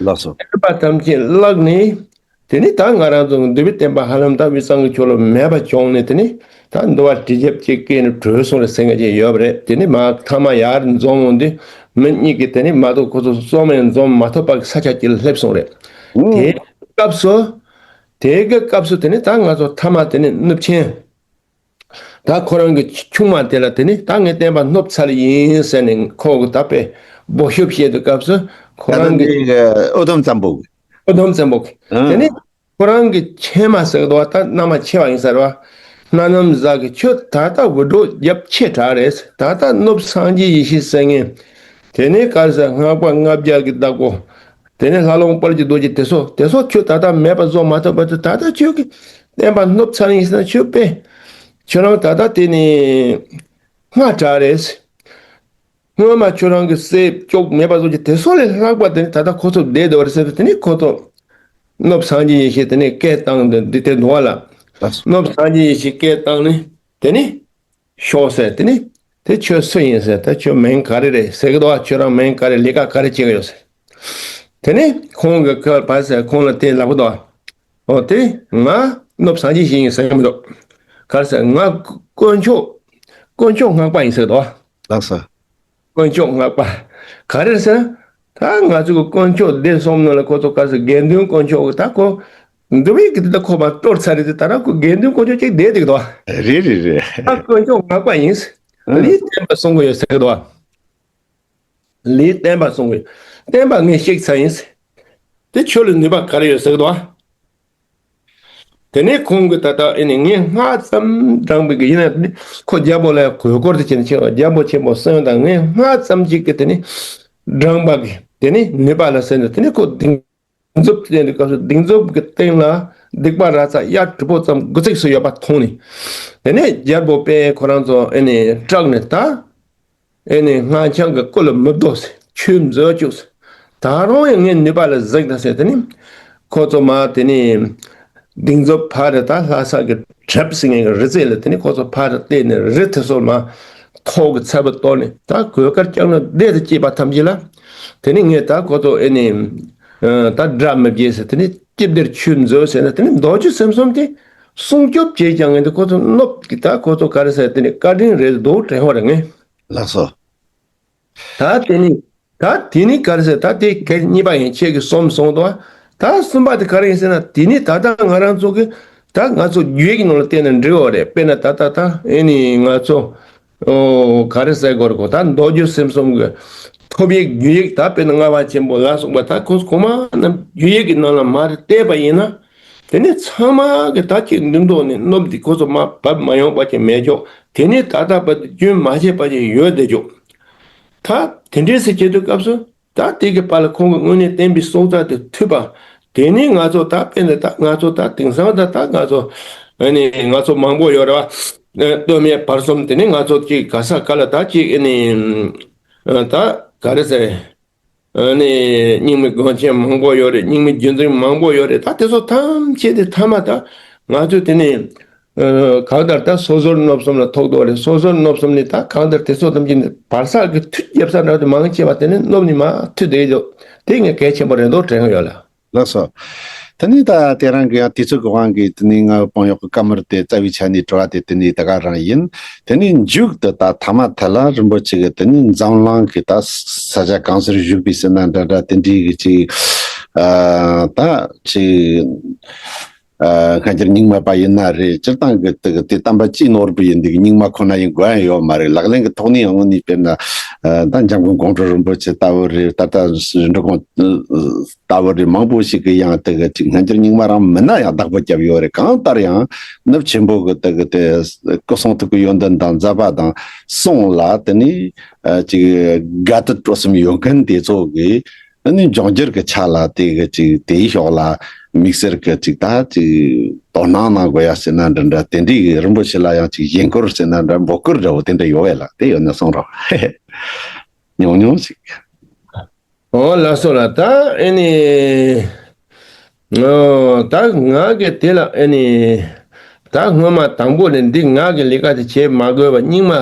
ལགས་སོ། བསྟན་པ་ཐམས་ཅད་བརླག་ནས། དེ་ནི་ད་ང་རང་ཚོ་འདུལ་བའི་བསྟན་པ་ཧ་ལམ་ད་དབུས་གཙང་གི་ཕྱོགས་ལ་མེད་པ་བྱུང་ནས། དེ་ནི་ད་འདུལ་བ་དྲི་ཞིམ་གཅིག་སྐྱེས་ནས་གྲོལ་སོང་རེད་ཟེར་མཁན་ཅིག་ཡོད་པ་རེད། དེ་ནི་མ་ཐ་མ་ཡར་འཛོམས་འོང་དུས་མི་གཉིས་ཀྱིས་དེ་ནི་མ་གཏོགས་ཁོ་ཚོ་གཙང་མ་འཛོམས་མ་ཐུབ་པ་གི་ས་ཆ་གཅིག་ལ་སླེབས་སོང་རེད། ཨུ། དེའི་སྐབས་སུ། དེ་གི་སྐབས་སུ་དེ་ནི་ད་ང་ཚོ་ཐ་མ་དེ་ནི་གནུབས་ཆེན། ད་ཁོ་རང་གི་ཆུང་མ་དེ་ལ་དེ་ནི་ད་ངས་བསྟན་པ་གནུབས་ཚར་ཡིན་ཟེར་ནས་ཁོ་གི་ད་དཔེ་འབོད་ཤུགས་བྱེད་དུས་སྐབས་སུ་ཁོ་ད་རང་གི་ལྟ་འདི་ཨུ་དུམ་བཙན་པོ་གི། ཨུ་དུམ་བཙན་པོ་གི། ཨང་། དེ་ནི་ཁོ་རང་གི་ཆེན་མ་ཟེར་གི་འདུག་བ། ད་མནའ་མ་ཆེ་བ་ཡིན་ཟེར་བ། མནའ་ནམ་བཟའ་གི་ཁྱོད་ད་ལྟ་འུར་སྒྲོག་རྒྱབ་ཆེ་དྲགས་རེད། ད་ལྟ་གནུབས་སངས་རྒྱས་ཡེ་ཤེས་ཟེར་མཁན། དེ་ནས་ག་རེ་ཟེར། སྔགས་པ་ལྔ་བརྒྱ་གི་བདག་པོ། དེ་ནས་ལྷ་ལུང་དཔལ་གྱི་རྡོ་རྗེ་དེ་ཚོ་དེ་ཚོ་ཁྱོད་ད་ལྟ་མེད་པ་བཟོ་མ་ཐུབ་པ་དུས་ད་ལྟ་ཁྱོད་ཀྱི་བསྟན་པ་གནུབས་ཚར་ཡིན་ཟེར་ན་ཁྱོད་དཔེ་ཁྱོད་རང་ད་ལྟ་དེ་ནས་སྔ་དྲགས་རེད། སྔོན་མ་ཁྱོད་རང་གི་སྲས་སྐྱོབ་མེད་པ་བཟོ་རྒྱུ་དེ་ཚོ་ལས་ལྷག་པ་དེ་ནི་ད་ལྟ་ཁོ་ཚོ་བསྡད་བསྡད་པ་རེད་ཟེར་དུས། དེ་ནི་ཁོ་ཚོ་གནུབས་སངས་རྒྱས་ཡེ་ཤེས་དེ་ནི་སྐད་བཏང་དེ་འདི་དེ་འདུག་བ་ལ། ལགས་སོ། གནུབས་སངས་རྒྱས་ཡེ་ཤེས་སྐད་བཏང་ནས་དེ་ནི་ཤོག་ཟེར། དེ་ནི་དེ་ཁྱོད་སུ་ཡིན་ཟེར། ད་ཁྱོད་མིང་ག་རེ་རེད་ཟེར་གི་འདུག་བ། ཁྱོད་རང་མིང་ག་རེ། ལས་ཀ་ག་རེ་བྱེད་གི་ཡོད་ཟེར། དེ་ནི་ཁོང་གི་ཁ་པར་ཟེར་ཁོང་ལ་དེ་ལབ་གི་འདུག་བ། ཨོ་དེ་ང་གནུབས་སངས་རྒྱས་ཡེ་ཤེས་ཡིན་ཟེར་གི་མི་འདུག་ག་རེ་ཟེར། ང་དཀོན་མཆོག་དཀོན་མཆོག་སྔགས་པ་ཡིན་ཟེར་གི་འདུག་བ། ལགས་སོ། དཀོན་མཆོག་སྔགས་པ། ག་རེ་ཟེར་ན། ད་ང་ཚོ་གི་དཀོན་མཆོག་སྡེ་གསུམ་ནང་ལ་ཁོ་ཚོ་ག་རེ་ཟེར། དགེ་འདུན་དཀོན་མཆོག་གི་ད་ཁོ་འདུལ་བའི་གི་དེ་ད་ཁོ་མ་སྤྲོར་ཚར་རེད་དེ། ད་རང་ཁོ་དགེ་འདུན་དཀོན་མཆོག་ཅིག་བསྡད་འདུག་དོ། རེད་རེད་རེད། ད་དཀོན་མཆོག་སྔགས་པ་ཡིན། ཨང་། ལུས་བསྟན་པ་སྲུང་གི་ཡོད་ཟེར་གི་འདུག་བ། ལུས་བསྟན་པ་སྲུང་གི་ཡོད། བསྟན་པ་ངས་བཤིག་ཚར་ཡིན། དེ་ཁྱོད་ལ་ནུས་པ་ག་རེ་ཡོད་ཟེར་གི་འདུག་བ། དེ་ནས་ཁོང་གིས་ད་ལྟ་ཨེ་ནི་ངས་སྔ་ཙམ་བགྲངས་པའི་གི་ཡིན་ན། དེ་ནི་ཁོ་རྒྱལ་པོ་ལ་གོས་སྐོར་དེ་བྱས་ནས་ཁྱེད་རྒྱལ་པོ་ཆེན་པོ་གསོན་དང་། ངས་སྔ་ཙམ་ཅིག་གི་དེ་ནི་བགྲངས་པ་གི་དེ་ནི་ནུས་པ་ལ་ཟེར་ནས། དེ་ནི་ཁོ་སྡིགས་མཛུབ་བསྟན་དུས་སྐབས་སུ་སྡིགས་མཛུབ་གི་སྟེང་ལ་སྡིག་པ་ར་ཚ་གཡའ་གྲུ་པོ་ཙམ་དགུ་བརྩེགས་སུ་ཡོད་པ་མཐོང་ནས། དེ་ནས་རྒྱལ་པོ་དཔེ་ཁོ་རང་ཚོ་ཨེ་ནི་སྐྲག་ནས་ད། ཨེ་ནི་སྔགས་འཆང་གི་སྐུ་ལ་མི་བསྡོ་ཟེར། ཆོས་མཛོད་བཅུག་ཟེར། ད་རུང་ཡང་ངའི་ནུས་པ་ལ་གཟིགས་དང་ཟེར། དེ་ནི་ཁོ་ཚོ་མ་དེ་ནི་སྡིགས་མཛུབ་ཕར་རེ་ད་ལྷ་ས་གི་གྲབ་ཟེར་མཁན་གི་རི་རྩེ་ལ་དེ་ནི་ཁོ་ཚོ་ཕར་རེ་བལྟས་ནས་རི་དེ་ཚོ་མ་ཐོག་གི་ཚ་བ་གཏོར་ནས། ད་གོས་དཀར་ལྕགས་སྣོད་བསྡད་དེ་སྐྱེས་པ་ཐམས་ཅད་ལ་དེ་ནི་ངས་ད་ཁོ་ཚོ་ཨེ་ནི་ད་དགྲ་མི་དགྱེས་ཟེར། དེ་ནི་ཅི་བདེར་ཆོས་མཛོད་ཟེར་ན། དེ་ནི་མདོ་རྒྱུད་སེམས་གསུམ་དེ་སྲུང་སྐྱོབ་བྱེད་ཀྱང་ངས་དེ་ཁོ་ཚོ་གནུབས་ཀྱི་ད་ཁོ་ཚོ་ག་རེ་ཟེར། དེ་ནི་བཀའ་དྲིན་རེད་འདུག་དྲན་ཧོ་རེད་ངས། ལགས་སོ། ད་དེ་ནི་ད་དེ་ནི་ག་རེ་ཟེར། ད་དེ་གལ་གཉིས་པ་ཡིན། ཁྱེད་ཀྱིས་གསུམ་གསུངས་འདུག་ད་གསུམ་པ་དེ་ག་རེ་ཡིན་ཟེར་ན། དེ་ནི་ད་ལྟ་ང་རང་ཚོ་གི་ད་ང་ཚོ་རྒྱུད་ཀྱི་ནང་ལ་བལྟས་ན་འགྲིག་ཡོད་རེད། དཔེར་ན་ད་ལྟ་ད་ཨེ་ནི་ང་ཚོ་ཨོ་ག་རེ་ཟེར་དགོས་རེད་གོ། ད་མདོ་རྒྱུད་སེམས་གསུམ་གི་ཐོབ་ཡིག་རྒྱུད་ཡིག་ད་དཔེར་ན་ལྔ་པ་ཆེན་པོ་ལ་སོགས་པ་ད་ཁོ་ཚོ་གོང་མ་རྣམས་རྒྱུད་ཡིག་གི་ནང་ལ་མར་བལྟས་པ་ཡིན་ན། དེ་ནི་ཚང་མ་གི་ད་ཅིག་འདུན་ཐོག་ནས་གནུབས་འདི་ཁོ་ཚོ་མ་བབས་མ་ཡོང་པ་ཅིག་མེད་ཅོག་དེ་ནི་ད་ལྟ་བར་དུ་རྒྱུན་མ་ཆད་པ་ཅིག་ཡོད་བསྡད་ཅོག་ད་དེ་འདྲའི་ཟེར་བྱེད་དུས་སྐབས་སུ་ད་དེ་གི་བར་ལ་ཁོང་གི་དངོས་གནས་བསྟན་པའི་སྲོག་རྩ་དེ་མཐུད་པ། དེ་ནི་ང་ཚོ་ད་དཔེ་འདི་ད་ང་ཚོ་ད་དེང་སང་ད་ད་ང་ཚོ་ཨ་ནི་ང་ཚོ་མང་པོ་ཡོད་རེད་བ། སྟོད་སྨད་བར་གསུམ་དེ་ནི་ང་ཚོ་ཅིག་ག་ས་ག་ལ་ད་ཅིག་ཨ་ནི་ད་ག་རེ་ཟེར། ཨ་ནི་རྙིང་མའི་དགོན་ཆེན་མང་པོ་ཡོད་རེད། རྙིང་མའི་རྒྱུད་འཛིན་མང་པོ་ཡོད་རེད། ད་དེ་ཚོ་ཐམས་ཅད་དེ་ཐ་མ་ད་ང་ཚོས་དེ་ནས་ཨ་གང་ལྟར་ད་སོ་སོར་གནུབས་གསུམ་ལ་ཐོགས་འདུག་རེད། སོ་སོར་གནུབས་གསུམ་ནི་ད་གང་ལྟར་དེ་ཚོ་ཐམས་ཅད་ནི་བར་ས་གི་མཐུད་རྒྱབ་ས་འདྲ་དེ་མང་ཆེ་བ་དེ་ནི་གནུབས་ནི་མ་མཐུད་དེ་འདུག་དེ་ངས་གལ་ཆེན་པོ་རེད་འདུག་དྲན་གི་ཡོད་ལ། ལགས་སོ། དེ་ནས་ད་དེ་རིང་གི་ཡང་དུས་ཚོད་ཀྱི་དབང་གིས་དེ་ནས་ང་དཔང་ཡོག་གི་བཀའ་མོལ་དེ་རྩ་བའི་ཆ་ནས་དྲི་བ་དེ་དེ་ནས་ད་ག་རང་ཡིན། དེ་ནས་མཇུག་ཏུ་ད་ཐ་མ་ཐ་ལ་རིན་པོ་ཆེ་གི་དེ་ནས་འཛམ་གླིང་གི་ད་ས་ཆ་གང་སར་བཞུགས་པའི་ཟེར་ན་འདྲ་འདྲ་དེ་འདྲའི་གི་ཅིག་ཨ་ད་ཅིག་ཨ། སྔ་འགྱུར་རྙིང་མ་པ་ཡིན་ན་རེད། སྤྱིར་བཏང་གི་དེ་གི་དེ་བསྟན་པ་སྤྱིའི་ནོར་བུ་ཡིན་འདུག་རྙིང་མ་ཁོ་ན་ཡིན་དགོས་ཡ་ཡོད་མ་རེད། ལག་ལེན་གྱི་ཐོག་ནས་ཡང་དངོས་གནས་དཔེར་ན། ཨ། ད་འཇམ་མགོན་ཀོང་སྤྲུལ་རིན་པོ་ཆེ་ལྟ་བུ་རེད། ད་ལྟ་རིན་པོ་ཆེ་ལྟ་བུ་རེད། མང་པོ་ཞིག་གིས་ཡང་དེ་གི་ཅིག་སྔ་འགྱུར་རྙིང་མ་རང་མིན་ན་ཡང་བདག་པོ་བརྒྱབ་ཡོད་རེད། གང་ལྟར་ཡང་ནུབ་ཆེན་པོ་གི་དེ་གི་དེ་སྐུ་གསུང་ཐུགས་ཀྱི་ཡོན་ཏན་དང་མཛད་པ་དང་གསུང་ལ་དེ་ནི། ཨ། ཅིག་དགའ་དད་སྤྲོ་སེམས་ཡོད་མཁན་དེ་ཚོ་གིས། ཨ་ནི་འབྱུང་འགྱུར་གྱི་ཆ་ལ་དེ་གི་ཅིག་དེའི་ཕྱོགས་ལ་དམིགས་བསལ་གྱི་ཅིག་ད་ཅིག་དོ་སྣང་གནང་དགོས་ཡ་ཟེར་ན་འདྲ་འདྲ། དེ་འདྲའི་གི་རིན་པོ་ཆེ་ལ་ཡང་ཅིག་ཞེན་སྐུལ་ཟེར་ན་འདྲ། འབོད་སྐུལ་འདྲ་བོ་དེ་འདྲ་ཡོད་པས་ལ། དེ་ཡོད་ན་གསུང་རོགས། ཉུང་ཉུང་ཞིག་ཨོ་ལགས་སོ་ལགས། ད་ཨེ་ནི། ཨོ། ད་ང་གི་དེ་ལ་ཨེ་ནི། ད་སྔོན་མ་དང་པོ་ནས་འདི་ང་གི་ལས་ཀ་དེ་བྱེད་མ་དགོས་པ་རྙིང་མ།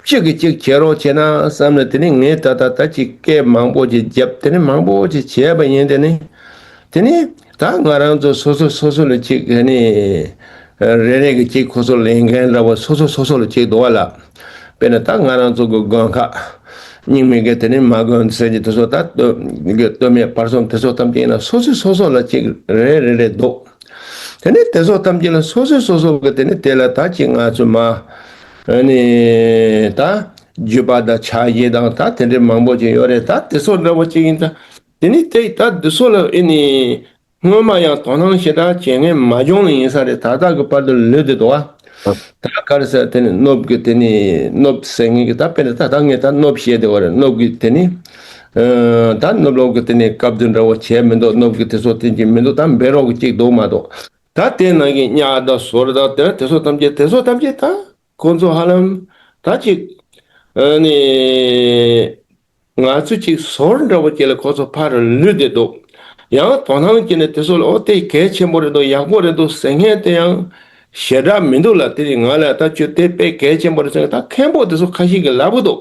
གཅིག་གིས་གཅིག་བྱེད་རོགས་བྱེད་ན་བསམ་ནས། དེ་ནི་ངས་ད་ད་ད་ཅིག་སྐད་མང་པོ་ཅིག་བརྒྱབ། དེ་ནི་མང་པོ་ཅིག་བྱས་པ་ཡིན། དེ་ནི། དེ་ནི་ད་ང་རང་ཚོ་སོ་སོ་སོ་སོ་ལ་ཅིག་ཨེ་ནི། རེ་རེ་གིས་ཅིག་ཁོ་ཚོ་ལས་འགན་འདྲ་བོ་སོ་སོ་སོ་སོ་ལ་ཅིག་འདུག་པ་ལ། དཔེར་ན་ད་ང་རང་ཚོ་གི་དགོན་ཁག་རྙིང་མའི་གི་དེ་ནི་མ་དགོན་ཟེར་གྱི་དེ་ཚོ། ད་སྟོད་གི་སྟོད་སྨད་བར་གསུམ་དེ་ཚོ་ཐམས་ཅད་ཡིན་ན་སོ་སོ་སོ་སོ་ལ་ཅིག་རེ་རེ་རེ་འདུག་དེ་ནི་དེ་ཚོ་ཐམས་ཅད་ལ་སོ་སོ་སོ་སོ་གི་དེ་ནི་དེ་ལ་ད་ཅིག་ང་ཚོ་མ། ཨ་ནི་ད་བརྒྱུད་པ་དང་ཕྱག་བཞེས་དང་ད་དེ་འདྲའི་མང་པོ་ཅིག་ཡོད་རེད། ད་དེ་ཚོ་འདྲ་བོ་ཅིག་ཡིན་ད། དེ་ནི་དེ་ད་འདི་ཚོ་ལ་ཨེ་ནི། སྔོན་མ་ཡང་དོ་སྣང་ཞེ་དྲག་བྱེད་མཁན་མ་བྱུང་ནི་ཡིན་ས་རེད། ད་ལྟ་གི་བར་དུ་ལུས་བསྡད་འདུག་པ། ད་ག་རེ་ཟེར། དེ་ནི་སྣུབས་ཀྱི་དེ་ནི་སྣུབས་ཟེར་མཁན་གྱི། ད་དཔེར་ན་ད་ད་ངས་ད་སྣུབས་བཤད་བསྡད་པ་རེད། སྣུབས་ཀྱི་དེ་ནི། ཨ། ད་སྣུབས་ལོག་གི་དེ་ནི་སྐབས་དུ་འདྲ་བོ་བྱས་མི་འདུག་སྣུབས་ཀྱི་དེ་ཚོ་དེ་གྱིས་མི་འདུག་ད་འབད་རོགས་ཀྱི་གཅིག་འདུག་མ་གཏོགས། ད་དེ་ནང་གི་གཉའ་དང་ཟོར་དང་དེ་དེ་ཚོ་ཐམས་ཅད་དེ་ཚོ་ཐམས་ཅད་ད་ཁོང་ཚོ་ཧ་ལམ་ད་ཅིག་ཨ་ནི། ང་ཚོ་ཅིག་ཟོར་འདྲ་བོ་ཅིག་ལ་ཁོ་ཚོ་ཕར་ལུས་བསྡད་འདུག་ཡང་དོ་སྣང་བྱས་ནས་དེ་ཚོ་ལ་ཨོ་དེ་གལ་ཆེན་པོ་རེད་འདུག་ཡག་པོ་རེད་འདུག་ཟེར་མཁན་དེ་ཡང་ཞེ་དྲག་མི་འདུག་ལ། དེ་ནི་ང་ལ་ད་ཁྱོད་དེ་དཔེ་གལ་ཆེན་པོ་རེད་ཟེར་མཁན། ད་མཁན་པོ་དེ་ཚོ་ཁ་ཤས་ཀྱིས་ལབ་གི་འདུག་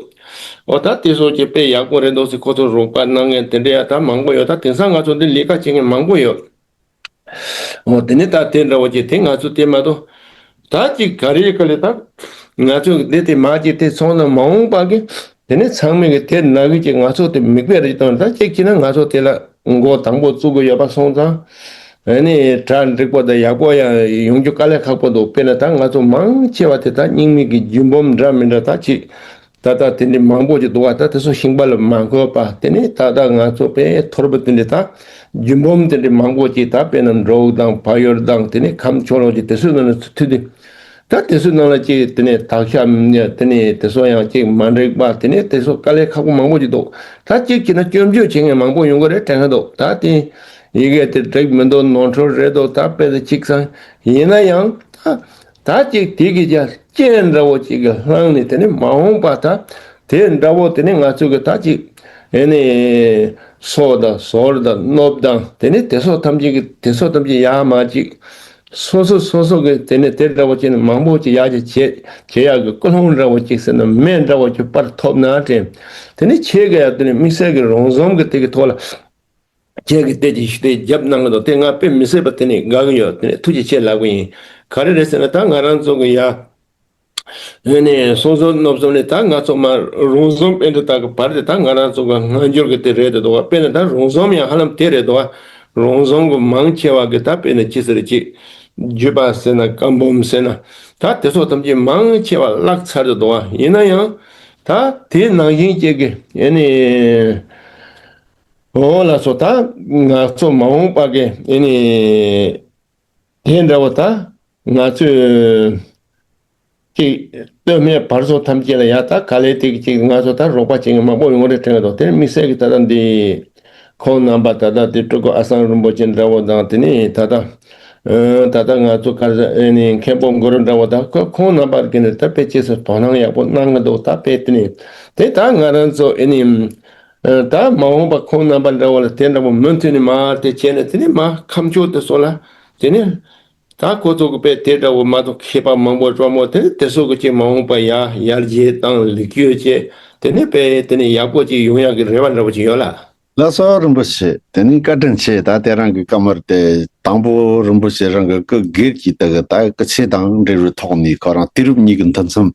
ཨོ་ད་དེ་ཚོ་ཅིག་དཔེ་ཡག་པོ་རེད་འདུག་ཟེར། ཁོ་ཚོ་རོགས་པ་གནང་མཁན་དེ་འདྲ་ཡང་ད་མང་པོ་ཡོད། ད་དེང་སང་ང་ཚོ་འདི་ལས་ཀ་བྱེད་མཁན་མང་པོ་ཡོད། འོ་དེ་ནི་ད་དེ་འདྲ་བོ་ཅིག་དེ་ང་ཚོ་དེ་མ་གཏོགས། ད་ཅིག་ག་རེ་ག་ལེ་ད། ང་ཚོ་གི་དེ་དེ་མ་ཅིག་དེ་སོང་ན་མ་འོངས་པ་གི། དེ་ནི་ཚང་མས་གི་དེ་ན་གི་ཅིག་ང་ཚོ་དེ་མིག་དཔེ་རེ་བཏང་། ད་ཅིག་བྱས་ན་ང་ཚོ་དེ་ལ་འགོ་དང་པོ་བཙུགས་གི་ཡོད་པ་སོང་ཙང་། ཨ་ནི་གྲ་འགྲིག་པོ་དང་ཡག་པོ་ཡང་ཡོང་རྒྱུ་དཀའ་ལས་ཁག་པོ་འདུག་དཔེར་ན་ད་ང་ཚོ་མང་ཆེ་བ་དེ་ད་རྙིང་མའི་གི་རྒྱུད་འབུམ་འདྲ་མི་འདྲ་ད་ཅིག་ད་ལྟ་དེ་འདྲའི་མང་པོ་ཅིག་འདུག་པ། ད་དེ་ཚོ་ཤིང་པ་ལ་མ་འཁོད་པ། དེ་ནི་ད་ལྟ་ང་ཚོ་དཔེ་ཐོར་བུ་དེ་འདྲའི་ད་རྒྱུན་སྦོམ་དེ་འདྲའི་མང་པོ་ཅིག་ད་དཔེར་ན་འབྲོག་དང་བལ་ཡུལ་དང་དེ་ནི་ཁམས་ཕྱོགས་ལོགས་ཀྱི་དེ་ཚོའི་ནང་ནས་མཐུད་དེ། ད་དེ་ཚོའི་ནང་ལ་ཅིག་དེ་ནི་དག་ཆ་དེ་ནི་དེ་ཚོ་ཡང་ཅིག་མ་འགྲིག་པ། དེ་ནི་དེ་ཚོ་དཀའ་ལས་ཁག་པོ་མང་པོ་ཅིག་འདུག་ད་ཅིག་བྱས་ན་སྐྱོན་བརྗོད་བྱེད་མཁན་མང་པོ་ཡོང་གི་རེད་དྲན་གི་འདུག་ད་དེ་ཡི་གེ་དེ་འགྲིག་མི་འདུག་ནོར་འཁྲུལ་རེད་འདུག་ད་དཔེ་དེ་ཅིག་ཙང་ཡིན་ན་ཡང་ད། ད་ཅིག་དེ་གི་རྒྱ་རྐྱེན་འདྲ་བོ་ཅིག་གི་ལྷང་ནས་དེ་ནི་མ་འོངས་པ་ད་དེ་འདྲ་བོ་དེ་ནི་ང་ཚོ་གི་ད་ཅིག་ཨེ་ནི་སོ་དང་ཟོར་དང་སྣུབས་དང་དེ་ནི་དེ་ཚོ་ཐམས་ཅད་ཀྱི་དེ་ཚོ་ཐམས་ཅད་ཡག་མ་ཅིག་སོ་སོ་སོ་སོ་གི་དེ་ནི་དེ་འདྲ་བོ་ཅིག་ནི་མང་པོ་ཅིག་ཡག་ཅིག་བྱེད་བྱེད་ཡག་གི་ཀུན་སློང་འདྲ་བོ་ཅིག་ཟེར་ན་མེ་འདྲ་བོ་ཅིག་པར་ཐོབ་ན་དྲན། དེ་ནི་ཁྱེད་ཀྱི་ཡ་དེ་ནི་དམིགས་བསལ་གྱི་རང་བཟུང་གི་དེ་གི་ཐོག་ལ། ཁྱེད་ཀྱིས་དེ་ཅིག་ཞུ་དེ་རྒྱབ་གནང་གི་འདུག་དེ་ང་དཔེ་མི་སྲིད་པ་དེ་ནི་དགའ་གི་ཡོད། དེ་ནི་ཐུགས་རྗེ་ཆེ་ལབ་གི་ཡིན། ག་རེ་རེད་ཟེར་ན་ད་ང་རང་ཚོ་གི་ཡ། ཨེ་ནས་སོ་སོ་སྣུབས་ཟོམ་ནས་ད་ང་ཚོ་མ་རང་བཟུང་པཎྜི་ཏ་གི་བར་དེ་ད་ང་རང་ཚོ་གི་སྔ་འགྱུར་གི་དེ་རེད་དེ་འདུག་བ། དཔེར་ན་ད་རང་བཟུང་ཡང་ཧ་ལམ་དེ་རེད་འདུག་བ། རང་བཟུང་གི་མང་ཆེ་བ་གི་ད་དཔེར་ན་ཅི་ཟེར་ཅི། བརྒྱུད་པ་ཟེར་ན་བཀའ་འབུམ་ཟེར་ན། ད་དེ་ཚོ་ཐམས་ཅད་མང་ཆེ་བ་བརླག་ཚར་དེ་འདུག་བ། ཡིན་ན་ཡང་། ད་དེ་ནང་བཞིན་ཅིག་གི་ཨེ་ནས། འོ་ལགས་སོ། ད་ང་ཚོ་མ་འོངས་པ་གི་ཨེ་ནི་དེ་འདྲ་བོ་ད་ང་ཚོས་ཅིག་སྟོད་སྨད་བར་གསུམ་ཐམས་ཅད་ལ་ཡ་ད་ག་ལེ་ཏིག་ཅིག་ང་ཚོ་ད་རོགས་པ་བྱེད་མཁན་མང་པོ་ཡོང་གི་རེད་དྲན་གི་འདུག་དེ་དམིགས་བསལ་གྱི་ད་ལྟ་འདི་ཁོང་རྣམ་པ་ད་ལྟ་དེ་སྤྲུལ་སྐུ་ཨ་སང་རིན་པོ་ཆེ་འདྲ་བོ་དང་དེ་ནི་ད་ལྟ་ཨ་ད་ལྟ་ང་ཚོ་ག་རེ་ཨེ་ནི་མཁན་པོ་གུ་རུ་འདྲ་བོ་ད་ཁོ་ཁོང་རྣམ་པ་གི་ནི་ད་དཔེ་ཆེ་སུ་དོ་སྣང་ཡག་པོ་གནང་གི་འདུག་ད་དཔེ་དེ་ནི་དེ་ད་ང་རང་ཚོ་ཨེ་ནི། ད་མ་འོངས་པ་ཁོང་རྣམ་པ་འདྲ་བོ་ལ་དེ་འདྲ་བོ་མུ་མཐུད་ནས་མ་དེ་བྱས་ནས་དེ་ནས་མ་ཁམས་ཕྱོགས་དེ་སོགས་ལ་དེ་ནས་ད་ཁོ་ཚོ་གི་དཔེ་དེ་འདྲ་བོ་མ་གཏོགས་མཁས་པ་མང་པོ་གྲོགས་མོ་དེ་དེ་སོགས་ཀྱི་ཅིག་མ་འོངས་པ་ཡ་ཡར་རྒྱས་དང་ལེགས་བཅོས་བྱས་དེ་ནས་དཔེ་དེ་ནས་ཡག་པོ་ཅིག་ཡོང་ཡག་གི་རེ་བ་འདྲ་བོ་ཅིག་ཡོད་ལ། ལགས་སོ་རིན་པོ་ཆེ། དེ་ནས་བཀའ་དྲིན་ཆེ། ད་དེ་རང་གི་བཀའ་མོལ་དེ་དང་པོ་རིན་པོ་ཆེ་རང་གི་སྐུ་སྒེར་གྱི་དེ་གི་ད་སྐུ་ཚེ་དང་འབྲེལ་བའི་ཐོག་ནས་ཁོ་རང་དུས་རབས་གཉིས་ཀྱི་མཐུན་ཚམ་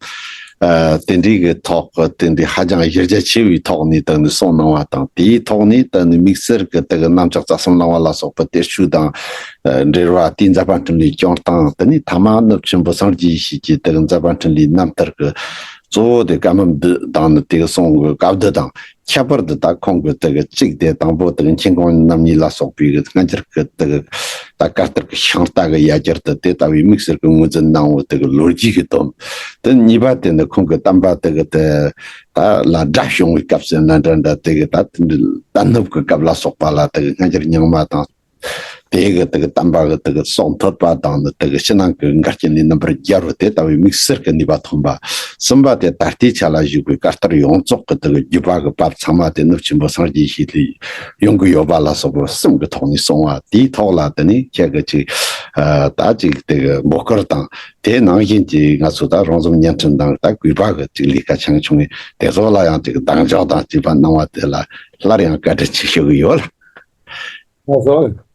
ཨ་དེ་འདྲའི་གི་ཐོག་གི་དེ་འདྲའི་ཧ་ཅང་གཞི་རྒྱ་ཆེ་བའི་ཐོག་ནས་དེ་ནས་གསུངས་གནང་བ་དང་། དེའི་ཐོག་ནས་དེ་ནས་དམིགས་བསལ་གི་དེ་གི་གནམ་ལྕགས་རྩ་གསུམ་གླིང་བ་ལ་སོགས་པ་གཏེར་ཆོས་དང་ཨ་འབྲེལ་བ། དེའི་མཛད་པ་འཕྲིན་ལས་སྐྱོང་སྟངས། དེ་ནས་ཐ་མ་ནུབ་ཆེན་པོ་སངས་རྒྱས་ཡེ་ཤེས་ཀྱི་དེ་གི་མཛད་པ་འཕྲིན་ལས་རྣམ་ཐར་གི་གཙོ་བོ་དེ་བཀའ་འབུམ་བསྡུས་དང་ནི་དེ་གི་གསུང་གི་བཀའ་བསྡུ་དང་། ཁྱད་པར་དུ་ད་ཁོང་གི་དེ་གི་གཅིག་དེ་དང་པོ་དེ་གི་མཁྱེན་གོང་རྣམ་གཉིས་ལ་སོགས་པའི་གི་སྔ་འགྱུར་གི་དེ་གི་ད་བཀའ་གཏེར་གི་ཤིང་རྟ་གི་ཡ་གྱལ་དུ་དེ་ལྟ་བུའི་དམིགས་བསལ་གི་ངོས་འཛིན་གནང་བའི་དེ་གི་ལོ་རྒྱུས་ཀྱི་སྡོམ། དེ་གཉིས་པ་དེ་ནི་ཁོང་གི་བསྟན་པ་དེ་གི་དེ་ད་ལ་དགྲ་བྱུང་བའི་སྐབས་སུ་ན་འདྲ་འདྲ། དེ་གི་ད་དེ་འདྲ་ད་ནུབ་གི་སྐབས་ལ་སོགས་པ་ལ་དེ་གི་སྔ་འགྱུར་རྙིང་མ་དང་། དེ་གི་དེ་གི་བསྟན་པ་གི་དེ་གི་སྲོག་འཐོར་པ་དང་ནི་དེ་གི་ཕྱི་ནང་གི་འགལ་རྐྱེན་ལས་རྣམ་པར་རྒྱལ་བ་དེ་ལྟ་བུའི་དམིགས་བསལ་གི་ནུས་པ་ཐོན་པ། གསུམ་པ་དེ་ད་ལྟའི་ཆ་ལ་བཞུགས་པའི་བཀའ་གཏེར་ཡོངས་རྫོགས་གི་དེ་གི་བརྒྱུད་པ་གི་བབ་ཚང་མ་དེ་ནུབ་ཆེན་པོ་སངས་རྒྱས་ཡེ་ཤེས་ལས་ཡོང་གི་ཡོད་པ་ལ་སོགས་པ་གསུམ་གི་ཐོག་ནས་གསུངས་པ། དེའི་ཐོག་ལ་དེ་ནས་ཁྱེད་ཀྱི་ཅིག་ཨ་ད་ཅིག་དེ་གི་འབོད་སྐུལ་དང་། དེ་ནང་བཞིན་གྱི་ང་ཚོ་ད་རོང་ཟོམ་བརྙན་འཕྲིན་དང་ད་གུས་པ་གི་ཅིག་ལས་ཀ་ཆེན་ཆུང་ངས་དེ་ཚོ་ལ་ཡང་ཅིག་གདེང་འཇོག་དང་བཅས་པ་གནང་བ་དེ་ལ་སླར་ཡང་བཀའ་དྲིན་ཆེ་ཞུ་གི་ཡོད། ལགས་སོ།